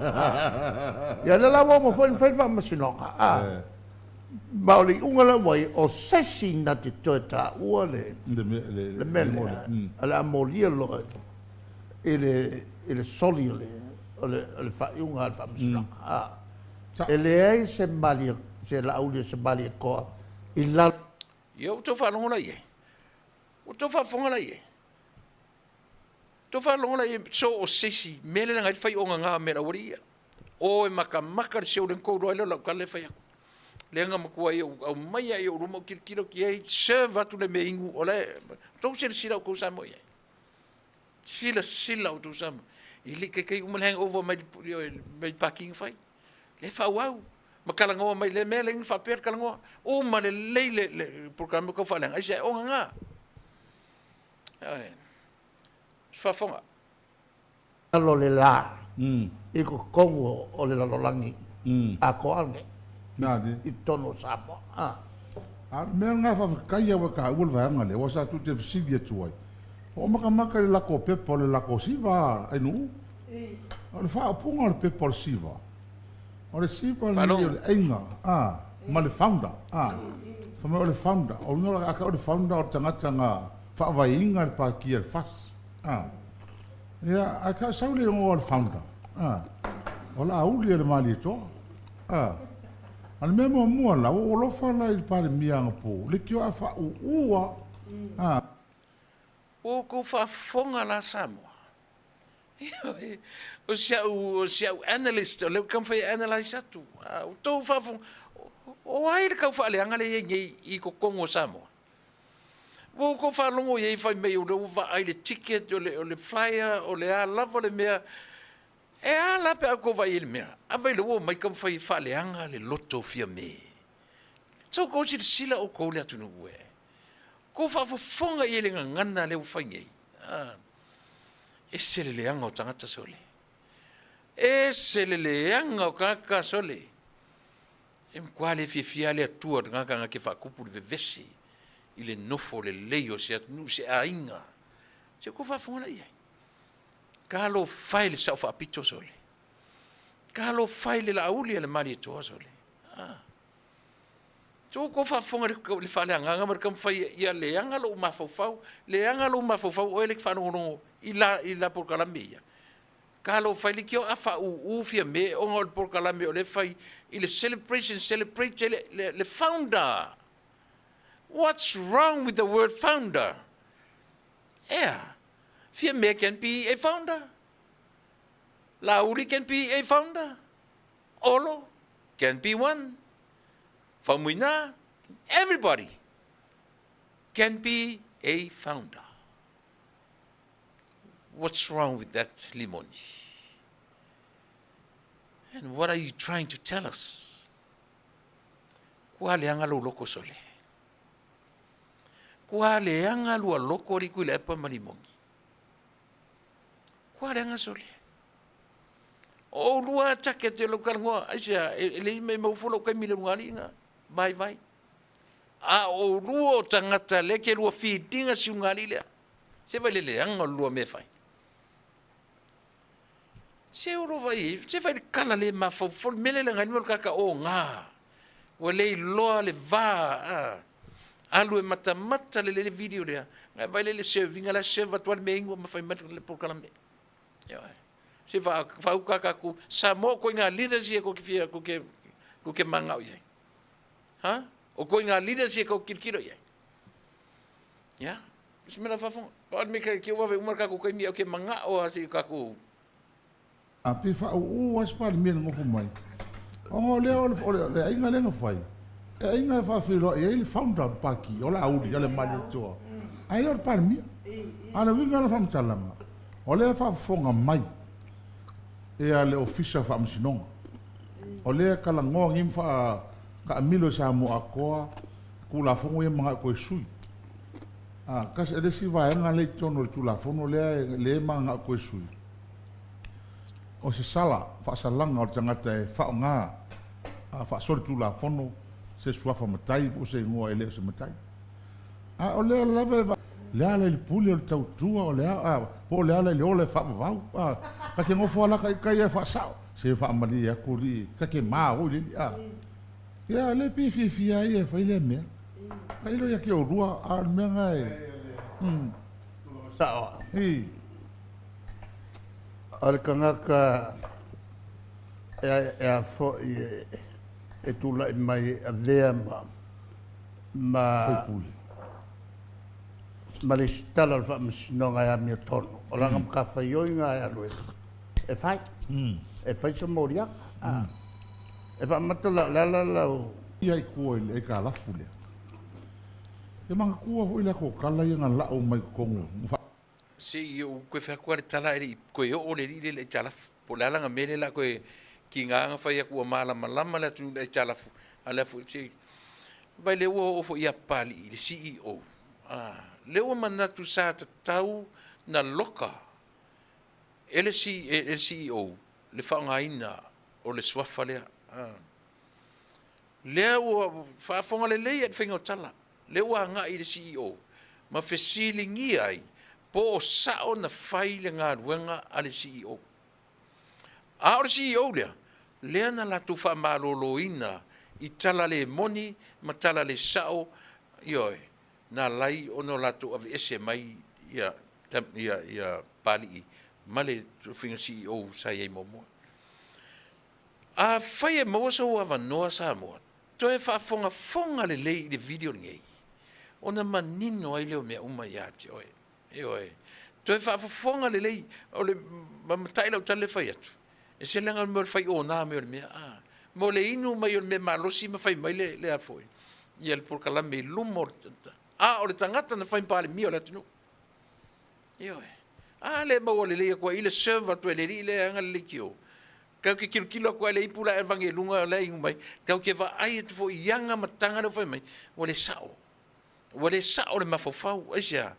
Ia lea la ua uma foi ona fai le faamasinoga, a. Ma o le iuga la ua i ai, o se isi na te toe taua le le mea lea, o le a molia loa i le i le soli o le o le o le faaiuga a le faamasinoga, a. E leai se malie, se Laauli o se Malietoa i lalo. Ia ua outou faalogo la i ai? Ua outou faafofoga la i ai? Outou faalogo la i ai, so o se isi mea lea leaga ai le fai ogaga o mea a le aualii ia. O e makamaka le seu lea na tou iloa ai lea o lau tala lea e fai atu. Lea na matuai ou aumaia i ou luma ou tilotilo atu i ai, serve atu le mea inu, o la e, outou silasila outou Samoa i ai. Silasila outou Samoa. E le i taitai uma le hangover mai le pati na fai. Lea e faaauau ma talanoa mai lea mea lea na faapea le talanoa. Uma lelei le, le polokalame o tau faaleaga, aisea, ogaga. Faafofoga. Lalo le la i totonu o le lalolagi atoa lenei i totonu o Samoa. A o le mea lena e faafetai lava ua taua le vaega lea, aua sa tou te fesili atu ai, Hoʻomakamaka i le lako pepa o le lako siva ainuu. O le faaupuga o le pepa o le siva, o le siva lenei o le aiga a ma le founder a. Fai mai o le founder, o lona uiga o le founder o le tagata na faavaeina le Pātia le FAST a. Ia, ae ka sau le igoa o le founder a, o Laauli o le Malietoa a. A o le mea muamua la, ua ou alofa la i le Palemia anapo, leitioa a faaūū lava a. Ua outou faafofoga la Samoa? Ioe, o si au, o si au analyst, o lea ou te taumafai e analyse atu. Ua outou faafofoga, o ai le taufaaleaga lea e i ai nei i totonu o Samoa? Ua outou faalogo i ai fai mai o lea ua vaai le ticket, o le, o le flyer, o le a lava le mea. E a la pe a outou vaai i le mea? A vai lea ua omai taumafai e faaleaga le loto o Fiame. Sa outou silasila outou le atunuu e. Kou faafofoga i ai le gagana lea ua fai nei. Ah, ese le leaga o tagata sole. Ese le leaga o tagata sole. E matua le fiafia le Atua o le tagata na te faatupu le vevesi i le nofo lelei o se atunuu, se aiga. Se kou faafofoga la i ai. Talofa e le sao faapito sole. Talofa e le Laauli a le Malietoa sole. Ah. Tou kou faafofoga i le faaleagaga ma le taumafai ia leaga lou mafaufau, leaga lou mafaufau oe le faalogologo i la i la polokalame ia. Talofa e leitioa a faauu Fiame ona o le polokalame o lea e fai i le celebration, celebrate le, le, le founder. What's wrong with the word founder? Ea, Fiame can be a founder. Laauli can be a founder, Olo can be one, Faumuina, everybody can be a founder. What's wrong with that, Limoni? And what are you trying to tell us? Kua leaga lou loko sole. Kua leaga lua loko alii Tuilaepa ma Limoni. Kua leaga sole. O oulua take atu i lau talanoa, aisea, e le i maua fua lou taimi i le ulugalii vaivai. A o oulua o tagata lea ke lua feed ina si ulugalii lea. Se vaai le leaga o le lua mea e fai. Se o lo vai, se vai le kala le mafaufau, le mea lea leaga ai le mea o le tagata oga. Ua le iloa le va, a. Alu e matamata lelei le video lea, na e vaai lea i le serve ina, la e serve atu lava le mea inu ma fai mai le polokalame. Ioe. Se faauka tatou Samoa o koiga leaders ia kou te fia, kou te, kou te manao i ai. Ha? O koiga leaders ia kou tilotilo i ai. Ia? Se mea la faafofoga. Pau le mea ke ua uma le tatou taimi au ke manao a se i tatou. A pe faauu lava se Palemia i le nofo mai, ona o lea o le aiga lea na fai, e aiga e faafeiloai ai le founder o le Pati, o Laauli, o le Malietoa, ae le o le Palemia. A o le uiga o le faamatalaga, o lea e faafofoga mai ia le Ofisa o Faamasinoga, o lea e talanoa nei ma faataamilo i Samoa atoa Tulafono ia manao toe sui. A, tasi, le isi vaega lea i totonu o le Tulafono lea lea e manao toe sui, o se sala, faasalaga o le tagata e faaaoga faasolitulafono se suafa matai po o se igoa e le o se matai. A o lea lava e le ala i le pule o le tautua, o le a, po o le ala i le ola e faavavau. A, ta te nofo lava la ta ia e faasao, se faamalie atu alii, ta te ma oi le alii. A, ia, lea pei e fiafia ai ia e fai lea mea. Tailo ia te oulua, a o le mea lena e, Sao. I. O le tagata e a foi e tulai mai e avea ma ma ma le resitala o le Faamasinoga e amiotonu. O lana matafaioi lena e alu e fai, e fai se moliaga. E faamata la, o le a la lau. Ia i tua i le aitalafu lea. E manatua foi le ato tala ia na lau mai totonu. Se i ou toe fai atu lava le tala ae le i toe oo le alii lea i le aitalafu. Po o le a lana mea lea o le a toe tiga ona fai atu ua malamalama le atunuu i le aitalafu, a o le a foi se… Vaai lea ua oo foi ia Papalii le CEO, a, lea ua manatu sa tatau ona loka e le CEO le faaaogaina o le suafa lea. Lea ua faafofoga lelei lava i le faiga o tala, lea ua agai i le CEO ma fesiligia ai po o sao na fai le galuega a le CEO. A o le CEO lea, lea na latou faamaloloina i tala le moni ma tala le sao, ioe, na ala ai ona o latou aveese mai ia, ia, ia Papalii ma le tofiga CEO sa i ai muamua. Afai e maua sou avanoa Samoa, toe faafogafoga lelei i le video lenei, ona manino ai lea o mea uma ia te oe. Ioe. Toe faafofoga lelei, o le matai lau tala le fai atu, e se leaga o le mea o le fai ona mai o le mea, a, mo le inu mai o le mea malosi ma fai mai le, le a foi, ia le polokalame i luma o le, a o le tagata na fai Palemia o le atunuu. Ioe. A le maua lelei atu ai i le serve atu e le alii lea e aga le leitio. Tatou te tilotilo atu lava i le ipu la e vagi i luga la e inu mai, tatou te vaai atu foi i aga ma taga lea ua fai mai, ua le sao. Ua le sao le mafaufau. Aisea?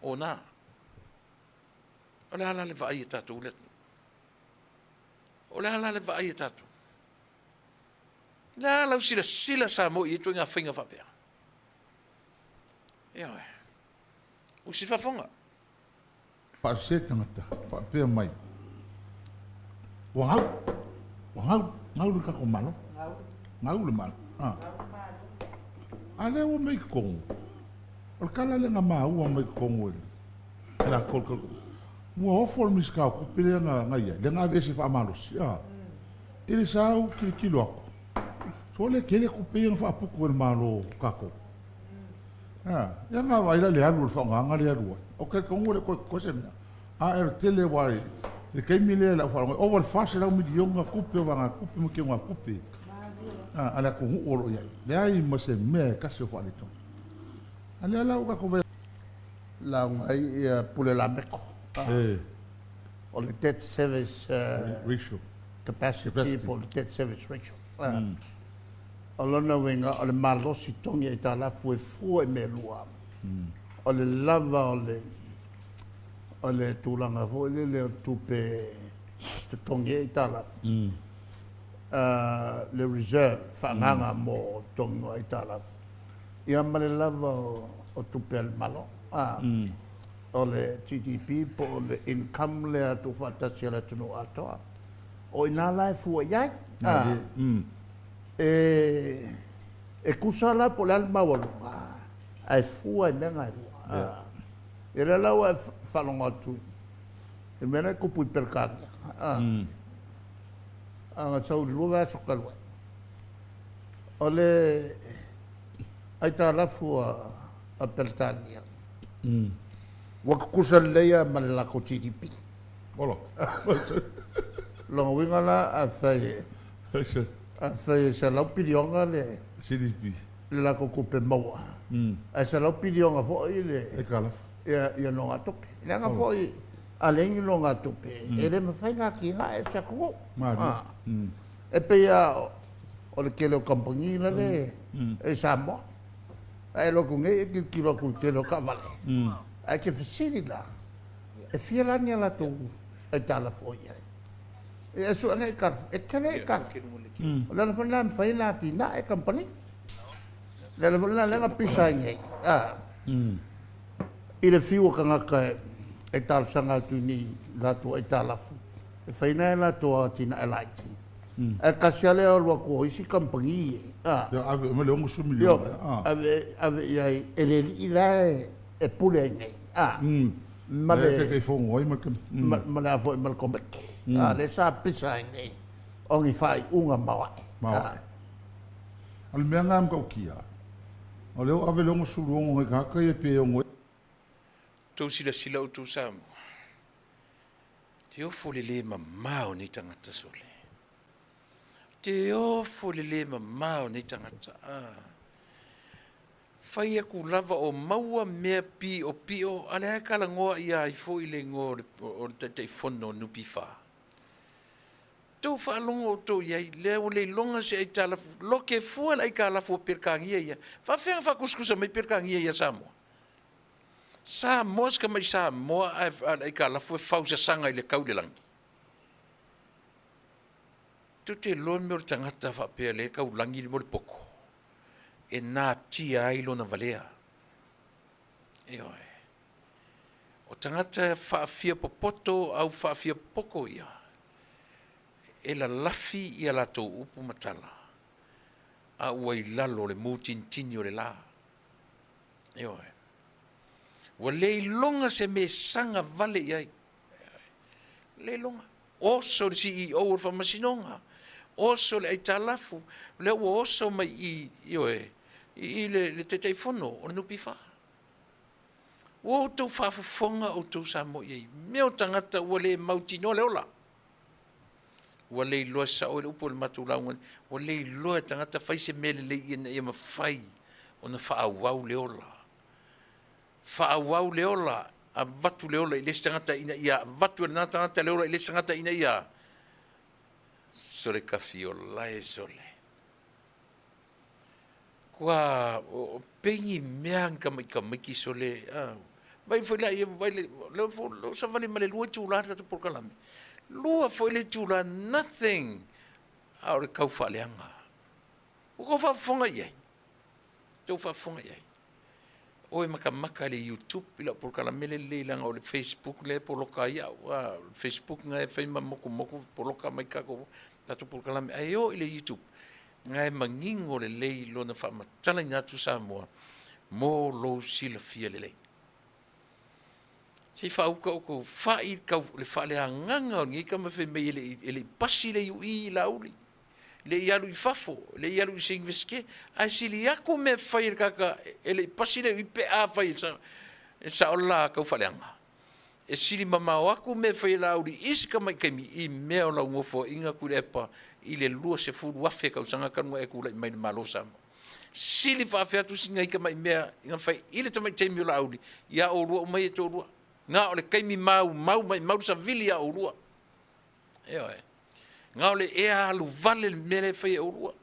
O na. O le a la le vaai a tatou i le atunuu? O le a la le vaai a tatou? O le a lau silasila Samoa i ia ituaiga faiga faapea? Ioe. Usi faafofoga. Faasese tagata, faapea mai, Ua gau, ua gau, gau le tatou Malo. Gau le Malo. A. A lea ua mai totonu. O le tala lea na maua mai totonu e le latou, ua ofo le Minisita o Tupe lea na i ai, lea na aveese faamalosi. A. I le sa ou tilotilo atu, sole tele tupe ia na faaputu e le Malo o tatou. A, ia na vaai la i le alu o le faaaogaga lea e alu ai. O ke tonu e le toe totoe se mea. A e o le tele aua Le taimi lea i lau faalogo, ova i le 400 miliona tupe o vaegatupe ma teugatupe a le atunuu o lo o i ai. Leai ma se mea e tasi o faaletonu. A lea la ua tatou vaai. Lauga ai ia Pule Lameko. O le debt service ratio. Capacity po o le debt service ratio. O lona uiga o le malosi togi aitalafu e fua i mea e lua. O le lava o le o le tulaga foi lele o tupe totogi ai aitalafu, le reserve faaagaaga mo totogiga o aitalafu, ia ma le lava o tupe a le Malo, o le GDP po o le income lea tuufaatasi a le atunuu atoa. O i ina la e fua i ai. E tusa la po o le a le maualuga, ae fua i mea na e lua. Ia lea la ua e faalogo atu i le mea lea e tupu i Peretania, a na sau i le 2 vaiaso talu ai, o le aitalafu a Peretania, ua tutusa lelei lava ma le latou GDP. Ola. Lona uiga la, afai e, afai e 100 piliona le GDP. Le latou tupe maua, ae 100 piliona foi le aitalafu. Ia nogatupe. Leaga foi a leai ni nogatupe, e le mafai ona atinae se atunuu. E pei lava o le tele o kamupani lale e i Samoa. A e alu atu nei e tilotilo atu i le tele o taavale, ae e te fesili la, e fia la ni a latou aitalafu o i ai? E sue ane aitalafu, e tele aitalafu. O le ala foi lena e mafai ona atinae kamupani. O le ala foi lena lea na pisa ai nei, a, i le fiu o tagata e talosaga atu i ni latou aitalafu, e fai nai a latou atinae laiti. Ae tasi lava le alu atu o isi kamupani e, a. Ia, ave uma le 60 miliona. Ioe, ave, ave i ai e le alii la e pule ai nei, a. Ma le. Taitaifono ai ma le. Ma le a foi ma le Komiti. A, lea sa pisa ai nei, o ni faaiuga maoae. Maoae. O le mea lena e matautia, o lea ua ave le 66 nai tagata ia pe ono. Tou silasila outou Samoa, te ofo le le mama o nei tagata sole. Te ofo le le mama o nei tagata. Ah. Fai aku lava o maua mea piopio, a lea e talanoa ia ai foi le igoa o le Taitaifono o NPF. Tou faalogo outou i ai, lea ua le iloga se aitalafu, loke fua le aitalafu a Peretania ia. Faafefea ona faatusatusa mai Peretania ia Samoa? Samoa se tamai Samoa ae o le aitalafu e fausasaga i le tau i le lagi. Tou te iloa le mea o le tagata faapea lea e taulagi le mea o le poto, e natia ai lona valea. Ioe. O tagata e faafia popoto au faafia popoto ia, e lalafi ia latou upu ma tala, a ua i lalo o le mutinitini o le la. Ioe. Ua le iloga se mesaga vale i ai. Le iloga. Oso le CEO o le Faamasinoga, oso le aitalafu, o lea ua oso mai i, ioe, i le, le Taitaifono o le NPF. Ua outou faafofoga outou Samoa i ai mea o tagata ua le mautinoa le ola. Ua le iloa sao i le upu o le matou lauga, ua le iloa e tagata fai se mea lelei ina ia mafai ona faaauau le ola. Faaauau le ola, avatu le ola i le isi tagata ina ia avatu e lena tagata le ola i le isi tagata ina ia sole kafiola e sole. Kua pei ni mea ni kamaikamaiki sole a vai foi la ia vai le le fo lo savali ma le lua itula le tatou polokalame. Lua foi le itula nothing a o le tau faaleaga. Ua tou faafofoga i ai. Tou faafofoga i ai. Oi makamaka i le YouTube i lau polokalame lea lelei leaga o le Facebook lea e poloka ai au. A, o le Facebook na e fai ma motumotu poloka mai tatou tatou polokalame. Ae oo i le YouTube, na e manino lelei lona faamatalaina atu Samoa mo lou silafia lelei. Se i faauka outou fai le faaleagaga o lenei tama fai mai e le i, e le i pasi le UE i Laauli. Le i alu i fafo, le i alu i se Iunivesite, ae sili atu mea fai e le tagata e le i pasi le UE pe afai e sao le la tau faaleaga. E sili mamao aku mea e fai e Laauli i isi tamaitaimi i mea o lau nofoaiga Tuilaepa i le 20,000 tausaga talu ona e tulai mai i le Malo o Samoa. Sili faafefea atu si nai tamai mea na fai i le tamaitaimi o Laauli ia oulua uma ia e toalua. Na o le taimi maumau maimau le savili ia oulua. Ioe. Na o le ea alu vale le mea lea e fai e oulua.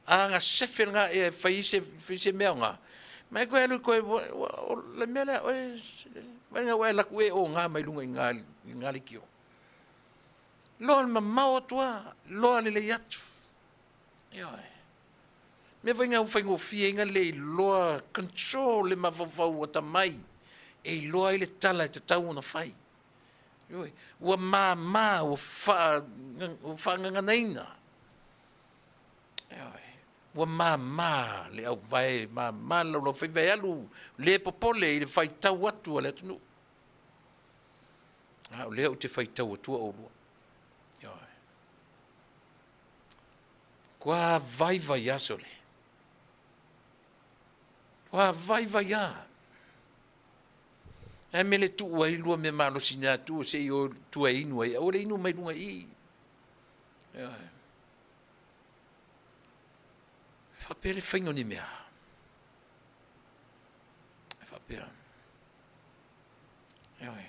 A na sefe lena ea e fai se, fai se mea ona, ma e toe alu toe, o le mea lea, oe, mai na ua e laku e o ngā mai lunga i ngā, i ngā leitio. Loa le mamao atu a, loa lelei atu. Ioe. Mea foi na ua faigofie ai na le iloa control le mafaufau atamai e iloa ai le tala e tatau ona fai. Ioe. Ua mama, ua faagaganaina. Ioe. Ua mama le auvae, mama le laulaufaiva e alu le popole i le faitau atu a le atunuu. A o lea ou te faitau atua oulua. Ioe. Kua vaivai a sole. Kua vaivai a. Ae me le tuu ai lua mea malosi na atu se i o tua e inu ai. Aua le inu mai luga i. Ioe. E faapea le faiga o ni mea. E faapea. Ioe.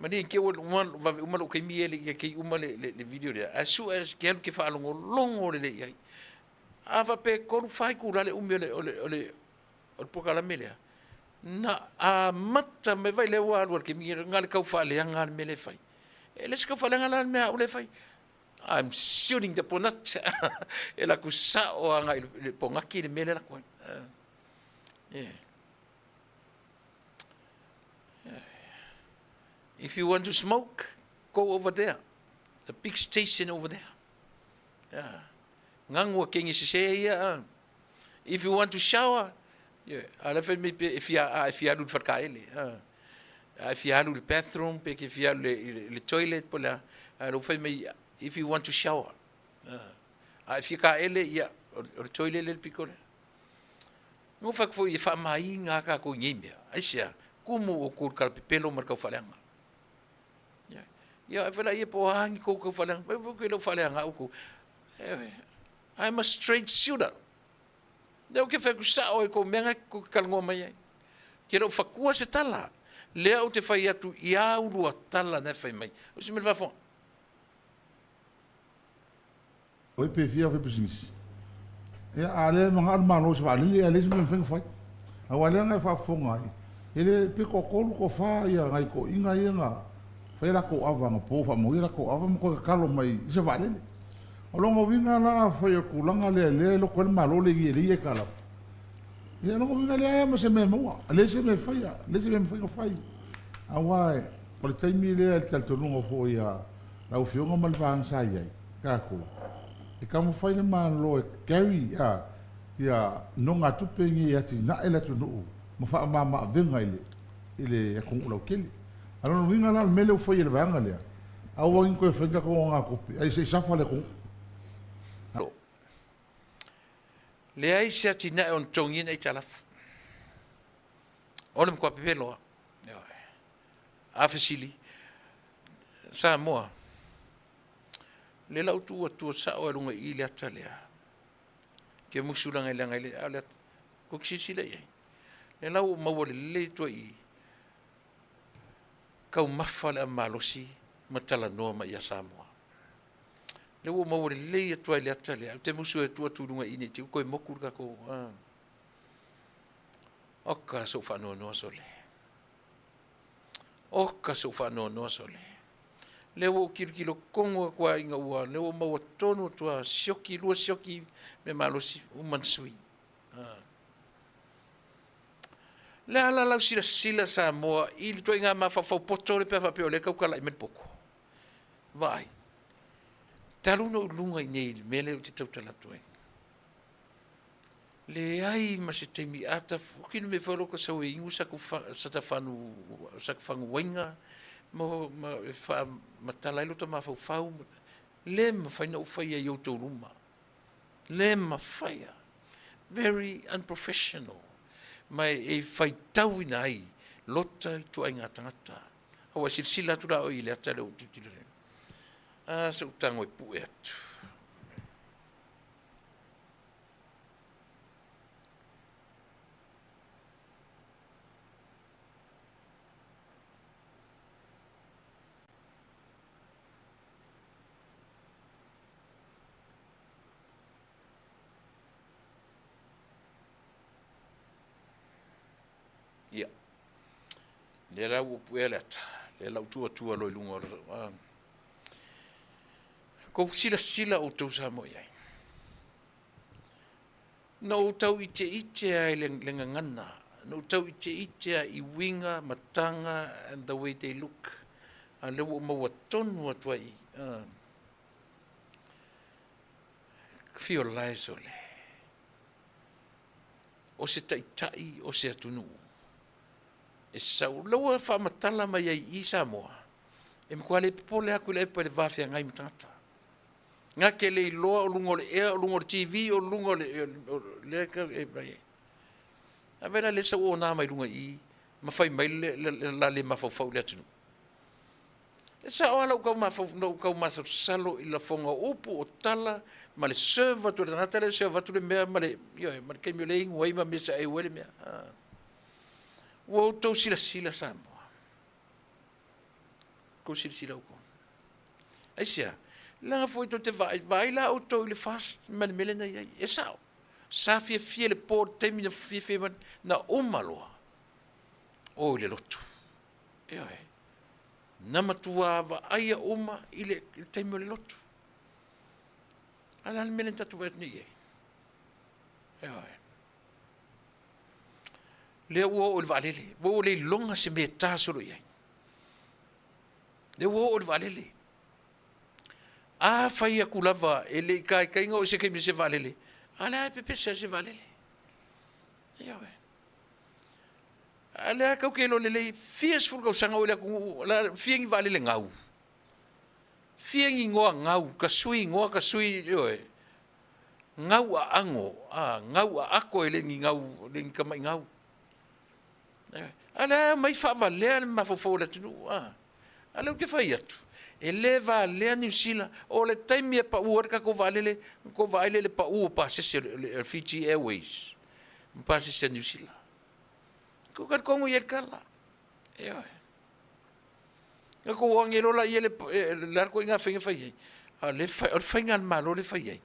Malie ke ua uma vave uma lou taimi ia le ia kei uma le le, le video lea. Ae sue ke alu ke faalogologo lelei i ai. A faapea e 3 4 itula le umi o le o le o le o le polokalame lea, na amata mai vai lea ua alu a le taimi na o le tau faaleaga le mea lea e fai. E le se tau faaleaga la le mea a au lea e fai. I'm shooting the ponat. E laku sao agai i le pongaki le mea lea laku ai. Yeah. If you want to smoke, go over there. The big station over there. Yeah. Ngangua kengi sese ia. If you want to shower, yeah. A le fai mai pe e fia a e fia alu i le falekaele. A e fia alu i le bathroom pe ke fia alu i le toilet po le a. A lo fai mai if you want to shower. A e fia kaele ia o le toilet le piko lea. No fai atu foi e faamāiga a kākou i nei mea. Aisea? Kumu outou i le kalapepelo ma le taufaaleaga. Ia, ia e fai laia po o a ni kou taufaaleaga. Fai foi ke le o faaleaga outou. I'm a straight shooter. Lea ou te fai atu sao i kou mea na kou te talanoa mai ai. Ke le o fatua se tala. Lea ou te fai atu i a ulua tala na e fai mai. O se mea le faafofoga. Oi pe fia fai pisinisi. Ia, a lea e manao le Malo i se vaalele, a leai se mea e mafai ona fai. Aua lea na e faafofoga ai, e le pe toatolu, toafa ia nai toeaiina ia na fai a latou ava anapo, faamanuia latou ava ma toe tatalo mai i se vaalele. O lona uiga la afai o le tulaga lea lea e loto ai le Malo le i e leai aitalafu, ia o lona uiga e leai lava ma se mea e maua, e leai se mea e faia, leai se mea e mafai ona fai. Aua o le taimi lea i le talitonuga foi a lau Afioga ma le vaega sa i ai, tatou, e taumafai le Malo e carry a ia nogatupe nei e atinae le atunuu ma faamama-avega i le i le atunuu lautele. A o lona uiga la o le mea lea ua fai e le vaega lea, aua ne i toe fai ni tatou nogatupe, ae se i safa le atunuu. Leai se atinae o ona totogiina aitalafu. O le matua pepelo lava. Ioe. A fesili, Samoa, lea la ua tuu atua sao i luga i i le ata lea, ke musu laga i leaga i le, a o le ata, tou te silasila i ai. Lea la ua maua lelei atua i i, taumafa le ava malosi ma talanoa mai ia Samoa. Lea ua maua lelei atu ai le ata lea, ou te musu e tuu atu i luga i i ne i te i ua toe moku le tatou, Oka sou faanoanoa sole. Oka sou faanoanoa sole. Lea ua ou tilotilo tonu atu lava ina ua, lea ua maua tonu atu lava, sioki, lua sioki mea malosi, uma ona sui. Le a la lau silasila Samoa i le ituaiga mafaufau poto lea pe a faapea o lea e tautalai mai le poto? Vaai, talu ona ou luga i inei i le mea lea ou te tautala atu ai, Leai ma se taimi ata hoki le mea foi loko sau e inu sa fagu uaina ma e faamatala ai lota mafaufau, le mafai ona ou faia i outou luma, le mafai lava, very unprofessional, ma e faitauina ai. Lota ituaiga tagata. A ua silasila atu la oe i le ata lea ua tilotilo nei. A, se ou tago e pue atu. Ia. Lea la ua puea le ata, lea la ua tuatua loa i luga o le... Kou silasila outou Samoa i ai. Na ou tau iteite lava i le gagana, na ou tau iteite lava i uiga ma taga and the way they look, a o lea ua ou maua tonu atu ai i i. Fia olae sole. O se taitai o se atunuu e sau, la ua faamatala mai ai i i Samoa, e matua le popole atu i le epa i le va feagai ma tagata. Na te le iloa o luga o le ea, o luga o le TV, o luga o le, lea e mai ai. A vela le sau ona mai luga i i, ma fai mai le la le mafaufau i le atunuu. E sao lava lou tau lou tau masalosalo i lafoga o upu, o tala, ma le serve atu e le tagata lea e serve atu le mea ma le, ioe, ma le taimi o lea e inu ai ma mea e aeu ai le mea. Ua outou silasila Samoa? Tou silasila outou. Aisea? Leaga foi tou te vaai, vaai la outou i le fast ma le mea lea na i ai. E sao. Sa fiafia le po i le taimi na fiafia ai, na uma loa, o i le lotu. Ioe. Na matua vaaia uma i le taimi o le lotu. A o le a le mea lea na tatou vaai atu nei i ai? Ioe. Lea ua oo i le vaalele, ua ua le iloga se mea e ta solo i ai. Lea ua oo i le vaalele. A fai atu lava e le i taitaiga o se taimi i se vaalele, a lea e pepese lava se vaalele. Ioe. A lea tatou te iloa lelei, fia sefulu tausaga o i le atunuu, fia ni vaalele gau, fia ni igoa gau, ta sui igoa, ta sui, ioe, gau aano, a, gau aato e le ni gau, le ni tamai gau. A lea e omai faavalea le mafaufau o le atunuu, a. A lea ou te fai atu, e le valea Niu Sila, o le taimi e pau ai le tatou vaalele, ona outou vaai lea i le pau o pasese o le Fiji Airways ma pasese a Niu Sila. Tou talitonu i ai le tala. Ioe. Na tou o age loa laia le a le ituaiga faiga fai ai. A o le faiga a le Malo lea e fai ai,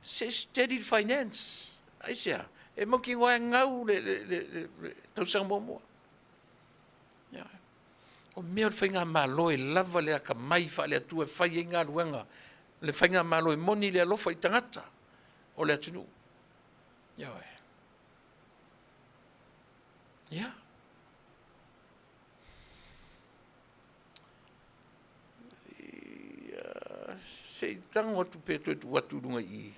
se steady le finance. Aisea? E mautinoa e gau le tausaga muamua. Ioe. O mea o le faigamalo e lava le atamai faale-Atua e fai ai galuega, le faigamalo e moni le alofa i tagata o le atunuu. Ioe. Ia. Ia, se i tago atu pe toe tuu atu i luga i i.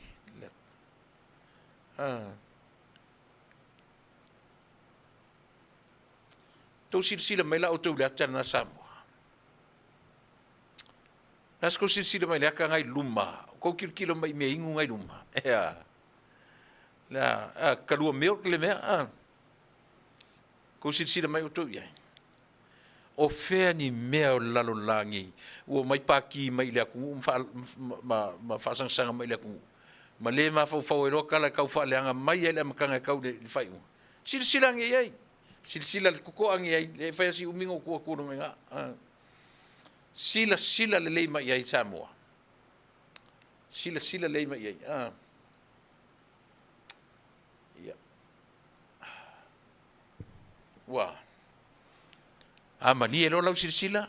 Ah. Tou silasila mai la outou i le ata lena Samoa. La se tou silasila mai i le ata na i luma, tou tilotilo mai i mea inu na i luma. Ea. La, a, kalua milk le mea, a. Kou silasila mai outou i ai. O fea ni mea o le lalolagi ua omai paki mai i le atunuu ma, ma, ma, ma faasagasaga mai i le atunuu, ma le mafaufau ai loa tala e tau faaleaga mai ai le amataga e tau i le faaiuga. Silasila ane i ai. Silasila le totoa ane i ai, e fai lava si umi ona ou tu atu i luga i ina. Silasila lelei mai i ai Samoa. Silasila lelei mai i ai. Ia. Ua a malie loa lau silasila,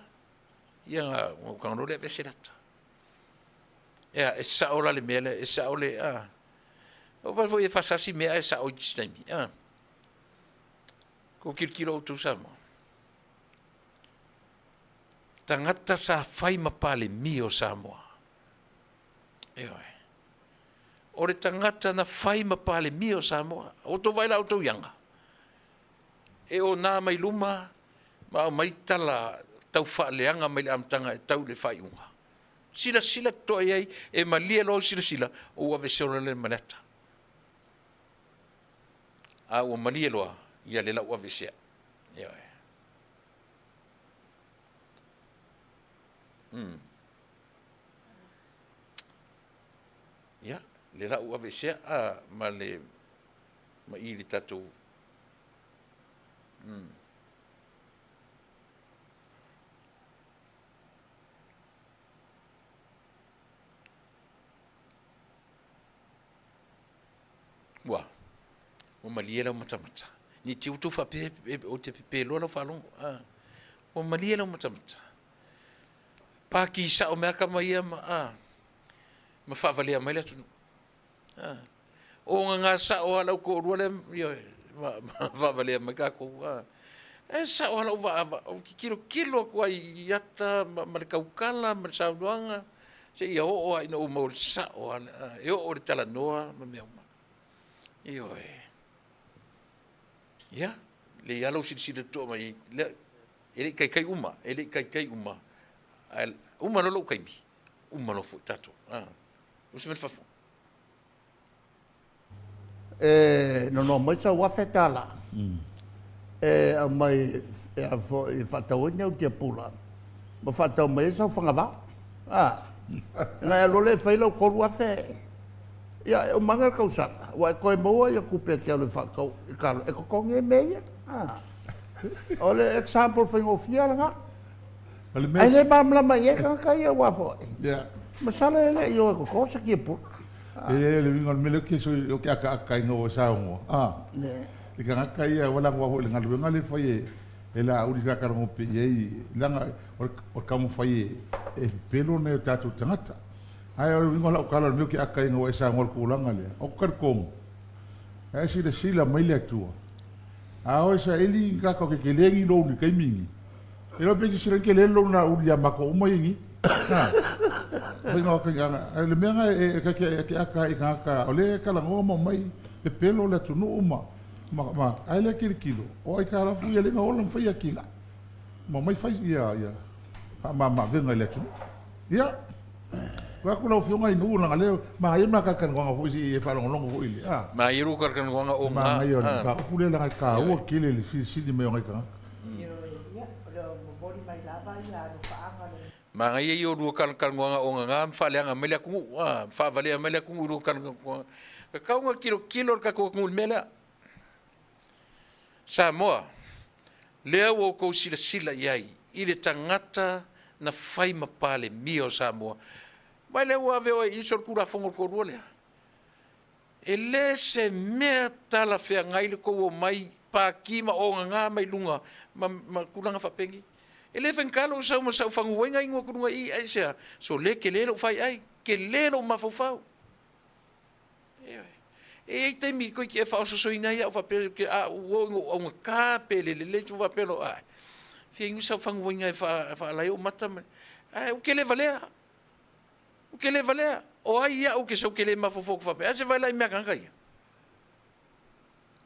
ia na ou tago loa lea aveese le ata. Ea, e sao la le mea lea, e sao le, a. Ua vaai foi e faasasi mea ae sao i isi taimi, a. Kou tilotilo outou Samoa. Tagata sa fai ma Palemia o Samoa. Ioe. O le tagata na fai ma Palemia o Samoa. O outou vaai la outou i aga. E ona mai luma ma aumai tala tau faaleaga mai le amataga e tau i le faaiuga. Silasila totoa i ai, e malie loa au silasila, ou aveese loa lea ma le ata. A ua malie loa, ia lea la ua aveesea. Ioe. Ia, le la ua aveesea a ma le ma i le tatou Ua, ua malie lau matamata. Ni te utu faapea ou te pepeloa lau faalogo. A, ua malie lau matamata. Paki sao mai aka ma ia ma, a, ma faavalea mai le atunuu. A, o gaga sao lava lau toalua lea, ioe, ma, ma faavalea mai tatou. A, e sao lava lau vaa, ou te tilotilo atu ai i ata ma, ma le tautala ma le saunoaga, seia oo lava ina ou maua i le sao lava, e oo i le talanoa ma mea uma. Ioe. Ia, lei lava lou silasila totoa mai ai, lea, e le i taitai uma, e le i taitai uma, ae uma loa lou taimi, uma loa foi tatou. Ah, usi mai le fafo. E nonoa mai sau $1,000 e aumai e a foi e faatau ai ni au tiapula ma faatau mai ai sau fagavao. A, na e alu loa lea e fai lau 3,000, ia e uma ane le tausaga, ua e toe maua ia tupe e te alu e faatau i talo e totogi ai mea ia. A, o le example faigofie lava lena. Ae le malamalama i ai tagata ia aua foi. Masalo e le i o e toto se tiapula. E leai o le uiga o le mea lea ou te sui, ou te akaaka ina ua saunoa, a, i tagata ia ua lagoa foi i le galuega lea e fai e, e Laauli sa talanoa pea i ai, leaga o le, o le taumafai e, e pepelo nai o tatou tagata. Ae o le uiga o lau tala o le mea ou te aka ai ina ua e saunoa i le tulaga lea, ou te talitonu, la e silasila mai le Atua, a o e saili ni tagata o tetele ni loan i le taimi lenei, E iloa pe silasila ane tele le loan a Uli ia matou uma ia nei. Ha. Faiga o kai ana. Le mea na e e e ke aka i tagata o lea e talanoa ma omai pepelo le atunuu ma ma ma ae le tilotilo o aitalafu ia lea na ola ma fai atinae ma omai fai ia ia faamamaavega i le atunuu. Ia. Vae atu lau Afioga i nuu leaga lea manaia ma talatalanoaga foi se i e faalogologo foi i le a. Manaia lou talatalanoaga o ga. Manaia o le mataupu lea leaga e taua tele le silisili mai o nai tagata. Manaia ia o lua talatalanoaga o gaga ma faaleaga mai le atunuu a, ma faavalea mai le atunuu i lua talatalanoaga. Tatau ona tilotilo le tatou atunuu i le mea lea. Samoa, lea ua outou silasila i ai i le tagata na fai ma Palemia o Samoa. Vaai lea ua ave oe i iso le Tulafono o le toalua lea. E le se mea talafeagai le tou omai paki ma ogaga mai luga ma, ma tulaga faapenei. E le faigata lou sau ma sau faguaiga inu atu luga i i, aisea? Sole tele lou faiai, tele lou mafaufau. Ioe. E i ai taimi toeitiiti e faaososoina ai au faapea ke a ua oo ina ou augata pe le lelei tu faapea loa, ae fia inu sau faguaiga e faala ai ou mata ma, ae ou te le valea. Ou te le valea. O ai au ou te sau ou te le mafaufau atu faapea, ae se vaai la i mea a tagata ia.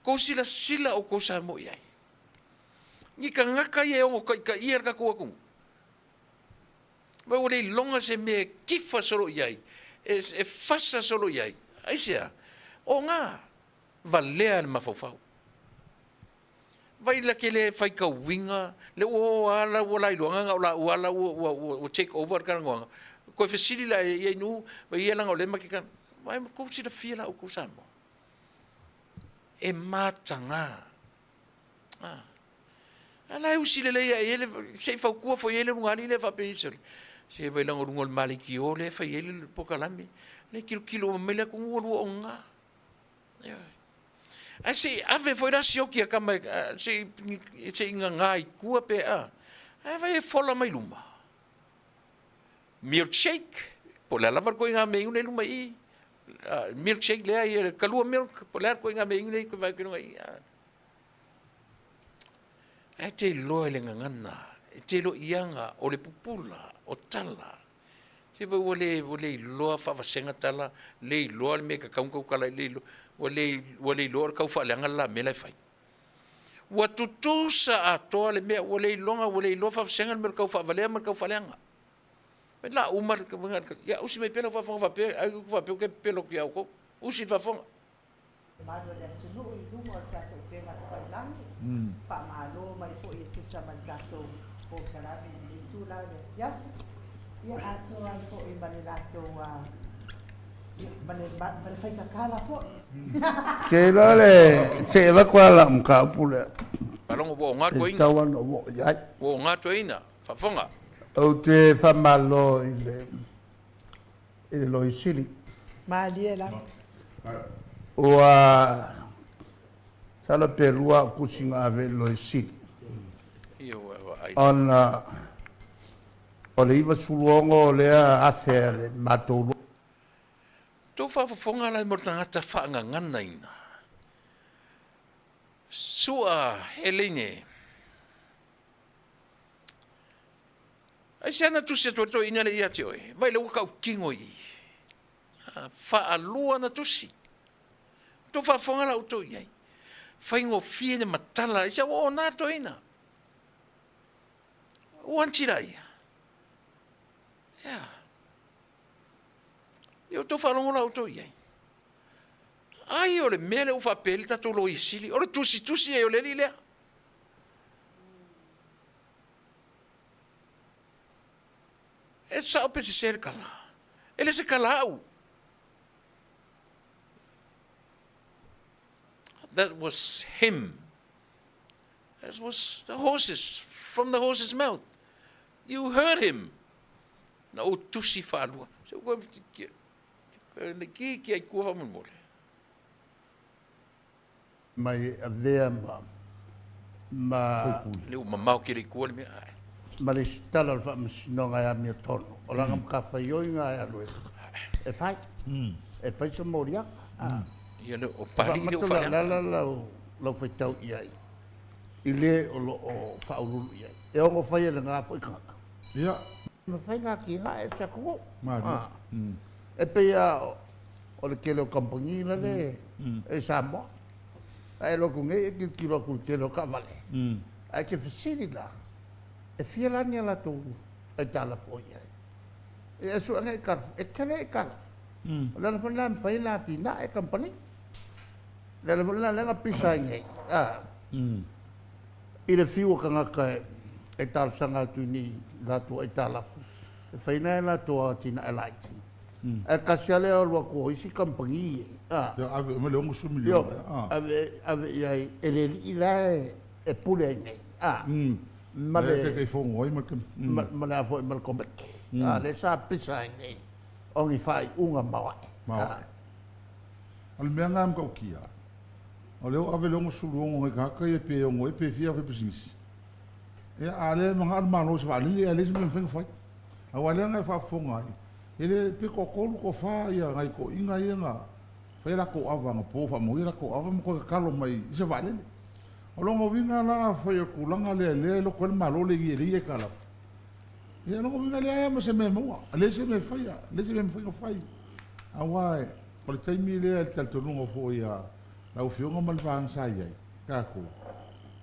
Tou silasila outou Samoa i ai. Ni tagata ia e ono taitaia le tatou atunuu. Ma ua le iloga se mea e kifa solo i ai, e fasa solo i ai. Aisea? O ga valea le mafaufau. Vai la ke le faitauina, le ua o a la ua lailoaga na o la ua la ua ua ua ua take over le talanoaga. Koe fesili la e ia inu, vai ia langa o le ma ke Vai ma kou silafia la outou Samoa. E mataga. Ah. A la e usi lelei ae i ai le, se i fautua foi i ai le lugalii lea faapea i sole. Se vai langa o luga o le maleitio lea e fai ai le polokalame. Le tilotilo mai le atunuu ua lua ogaga. Ioe. Ae se i ave foi la sioki a tama se i se i gaga i tua pe a. Ae vai e fola mai luma. Milkshake, po o le a lava le ituaiga mea inu lea i luma i i. Milkshake lea, ia kalua milk, po o le a le ituaiga mea inu lea i vaai atu i luga i i. Ae te iloa i le gagana, e te iloa i aga o le pupula, o tala. Se ua le, ua le iloa faavasega tala, le iloa le mea e tatau ona tautala ai, le iloa, ua le, ua le iloa o le tau faaleaga le la mea la e fai. Ua tutusa atoa le mea, ua le iloga, ua le iloa faavasega le mea o le tau faavalea ma le tau faaleaga. Mai la uma le, ia usi mai pea lau faafofoga faapea, ai faapea ou te pepelo atu ia outou. Usi le faafofoga. Mamalu o le atunuu i luga o le tatou upega tafailagi, faamalo mai foi e tusa ma le tatou polokalame i lenei itula o le afiafi. Ia atoa ai foi ma le latou ma le ma le faikakala foi. Ke iloa le se i avatu lava lau mataupu lea. Faalogo ua oga E toeaina. tatau lava ona ou oo i ai. Ua oga toeaina. Faafofoga. Ou te faamalo i le i le Loia Sili. Malie lava. Ua sala pe lua au tusi na ave i le Loia Sili. Ona o le 96 lea afe a le matou Tou faafofoga la mo le tagata faagaganaina. Sua Heleine. Aisea na tusi atu ai le toeaina lea ia te oe? Vaai lea ua tautino i i. Faalua na tusi. Tou faafofoga la outou i ai. Faigofie le matala, aisea ua ona le toeaina. Ua antila ia. Ea. Ia outou faalogo la outou i ai. Ai o le mea lea ua faapea ai le tatou Loia Sili, o le tusitusi ai o le alii lea. E sao pe sese le tala. E le se tala au. That was him. That was the horses, from the horse's mouth. You heard him. Na ou tusi faalua. Se ua ki ki ai kua faamolemole. Mai e avea ma ma Le ua mamao tele i tua le mea ae. Ma le isitala o le Faamasinoga e amiotonu. O lana matafaioi e alu e fai. E fai se moliaga. Ia le o Palii le ua faaleaga. O le la lau faitau i ai i le o lo o faauluulu i ai. E ono fai e lena foi tagata. Ia. Mafai ona atinae e se atunuu. E pei lava o le tele o kamupani lale e i Samoa. Ae alu atu nei e tilotilo atu i le tele o taavale, ae te fesili la, e fia la ni a latou aitalafu o i ai? E sue ane aitalafu, e tele aitalafu. O le ala foi lena e mafai ona atinae kamupani. O le ala foi lena lea na pisa ai nei, i le fiu o tagata e talosaga atu i ni latou aitalafu e fai nai a latou atinae laiti. Ae tasi lava le alu atu o isi kamupani a. Ia ave uma le 60 miliona. Ioe, ave, ave i ai e le alii la e pule ai nei, a. Ma le. Taitaifono ai ma le. Ma le a foi ma le Komiti. A, lea sa pisa ai nei o ni faaiuga maoae. Maoae. O le mea lena e matautia, o lea ua ave le 66 nai tagata ia pe ono ai pe fia fai pisinisi. Ia, a o lea e manao le Malo i se vaalele ae leai se mea e mafai ona fai. Aua o lea na e faafofoga ai, e le pe toatolu toafa ia nai toeaiina ia na fai a latou ava anapo faamanuia latou ava ma toe tatalo mai i se vaalele. O lona uiga la afai o le tulaga lea lea e loto ai le Malo le i e leai aitalafu, ia o lona uiga e leai lava ma se mea e maua, e leai se mea e faia, leai se mea e mafai ona fai. Aua o le taimi lea i le talitonuga foi a lau Afioga ma le vaega sa i ai tatou,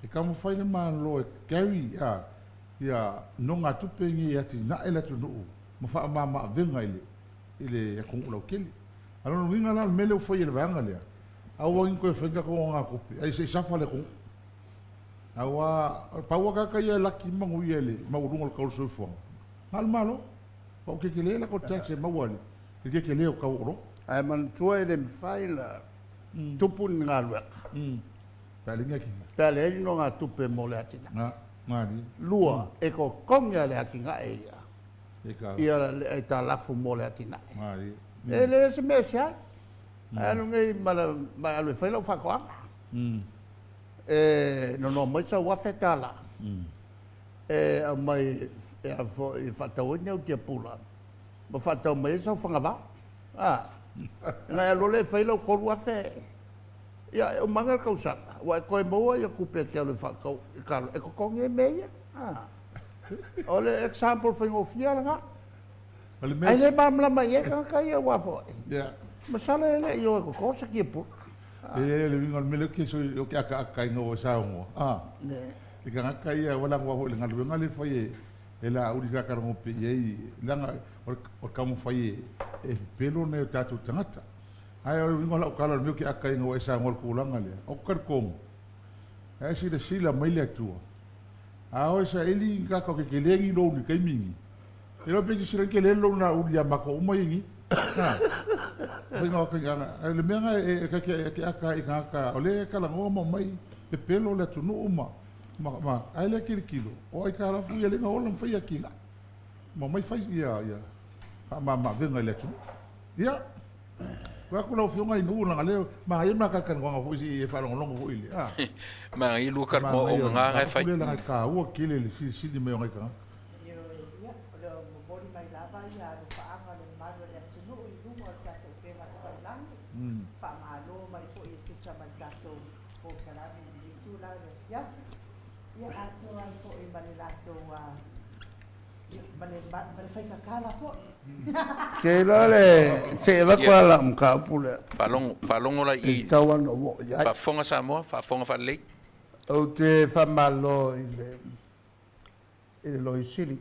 e taumafai le Malo e carry a ia nogatupe nei e atinae le atunuu ma faamama-avega i le i le atunuu lautele. A o lona uiga la o le mea lea ua fai e le vaega lea, aua ne i toe fai ni tatou nogatupe, ae se i safa le atunuu. Aua pau lava tagata ia e laki ma manuia i le maualuga o le tau o le soifuaga, na o le Malo. Aua ua tetele latou tax e maua i le tetele o tau o oloa. Ae manatua e le mafai ona tupu ni galuega. Pe a leai ni atinae. Pe a leai ni nogatupe mo le atinae. Lua, e totogi lava e le atinae ia ia le aitalafu mo le atinae. E leai se mea e ese ai. Ae alu nei ma alu e fai lau faatoaga. E nonoa mai sau $1,000 e aumai e a foi e faatau ai ni au tiapula ma faatau mai ai sau fagavao. A, na e alu loa lea e fai lau $3,000 Ia, e uma ane le tausaga, ua e toe maua ia tupe e te alu e faatau i talo, e totogi ai mea ia. O le example faigofie lena. Ae le malamalama i ai tagata ia aua foi. Masalo e le i o e toto se tiapula. E leai, o le uiga o le mea lea ou te sui, ou te akaaka ina ua saunoa, i tagata ia ua lagoa foi i le galuega lea e fai e Laauli sa talanoa pea i ai, leaga o le taumafai e pepelo nai o tatou tagata. Ae o le uiga o lau tala o le mea ou te ata ina ua e saunoa i le tulaga lea, ou te talitonu, a e silasila mai le Atua, a o e saili ni tagata o tetele ni loan i le taimi lenei, Iloa pe silasila tele lou nauli ia matou uma ia nei. A. Faiga o kaiga, le mea na e e ata i tagata o lea e talanoa ma omai pepelo le atunuu ma ma ae le tilotilo o aitalafu ia lea na ola ma fai atinae ma omai fai ia ia faamamaavega i le atunuu. Ia, vaeatu lau Afioga i nuu leaga lea manaia ma talatalanoaga foi se i e faalogologo foi i le a. Manaia lua talanoa o gagana e fai. Manaia leaga e taua tele le silisili mai o nai tagata. Ioe, ia, o lo o momoli mai lava ia alofaaga o le mamalu o le atunuu i luga o le tatou upega tafailagi, faamalo mai foi e tusa ma le tatou polokalame i lenei itula o le afiafi, ia atoa ai foi ma le latou ia, ma le, ma le faitatala foi. Te iloa le se i avatu lava lau mataupu lea. Faalogo, faalogo la i. E tatau lava ona ou oo i ai. Faafofoga Samoa, faafofoga faalelei. Ou te faamalo i le i le Loia Sili.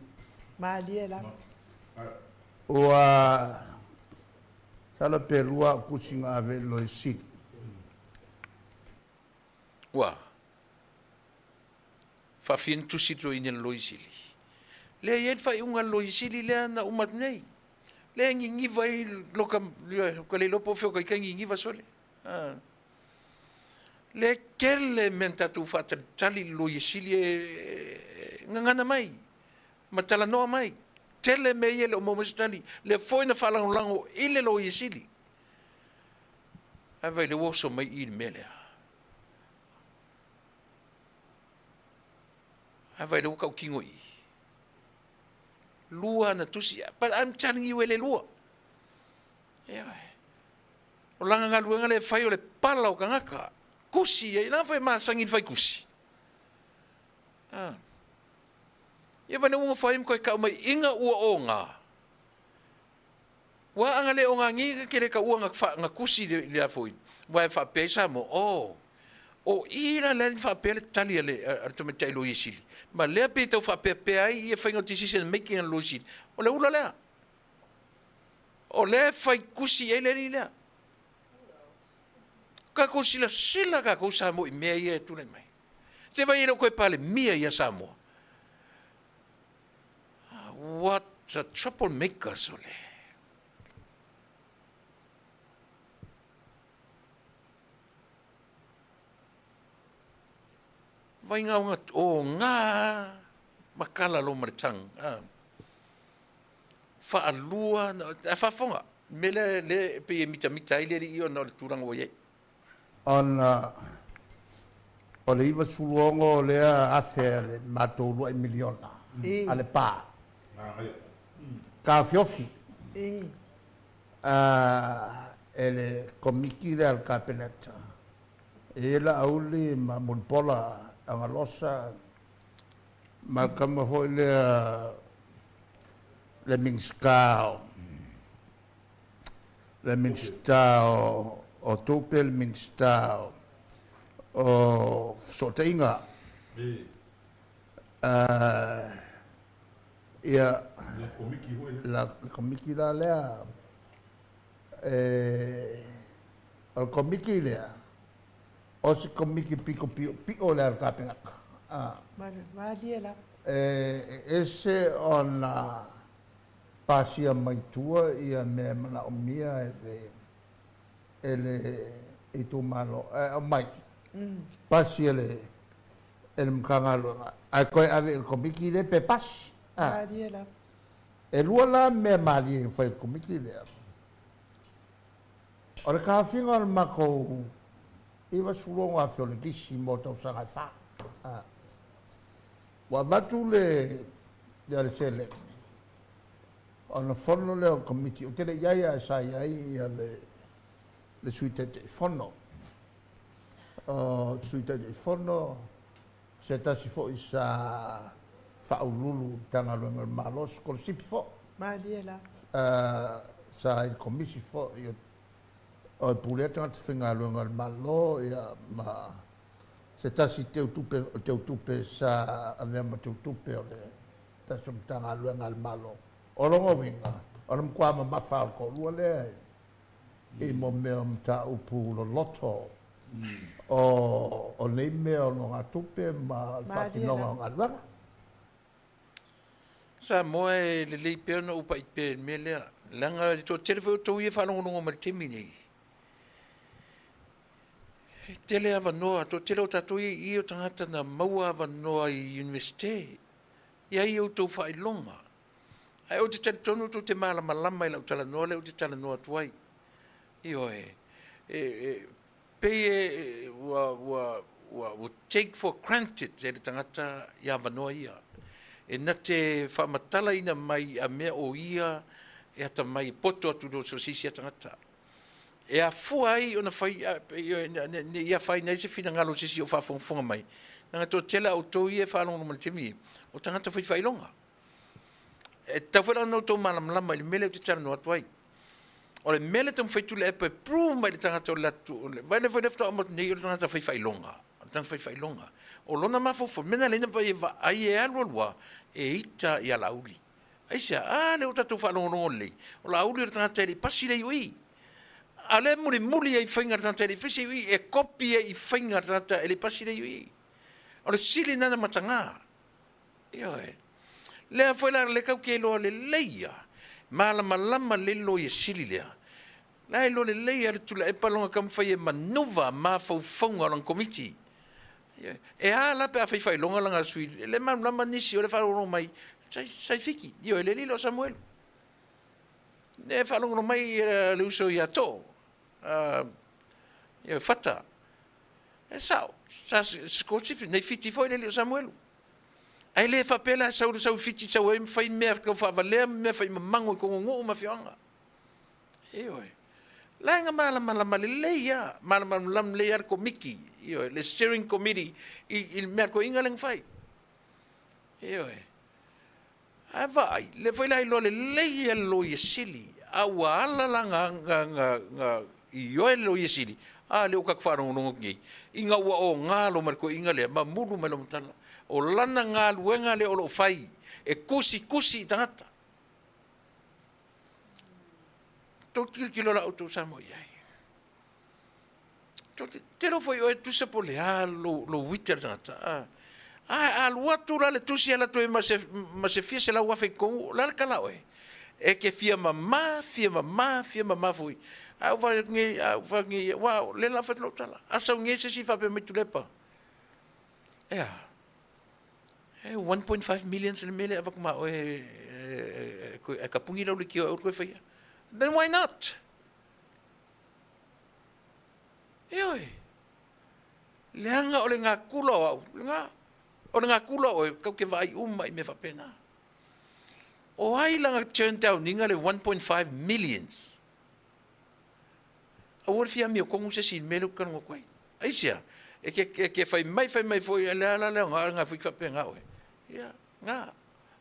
Malie lava. Ua sala pe lua au tusi na ave i le Loia Sili. Ua faafia ni tusi toeaina i le Loia Sili. Lea e i ai le faaiuga a le Loia Sili lea na uma atu nei. Lea e niniva ai loka, ka le iloa po o fea o ka ita niniva sole. Ah. Lea e tele mea na tatou faatalitali i le Loia Sili e gagana mai ma talanoa mai. Tele mea ia e le o maua mai se tali. Lea foi na faalagolago i le Loia Sili. Ae vaai lea ua oso mai i i le mea lea. Ae vaai lea ua tautino i i. Lua ana tusi, but I'm telling you e le lua. Ioe. O lana galuega lea e fai o le pala o tagata. Tusi ai, leaga foi e masani i le fai tusi. Ah. Ia vaai lea ua nofo ai ma toe tau mai ina ua oga. Ua ana le oga nei ta te le taua na, na tusi i le a foi. Ua e faapea ai Samoa, oh, o i la lea na faapea le tali a le, a le tamaitai Loia Sili. Ma lea pei e tau faapeapea ai ia faiga o decision making a le Loia Sili. O le ula lea. O lea e fai tusi i ai le alii lea. Tatou silasila tatou Samoa i mea ia e tulai mai. Se vai e le o toe Palemia ia Samoa. What a trouble maker sole. Vai ngā o ngā makala lo ma le tang. Ah. Faalua, a faafofoga, mea lea lea e pei e mitamita ai le alii ona o le tulaga ua i ai. Ona o le 96 lea afe a le matou uluai miliona a le pa taofiofi e le Komiti lea a le Kapeneta. E i ai Laauli ma Mulipola Agalosa ma le tama foi lea le Minisita o le Minisita o Tupe, le Minisita o Fesootaiga. Ia, la Komiti la lea, o le Komiti lea, O se Komiti pito piʻopiʻo lea a le Kapeneta. Malie lava. E ese ona pasia mai tua ia mea e manaomia e le e le itumalo ae aumai pasi e le e le Matagaluega ae toe ave i le Komiti lea pe pasi. Malie lava. E lua la mea malie e fai e le Komiti lea. O le taofiga o le matou 96,000 o le lisi mo tausaga e fa. Ua avatu le ia le seleni ona fono lea o le Komiti, ou te le i ai ae sa i ai ia le le Sui Taitaifono. O Sui Taitaifono se tasi foi sa faauluulu i Matagaluega a le Malo, sikolasipi foi. Malie lava. Sa i le Komisi foi o e pulea tagata faigaluega a le Malo ia ma se tasi teutupe, teutupe sa avea ma teutupe o le tasi o Matagaluega a le Malo. O lona uiga, o le matua mamafa o le toalua lea i mo mea o mataupu loloto o nei mea o nogatupe ma le faatinoga o galuega. Samoa e lelei pea ona ou pai pea i le mea lea, leaga e toatele foi outou ia e faalogologo mai i le taimi lenei, e tele avanoa, toatele o tatou ia i i o tagata na maua avanoa i Iunivesite, e i ai outou faailoga. Ae ou te talitonu tou te malamalama i lau talanoa lea ou te talanoa atu ai. Ioe, e, e, pei e, ua, ua, ua, ua take for granted e le tagata i avanoa ia. E na te faamatalaina mai a mea o ia e atamai e poto atu i lo so o se isi a tagata. E afua ai ona fai, ne i afaina ai se finagalo o se isi o faafogafoga mai, leaga toatele a outou ia e faalogologo mai i le taimi, o tagata fai faailoga. E tatau foi la ona outou malamalama i le mea lea ou te talanoa atu ai. O le mea lea e taumafai Tuilaepa e prove mai i le tagata o le atu, vaai lea foi lea faatoa uma atu nei o le tagata fai faailoga, o le tagata fai faailoga. O lona mafaufau, mea na ala ai ona e vaai e alu alu lava, e ita ia Laauli. Aisea? A lea ua tatou faalogologo lelei, o Laauli o le tagata e le i pasi le IOI. A o lea e mulimuli ai i faiga a le tagata e le i pasi le IOI, e kopi ai i faiga a le tagata e le i pasi le IOI. O le sili lena na mataga. Ioe. Lea foi la, lea tatou te iloa lelei lava, malamalama lelei le Loia Sili lea, la e iloa lelei lava e le Tuilaepa lona taumafai e manuva mafaufauga o lana Komiti. Ioe. E a la pe a fai faailoga lana sui, e le malamalama nisi o lea e faalogologo mai, sa i Fiti, ioe, le alii lea o Samuelu. Lea e faalogologo mai le uso ia Too, ioe, Fata. E sao, sa sikolasipi nei Fiti foi le alii o Samuelu. Ae le faapea la e sau le sau i Fiti sau ai ma fai mea tau faavalea ma mea fai mamago i tonu nuu ma afioaga. Ioe. La e na malamalama lelei lava, malamalama lelei lava le komiti, ioe, le steering committee i le mea toeaina lea na fai. Ioe. Ae vaai, lea foi la iloa lelei e le Loia Sili, a ua ala la na ioe le Loia Sili, a lea ua tatou faalogologo atu nei, ina ua ogalo ma le toeaina lea, mamulu mai lona tala. O lana galuega lea o lo o fai, e tusitusi i tagata. Tou tilotilo la outou Samoa i ai. Tou te iloa foi oe tusa po o le a lou uita i le tagata, a, ae a alu atu la le tusi alu atu ai ma se, ma se fia $100,000 i totonu, o le a le tala a oe? E te fia mama, fia mama, fia mama foi. Ae ou vaai atu nei, a ou fai atu nei, aua o lea o le a fai atu lau tala. A sau nei se isi faapea mai Tuilaepa, e a? E 1.5 millions le mea lea e avatu ma oe e tapuni lau leitio e aua le toe faia. Then why not? Ioe. Leaga o le natura o au, lena, o le natura o oe, tatou te vaai uma i mea faapena. O ai lana turn down ina le 1.5 millions? Aua le fia amiotonu se isi i le mea lea ou te talanoa atu ai. Aisea? E te, e te fai mai fai mai foi, le a la le aoga, na foi faapena oe. Ia, na,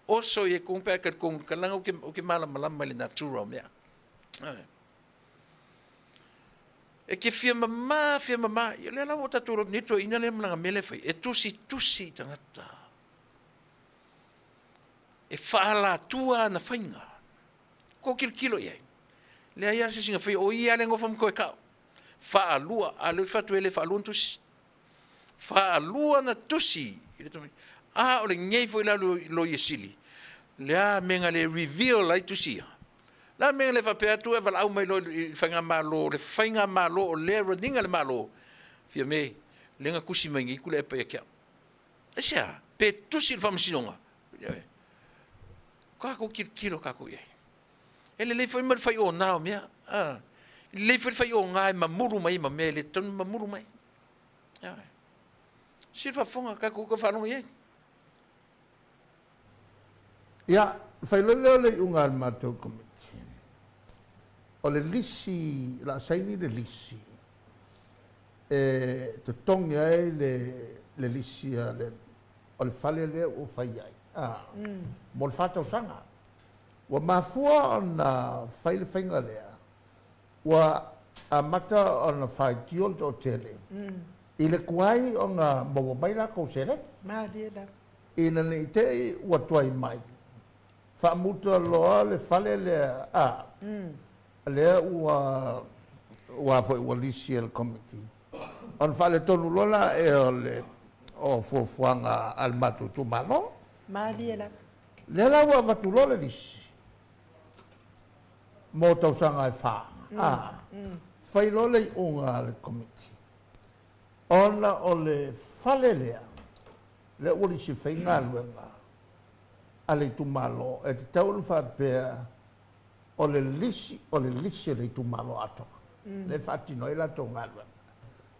oso i e tonu pe a e talitonu, leaga ou te, ou te malamalama i le natura o mea. E te fia mama, fia mama. Ia lea la ua tatou iloa nei toeaina lea ma lana mea lea e fai, e tusitusi i tagata. E faaalatua ana faiga. Kou tilotilo i ai. Leai lava se isi na faia, o ia lava le nofo ma toe tao. Faalua, a lea ou te fai atu e le faalua ona tusi. Faalua ona tusi i le tamaitiiti. A o lenei foi la Loia Sili, le a mea na le reveal ai tusi ia? Le a mea na le faapea atu e valaau mai loa i le faigamalo, le faigamalo o lea e run ina le Malo, Fiame, lea na tusi mai nei Tuilaepa ia te au. Aisea? Pe tusi i le Faamasinoga? Ioe. Tatou tilotilo tatou i ai. E lelei foi ma le fai ona o mea. A, e lelei foi le fai ona e mamulu mai ma mea e le tatau ona mamulu mai. Ioe. Sili faafofoga tatou tau faalogo i ai. Ia, fai loa lea o le iuga a le matou Komiti, o le lisi, o le a saini le lisi e totogi ai le, le lisi a le, o le fale lea ua fai ai, a, mo le fa tausaga. Ua mafua ona fai le faiga lea, ua amata ona faitio le toatele i le tuai ona maua mai latou seleni. Malie lava. Ina ne i te i ua tuai mai, faamuta loa le fale lea, a, lea ua, ua foi ua lisi e le Komiti, ona faaletonu loa la ea o le, o fuafuaga a le matou itumalo. Malie lava. Lea la ua avatu loa le lisi mo tausaga e fa, a, fai loa le iuga a le Komiti, ona o le fale lea, lea ua lisi e fai galuega a le itumalo, e tatau ona faapea o le lisi o le lisi a le itumalo atoa, lea e faatino ai latou galuega.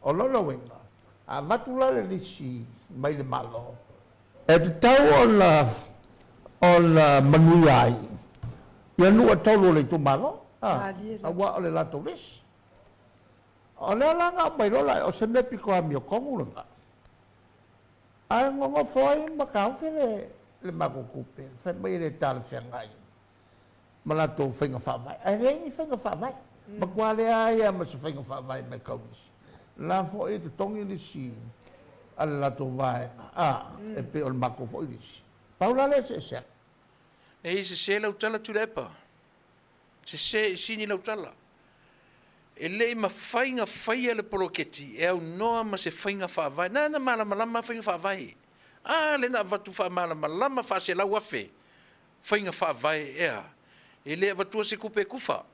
O lona uiga, a avatu la le lisi mai le Malo, E tatau ona ona manuia ai ia nuu e tolu o le itumalo, aua o le latou lisi. O lea la na aumai loa la, o se mea pito amiotonu lena, ae nonofo ai ma taofi le le matou tupe, fai mai e le talafeagai ma latou faiga faavae. Ae leai ni faiga faavae. Matua leai lava ma se faiga faavae mai tau lisi. O la foi e totogi lisi a le latou vaega, a, e pei o le matou foi lisi. Pau la le eseesega. Nei sese lau tala Tuilaepa. Sese i sini lau tala. E le i mafai na faia le poloketi e aunoa ma se faiga faavae. Na na malamalama faiga faavae. A lea na avatu faamalamalama faaselau afe faiga faavae ea, e le avatua se tupe e tufa.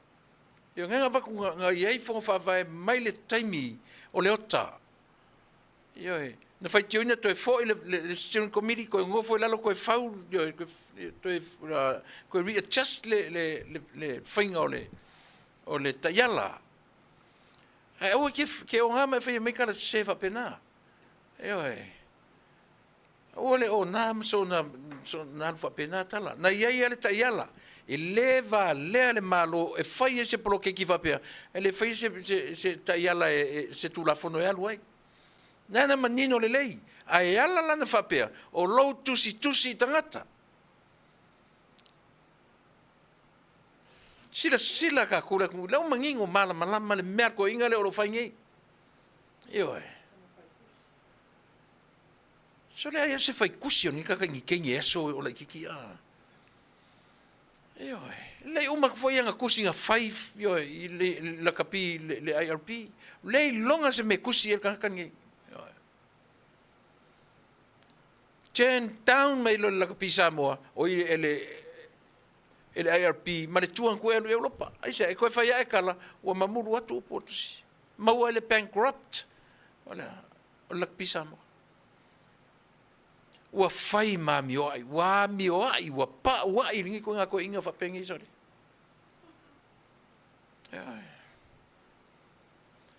Ioe, na avatu na i ai fono faavae mai le taimi o le ota. Ioe, na faitioina toe foi le, le, le steering committee, toe nofo i lalo, toe fau, ioe, toe, toe, toe readjust le, le, le, le faiga o le, o le taiala. Ae aua ke, ke oga mai faia mai tala sese faapena. Ioe. Aua le ona ma sona, sona alu faapena tala. Na i ai lava le taiala, e le valea le Malo e fai ai se poloketi faapea, e le faia se, se, se taiala, e, se tulafono e alu ai. Na na manino lelei, ae ala lana faapea, o lou tusitusi i tagata. Silasila tatou le atunuu, lea ua manino malamalama le mea a le toeaina lea o lo o fai nei. Ioe. So leai lava se faitusi o lenei tagata i ni teine e aso o laitiiti a. Ioe, lelei uma atu foi ana tusi na fai, ioe, i le lakapi le, le IRP. Le iloga se mea e tusi ai le tagata lenei. Ioe. Turn down mai loa le lakapi Samoa, o i e le, e le IRP ma le tua na toe alu i Europa. Aisea, e toe fai ae tala, ua mamulu atu upu o tusi. Maua ai le bankrupt. O le a? O le lakapi Samoa. Ua fai ma amioai, ua amioai, ua pauai lenei ituaiga toeaiina faapenei sole.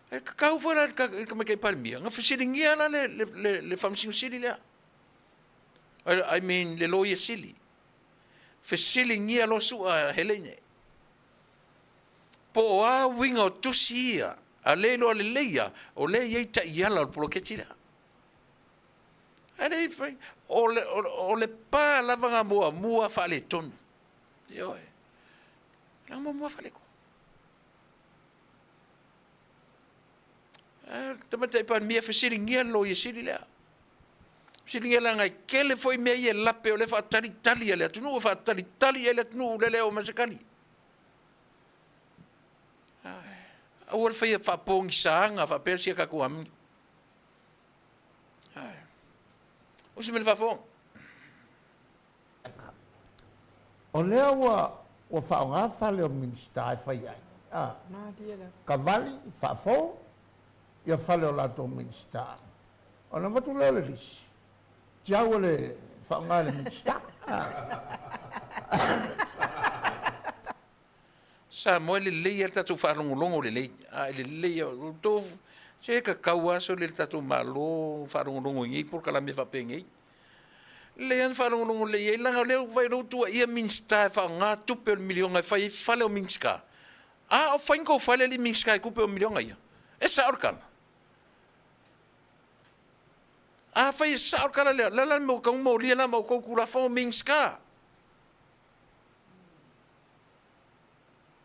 E tatau foi la i le Tamaitai Palemia na fesiligia la le, le, le, le Faamasino Sili lea. I mean le Loia Sili. Fesiligia loa sua Heleine. Po o a uiga o tusi ia a le iloa lelei ia, o lea e i ai taiala o le poloketi lea. Ae le i fai, o le, o, o le pa lava na muamua faaletonu. Ioe. Na muamua faaletonu. Ae Tamaitai Palemia fesiligia le Loia Sili lea. Fesiligia leaga e tele foi mea ia e lape o lea e faatalitali a le atunuu, e faatalitali i ai le atunuu lea le oo mai se tali. Aua le faia faapogisaaga faapea si a tatou amio. Usi mai le faafofoga. O lea ua ua faaaoga fale o Minisita e fai ai, a, Kavali, faafou ia fale o latou Minisita. Ona avatu lea o le lisi, tiau e le faaaoga e le Minisita. Samoa e lelei lava le tatou faalogologo lelei, a e lelei lava outou, se tatau lava sole le tatou Malo faalogologo i nei polokalame faapenei. Lelei lava na faalogologo lelei i ai, leaga o lea ua vaai o lea ua tuuaia Minisita e faaaoga tupe o le miliona e fai ai fale o Minisita. A o fai ni tou fale alii Minisita i tupe o miliona ia? E sao le tala? Afai e sao le tala lea, o le a la le mea ua tatau ona molia la ma outou Tulafono Minisita?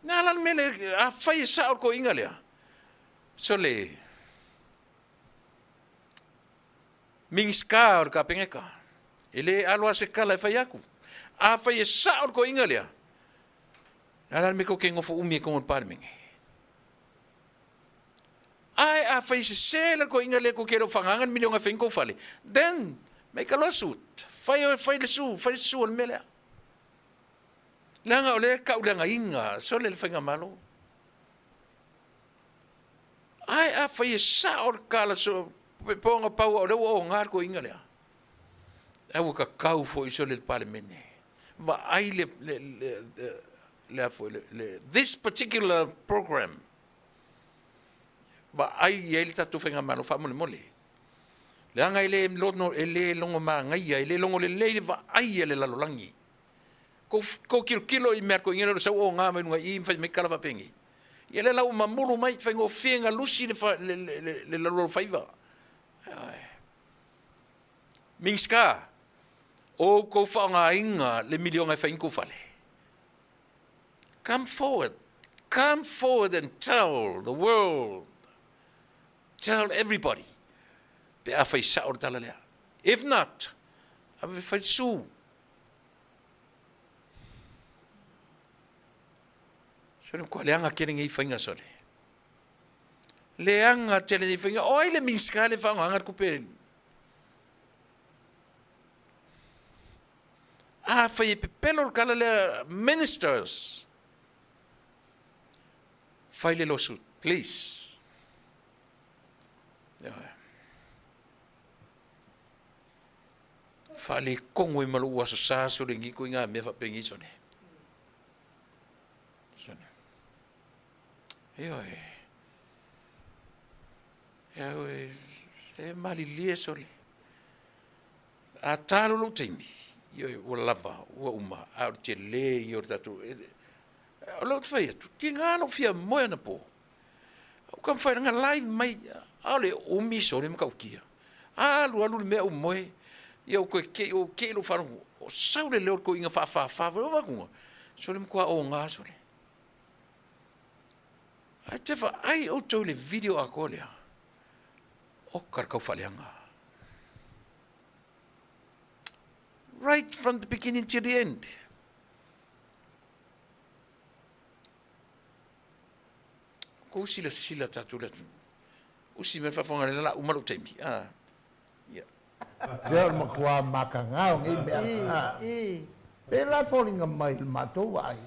Na la le mea lea, afai e sao le toeaina lea, sole, Minisita o le Kapeneta, e le alo lava se tala e fai atu. Afai e sao le toeaina lea, le a la le mea tou te nofo umi ai i totonu o le Palemene? Ae afai e sese le toeaina lea tou te le o faagaga le miliona e fai ai ni tou fale, then make a lawsuit. Fai, fai le sue, fai le sue o le mea lea. Leaga o lea e tauleagaina sole le Faigamalo. Ae afai e sao le tala so, pe ona pau o lea ua oga le toeaina lea. Ae ua tatau foi sole le Palemene. Vaai le, le, le, le, le, le, this particular program. Vaai i ai le tatou Faigamalo faamolemole. Leaga e le lono, e le logo manaia, e le logo lelei le vaai a le lalolagi. Kou, kou tilotilo i mea toeaina lea o le sau oga mai luga i i ma fai mai tala faapenei. Ia lea la ua mamulu mai, faigofie na lusi le, fa, le, le, le, le lalolofaiva. Minisita, o outou faaaogaina le miliona e fai ni tou fale. Come forward. Come forward and tell the world. Tell everybody. Pe a fai sao le tala lea. If not, ave fai su. Sole kua leaga tele nei faiga sole. Leaga tele nei faiga. O ai le Minisita le faaaogaina le tupe. Afai e pepelo le tala lea, ministers, fai le lawsuit, please. Faaletonu ai ma lou Aso Sa sole nei ituaiga mea faapenei sole. Sole. Ioe. Ioe, e malilie sole. A ta loa lou taimi, ioe, ua lava, ua uma, a o le tele ia o le tatou, o lea ou te fai atu, tiga lou fia moe anapo, ou taumafai na live mai, a o le umi sole matautia. Alu alu le mea ou moe, ia ou toe kei, ou kei lou faalogo, o sau le leo o le toeaina faafafa foi, ou vaai atu, sole matua oga sole. Ae te vaai outou i le video atoa lea, oka le taufaaleaga. Right from the beginning till the end. Kou silasila tatou le atunuu. Usi mai le faafofoga lea la uma lou taimi. Ah. Yeah. Lea o le matua makagao nei mea. Pe la e foliga mai i le matou vaai,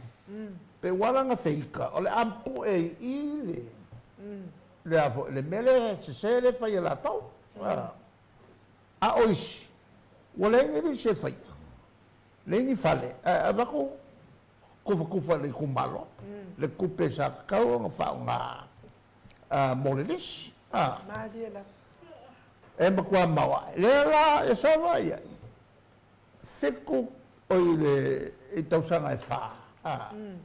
pe ua ala ona feika, o le a pue i i le, le a foi, le mea lea sese lea e fai e latou. A o isi, ua leai ni lisi e faia, leai ni fale, ae avatu tufatufa i le itumalo le tupe sa tatau ona faaaoga mo le lisi. E matua maoae. Lea la e sava i ai, 7, oi le i tausaga e 4,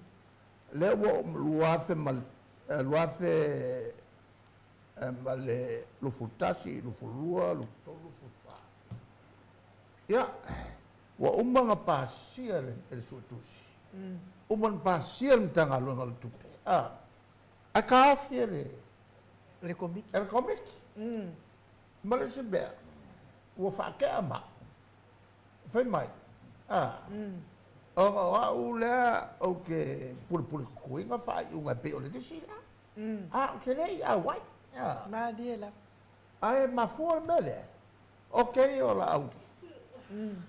lea ua oo 2000 ma le 21, 22, 23, 24. Ia, ua uma ona pasia e le Suetusi, uma ona pasia e le Matagaluega o le Tupe, ae taofi e le E le Komiti. E le Komiti. Ma le isi mea, ua faatea ma au, fai mai, ona o au lea ou te pulepule tutuina faaiuga e pei o le lisi lea. A, ou te le i auai. Malie lava. Ae mafua le mea lea, ok o Laauli,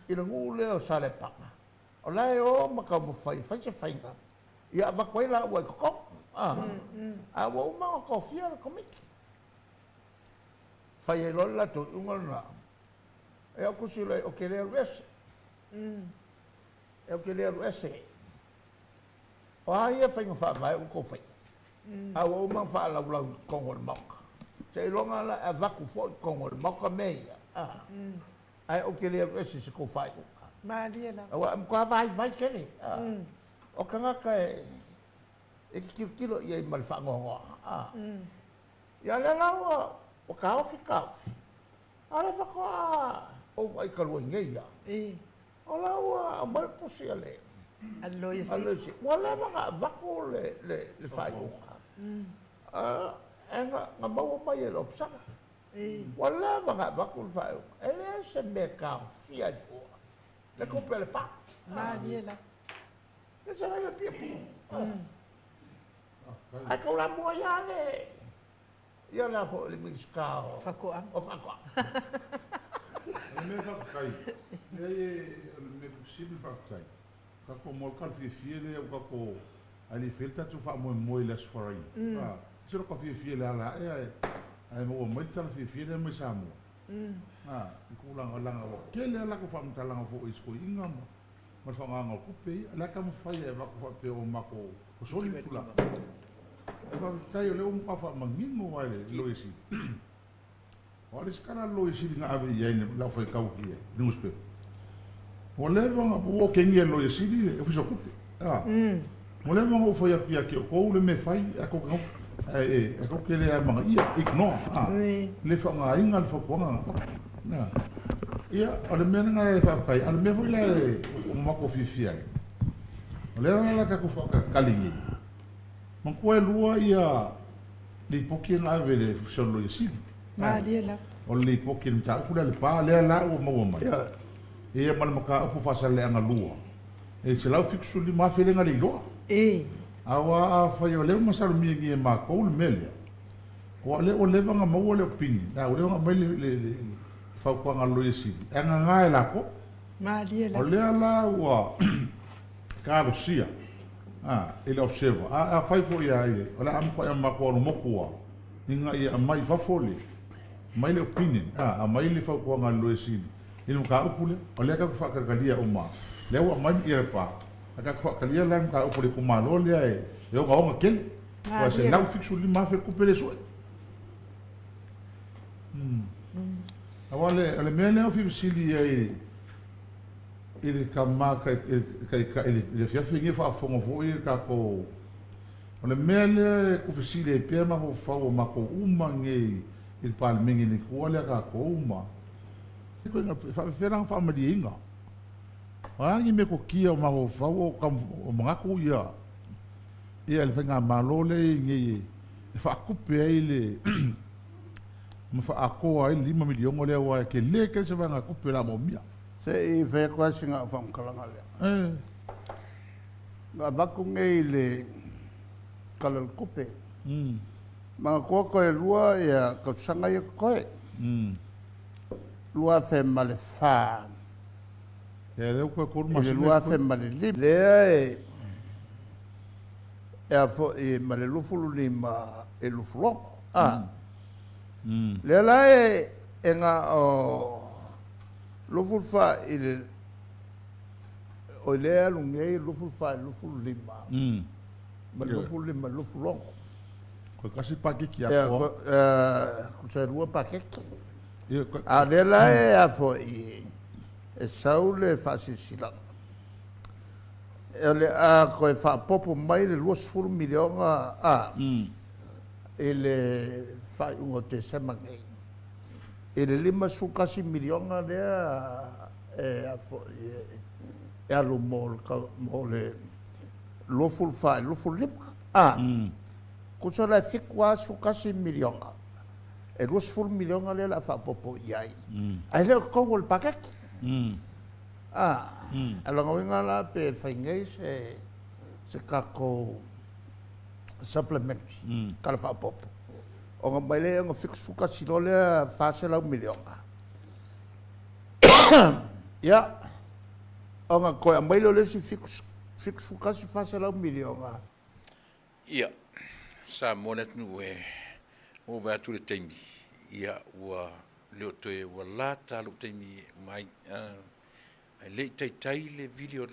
i le nuu lea o Saleapaga, o la e o ma taumafai e fai se faiga, ia avatu ai laua i totonu. A ua uma ona tofia le Komiti. Fai ai loa le latou iuga lena. Ia ou tusi loa, ou te le alu ese. Ou te le alu ese. O a ia faiga faavae ua tou faia? A ua uma ona faalaulau i totonu o le Maota. Seiloga la e avatu foi i totonu o le Maota mea ia, ae ou te le alu ese i se tou faaiuga. Malie lava. Aua e matua vaivai tele. O tagata e te tilotilo i ai ma le faanoanoa. Ia lea la ua taofi taofi, a o lea faatoa ou vaai talu ai nei lava. O la ua aumai le tusi a le A le Loia Sili. Ua leva ona avatu le faaiuga. E na maua mai e le Ofisa. Ua leva ona avatu le faaiuga. E leai se mea e taofia ai fua le tupe a le pa. Malie lava. E se fai le piapia. Ae tau lamua ia le Ia la foi le Minisita o Faatoaga. O Faatoaga. O le mea faafetai, leai o le mea sili faafetai. Tatou maota le fiafia lea ua tatou ae le i faia le tatou faamoemoe i le Aso Faraile. A, ese lota fiafia i le ala ae ae ae maua mai le tala fiafia lea mai Samoa. A, i tulaga leaga ua tele a latou faamatalaga foi i si toeaina ma ma le faaaogaina o tupe ia. O le a taumafai e avatu faapea ua matou sosoli le Tulafono. Ae faafetai o lea ua matua faamanino lava e le Loia Sili. O a le isi tala a le Loia Sili na ave i ai le aufai-tau i le nusipepa? Ua leva ona ua otegia e le Loia Sili le Ofisa o Tupe. A. Ua leva ona ou fai atu ia te outou le mea e fai, ae tou te nofo, ae tou te le amanaia, ignore, a. Le faaaogaina le fautuaga na avatu. A. Ia, o le mea lena e faafetai, a o le mea foi la e ua matou fiafia ai, o lea la o le a tatou faatalitali nei, manatua e lua ia Lipoti na ave i le Ofisa o le Loia Sili. Malie lava. O le lipoti i le mataupu lea a Lepa, lea la ua maua mai. Ia ma le mataupu Faasaleleaga 2, e $175,000 lea na le iloa. Aua afai o lea ua masalomia nei e matou le mea lea, aua o lea ua leva ona maua le opinion, ua leva ona aumai le fautuaga a le Loia Sili, ae nana e latou. Malie lava. O lea la ua talosia i le observer. A afai foi a ia, o le a matuai matou alu motu lava ina ia aumai i fafo le, aumai le opinion, a, aumai le fautuaga a le Loia Sili i le mataupu lea. O lea tatou te faatalia uma lava. Lea ua aumai le pa, ae tatou faatalia la le mataupu a le itumalo lea e ogaoga tele. Aua e $175,000 le tupe lea e sue. Aua o le mea lea ou fia fesili ai i le tama taitai i le afiafi lenei faafofoga foi le tatou. O le mea lea e tufesili ai pea mafaufau o matou uma nei i le Palemene i le tua lea tatou ma e faapefea la ona faamalieina. O a ni metotia o mafaufau o manatu ia ia le faigamalo lea e i ai nei e faatupe ai le ma faaatoa ai le $5 miliona lea aua e tele tele se vaegatupe o le a moomia. Se i fai atu lava sina au faamatalaga lea. Na avatu nei le Tala o le Tupe, manatua toe lua tausaga ia totoe, 2004 i le 2005. Lea e a foi ma le 25 i le 26. Lea la e na o 24 i le o lea e alu nei 24 i le 25 ma le 25 i le 26. Koe tasi paketi atoa. Tusa e lua paketi. A o lea la e a foi e sau le faasilasilaga o le a toe faaopoopo mai le $20 miliona a i le faaiuga o Tesema nei. I le $51 miliona lea e a foi e alu mo le mo le 24 i le 25. A, tusa la e $71 miliona, e $20 miliona lea o le a faaopoopo i ai, ae le o totonu o le paketi. A, o lona uiga la pe fai nei se se tatou supplementary, tala faaopoopo, ona aumai lea ona 71 loa lea $400 miliona. Ia, ona toe aumai lea o le isi 71 $400 miliona. Ia, Samoa le atunuu e, ua ou vaai atu i le taimi, ia ua le o toe ua lata lou taimi e uma ai. Ae le i taitai le vili o,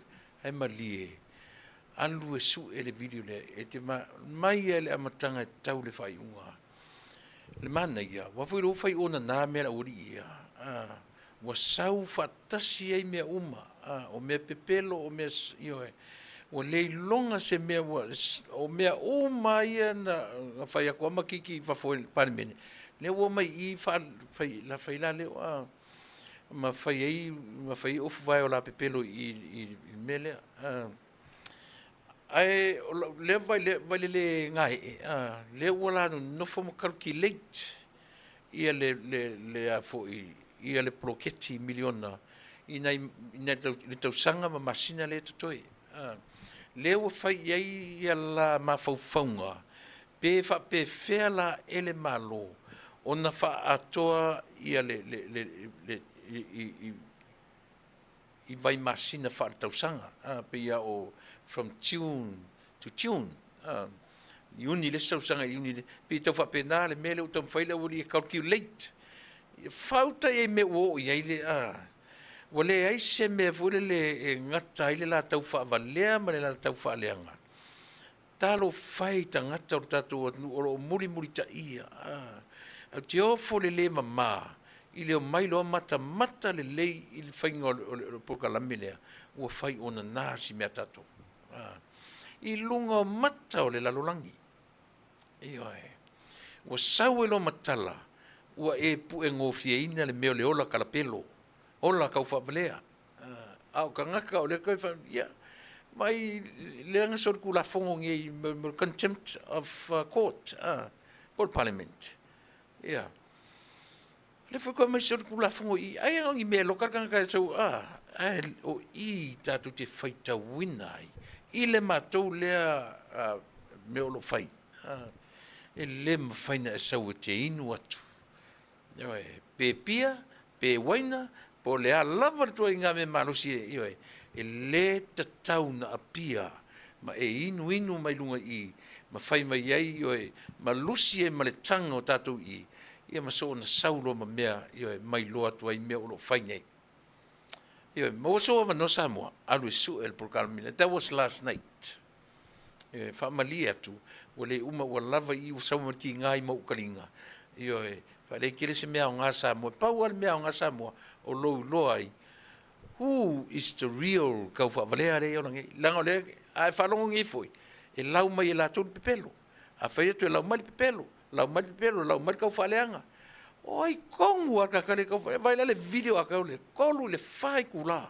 ae malie, alu e sue le vili lea, e te mai lava i le amataga e tau i le faaiuga. Le manaia, aua foi o lea ua fai onana mea a le aualii ia, ua sau faatasi ai mea uma, o mea pepelo, o mea, ioe, ua le iloga se mea ua, o mea uma lava ia na fai atu lava ma kiki i fafo i le Palemene, lea ua omai i i fai, fai la leo, a, ma fai ai, ma fai ai ofu vae o la pepelo i i le mea lea. Ae o lea vaai le le gaee, lea ua la nonofo ma calculate ia le le a foi ia le poloketi miliona i nai le tausaga ma masina lea e totoe. Lea ua fai i ai ia la mafaufauga pe faapefea la e le Malo ona faaatoa ia le i vai masina faaletausaga, a, pei lava o from June to June, a, Iuni i le isi tausaga i Iuni i le, pei e tau faapena le mea lea ua taumafai le aualii e calculate, ia fauta i ai mea ua oo i ai le, a, ua leai se mea foi lele e gata ai le la tau faavalea ma le la tau faaleaga. Talofa e i tagata o le tatou atunuu o lo o mulimulitaia, a, ou te ofo i le le mama i le omai loa matamata lelei i le faiga o le polokalame lea ua fai o nana si mea tatou, a, i luga o mata o le lalolagi. Ioe. Ua sau ai loa ma tala, ua e puegofieina le mea o le ola kalapelo, ola kaufaavalea. A o tagata o lea toe fa, ia, mai leaga solitulafono nei mo le contempt of court, po o le parliament. Ia. O lea foi toe aumai solitulafono i i, ai o ni mea e loka le tagata e sau, ae o i tatou te faitauina ai i le matou lea mea o lo o fai, e le mafai ona e sau e te inu atu Ioe, pe pia, pe uaina, po o le a lava le ituaiga mea malosi e, ioe, e le tatau ona apia ma e inuinu mai luga i i, ma fai mai ai, ioe, ma lusi ai ma le taga o tatou i i, ia ma soona sau loa ma mea, ioe, ma iloa atu ai mea o lo o fai nei. Ioe, maua sou avanoa Samoa, alu e sue le polokalame lea. That was last night. Ioe, faamalie atu, ua le uma, ua lava i i, ua sau ma le tiga i Maukaliga. Ioe, faaletele se mea aoga Samoa. E pau lava le mea aoga Samoa, o lou iloa ai, who is the real kaufaavalea lea e ola nei. Leaga o lea, a e faalogo nei foi, e lau mai e latou le pepelo. A fai atu e lau mai le pepelo, lau mai le pepelo, lau mai le kaufaaleaga. O ai tonu lava le tagata lea e kaufaaleaga. Vaai la le video a le 3 i le 4 itula.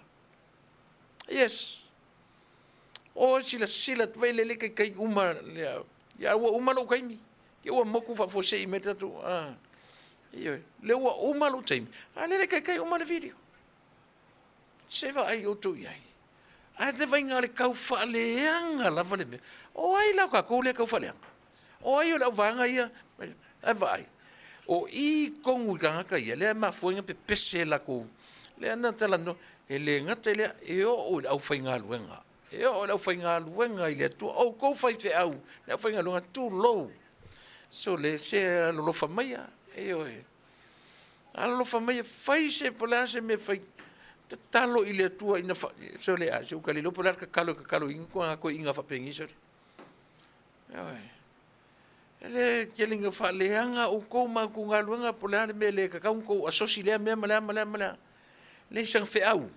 Yes. O silasila atu vai lele kaikai uma lea. Ia ua uma lou taimi. Ia ua motu faafuasei mai tatou. Ah. Ioe. Lea ua uma lou taimi. A lele kaikai uma le video. Se vaai outou i ai. Ae te vaiga le kau faaleaga lava le mea. O ai la o tatou lea kau faaleaga? O ai o le auvaega ia? Ae vaai. O i tonu i tagata ia, lea e mafua ai ona pepese latou. Lea na talanoa, e le gata i lea, e oo i le aufaigaluega. E oo i le aufaigaluega i le Atua. Outou faifeau, le aufaigaluega, tulou. Sole, se alolofa maia. Ioe. Alolofa maia, fai se, po o le a se mea e fai, tatalo i le Atua ina fa, sole, a se ua le iloa po o le a le tatalo e tatalo i ni toeaiina faapenei, sole. Ioe. E le tele ina faaleaga outou ma outou galuega po o le a le mea e le tatau ona outou asosi lea mea ma lea ma lea ma lea. Leai sana feau.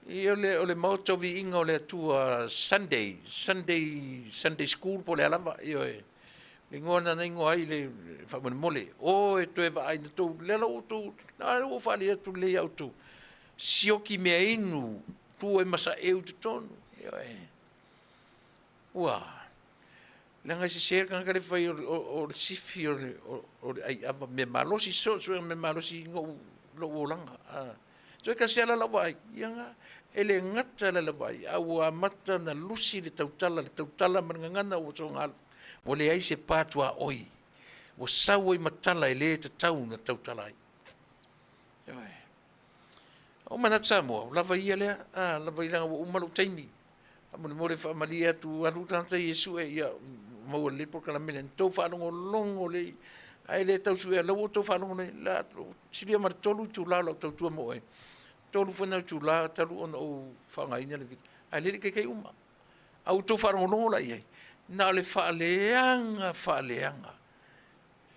Ia o le Maota o Viiga o le Atua Sunday, Sunday, Sunday School po o le a lava, ioe. Le igoa na igoa ai le faamolemole. O e toe vaai na tou, lea la ua outou, la ua faali atu lelei ia outou. Sioki mea inu, tuu ai ma saeu i totonu, ioe. Ua, leaga e sese le tagata lea fai o le sifi o le aiava, mea malosi, so o se mea malosi i lou olaga. Toe tasi lava la lau vaai, ia na, e le gata la lau vaai, a ua amata ona lusi le tautala, le tautala ma le gagana ua soona alu, ua leai se pa tuaoi, ua sau ai ma tala e le tatau ona tautala ai. Ioe. Ua manatu Samoa, ua lava ia lea, a, lava ia leaga ua uma lou taimi. Faamolemole faamalie atu, alu tagata ia e sue, ia maua lelei polokalame lea. Na tou faalogologo lelei, ae le tau suea, la ua outou faalogo nei, la, silia ma le 3 itula o lau tautua mo oe. 3 foi na itula talu ona ou faaaogaina le video, ae le i taitai uma. A ua outou faalogologo la i ai, na o le faaleaga, faaleaga.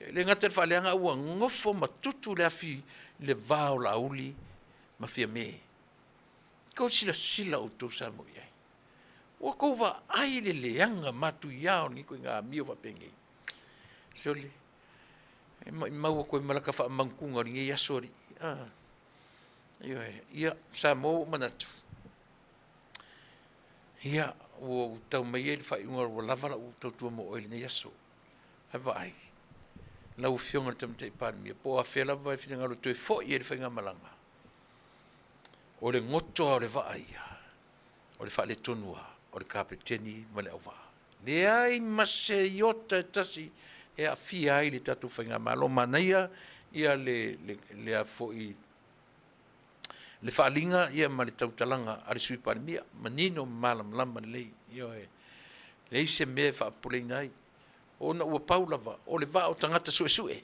E le gata i le faaleaga a ua nofo ma tutu le afi i le va o Laauli ma Fiame. Tou silasila outou Samoa i ai. Ua tou vaai le leaga matuia o lenei ituaiga amio faapenei. Sole, e maimau atu ai ma lata faamanutuga o lenei aso alii. Ah. Ioe, ia, Samoa ua ou manatu, ia, ua ou tau mai ai le faaiuga ua lava lau tautua mo oe i lenei aso. Ae vaai, lau Afioga i le Tamaitai Palemia, po o afea lava e finagalo e toe foi ai le faigamalaga, o le goto lava o le vaa ia, o le faaletonu lava o le Kapeteni ma le auvaa. Leai ma se iota e tasi e aafia ai le tatou faigamalo. Manaia Ia le, le, le a foi, le faaaliga ia ma le tautalaga a le Sui Palemia, manino ma malamalama lelei, ioe. Leai se mea e faapopoleina ai, ona ua pau lava o le vaa o tagata suesue,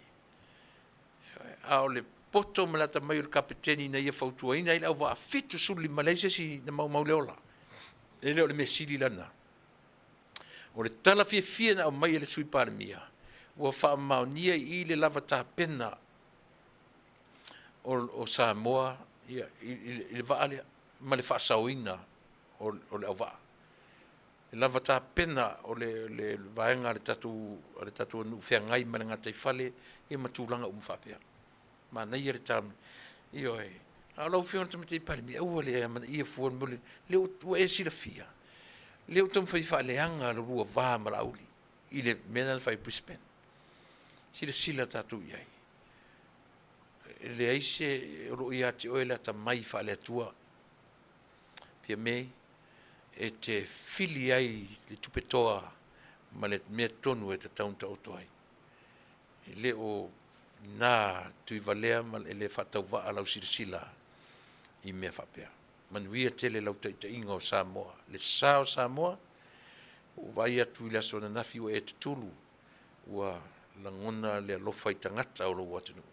a o le poto ma le atamai o le Kapeteni na ia fautuaina ai le auvaa 75, leai se isi na maumau le ola. E le o le mea sili lana. O le tala fiafia na aumai e le Sui Palemia, ua faamaonia i i le lava tapena o Samoa i le vaa lea ma le faasaoina o le auvaa. E lava tapena o le vaega a le tatou atunuu feagai ma le gataifale ia ma tulaga uma faapea. Manaia le tala, ioe. A o lau Afioga i le Tamaitai Palemia, aua le amanaia fua le mea lea ua e silafia, lea ua taumafai e faaleaga lo lua va ma Laauli i le mea lea na fai i Brisbane. Silasila tatou i ai, e leai se, o lo o ia te oe le atamai faale-Atua. Fiame, e te fili ai le tupetoa ma le mea tonu e tatau ona taoto ai. E le o na Tuivalea ma e le faatauvaa lau silasila i mea faapea. Manuia tele lau taitaiga o Samoa, le sa o Samoa, ua ou vaai atu i le aso ananafi ua e tutulu, ua lagona le alofa i tagata o lou atunuu.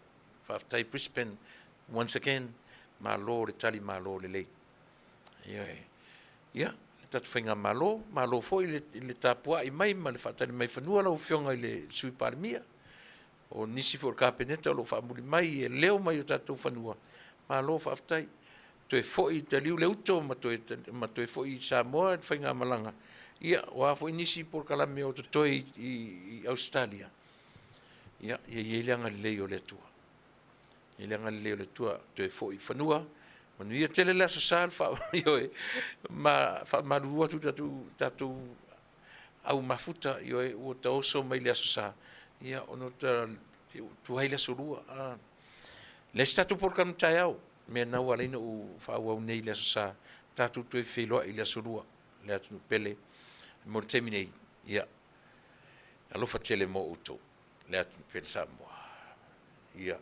Faafetai Brisbane once again, malo le tali malo lelei. Ioe. Ia, le tatou faigamalo, malo foi le tapuai mai ma le faatali mai fanua lau Afioga i le Sui Palemia. O nisi foi o le Kapeneta o lo o faamuli mai e leo mai o tatou fanua, malo faafetai. Toe foi taliu le uto ma toe, ma toe foi i Samoa le faigamalaga. Ia, o a foi nisi polokalame o totoe i, i, i Ausetalia, ia, ia i ai le agalelei o le Atua. I le agalelei o le Atua, toe foi i fanua. Manuia tele le Aso Sa, ioe, ma faamalulu atu tatou, tatou au mafuta, ioe, ua taoso mai le Aso Sa, ia, ona ta tuai le Aso Lua. Ah. Le isi tatou polokalame taeao, mea na ua ala ai ona ou faaauau nei i le Aso Sa, tatou toe feiloai i le Aso Lua, le atunuu pele, mo le taimi nei, ia, alofa tele mo outou, le atunuu pele Samoa. Ia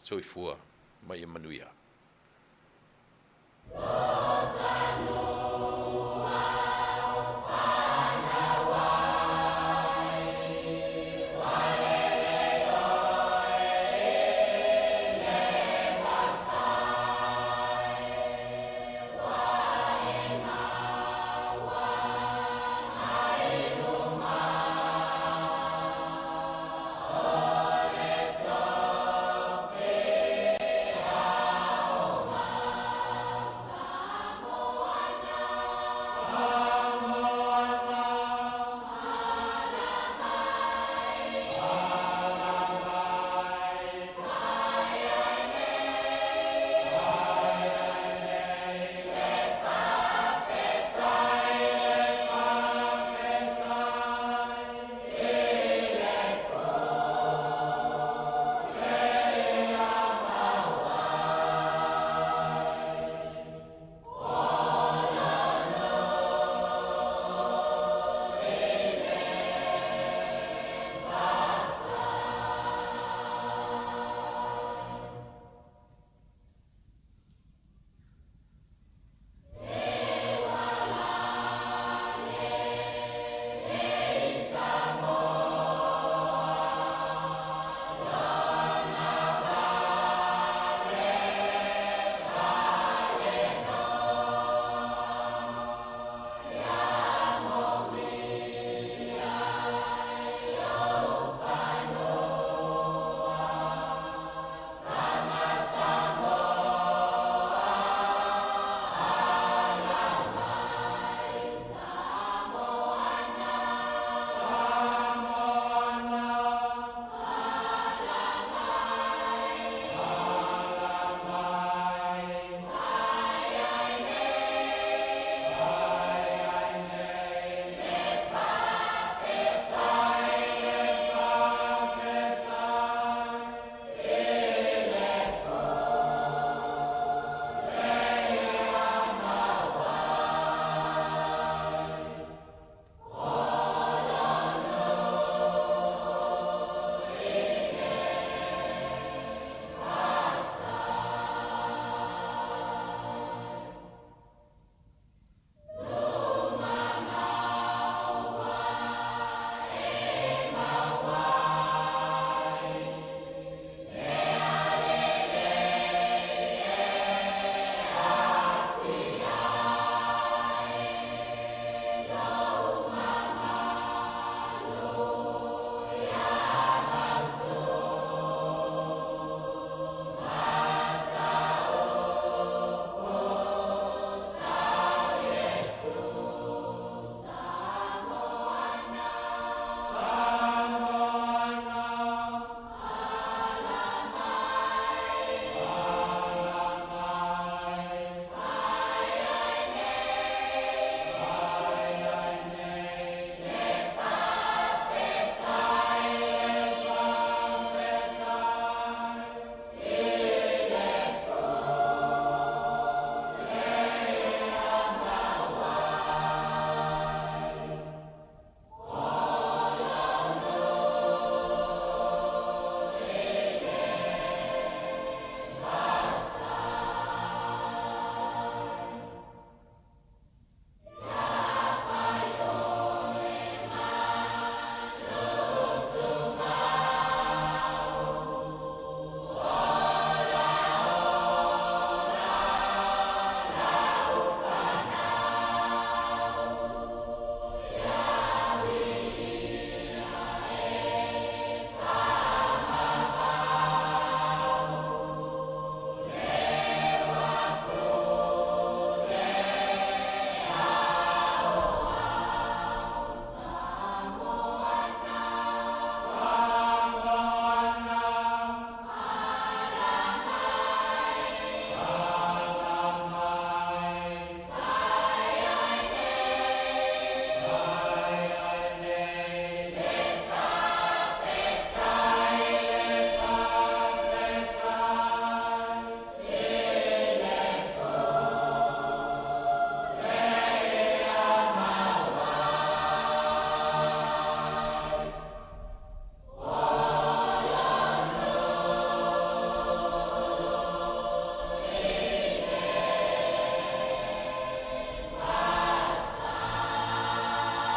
soifua ma ia manuia.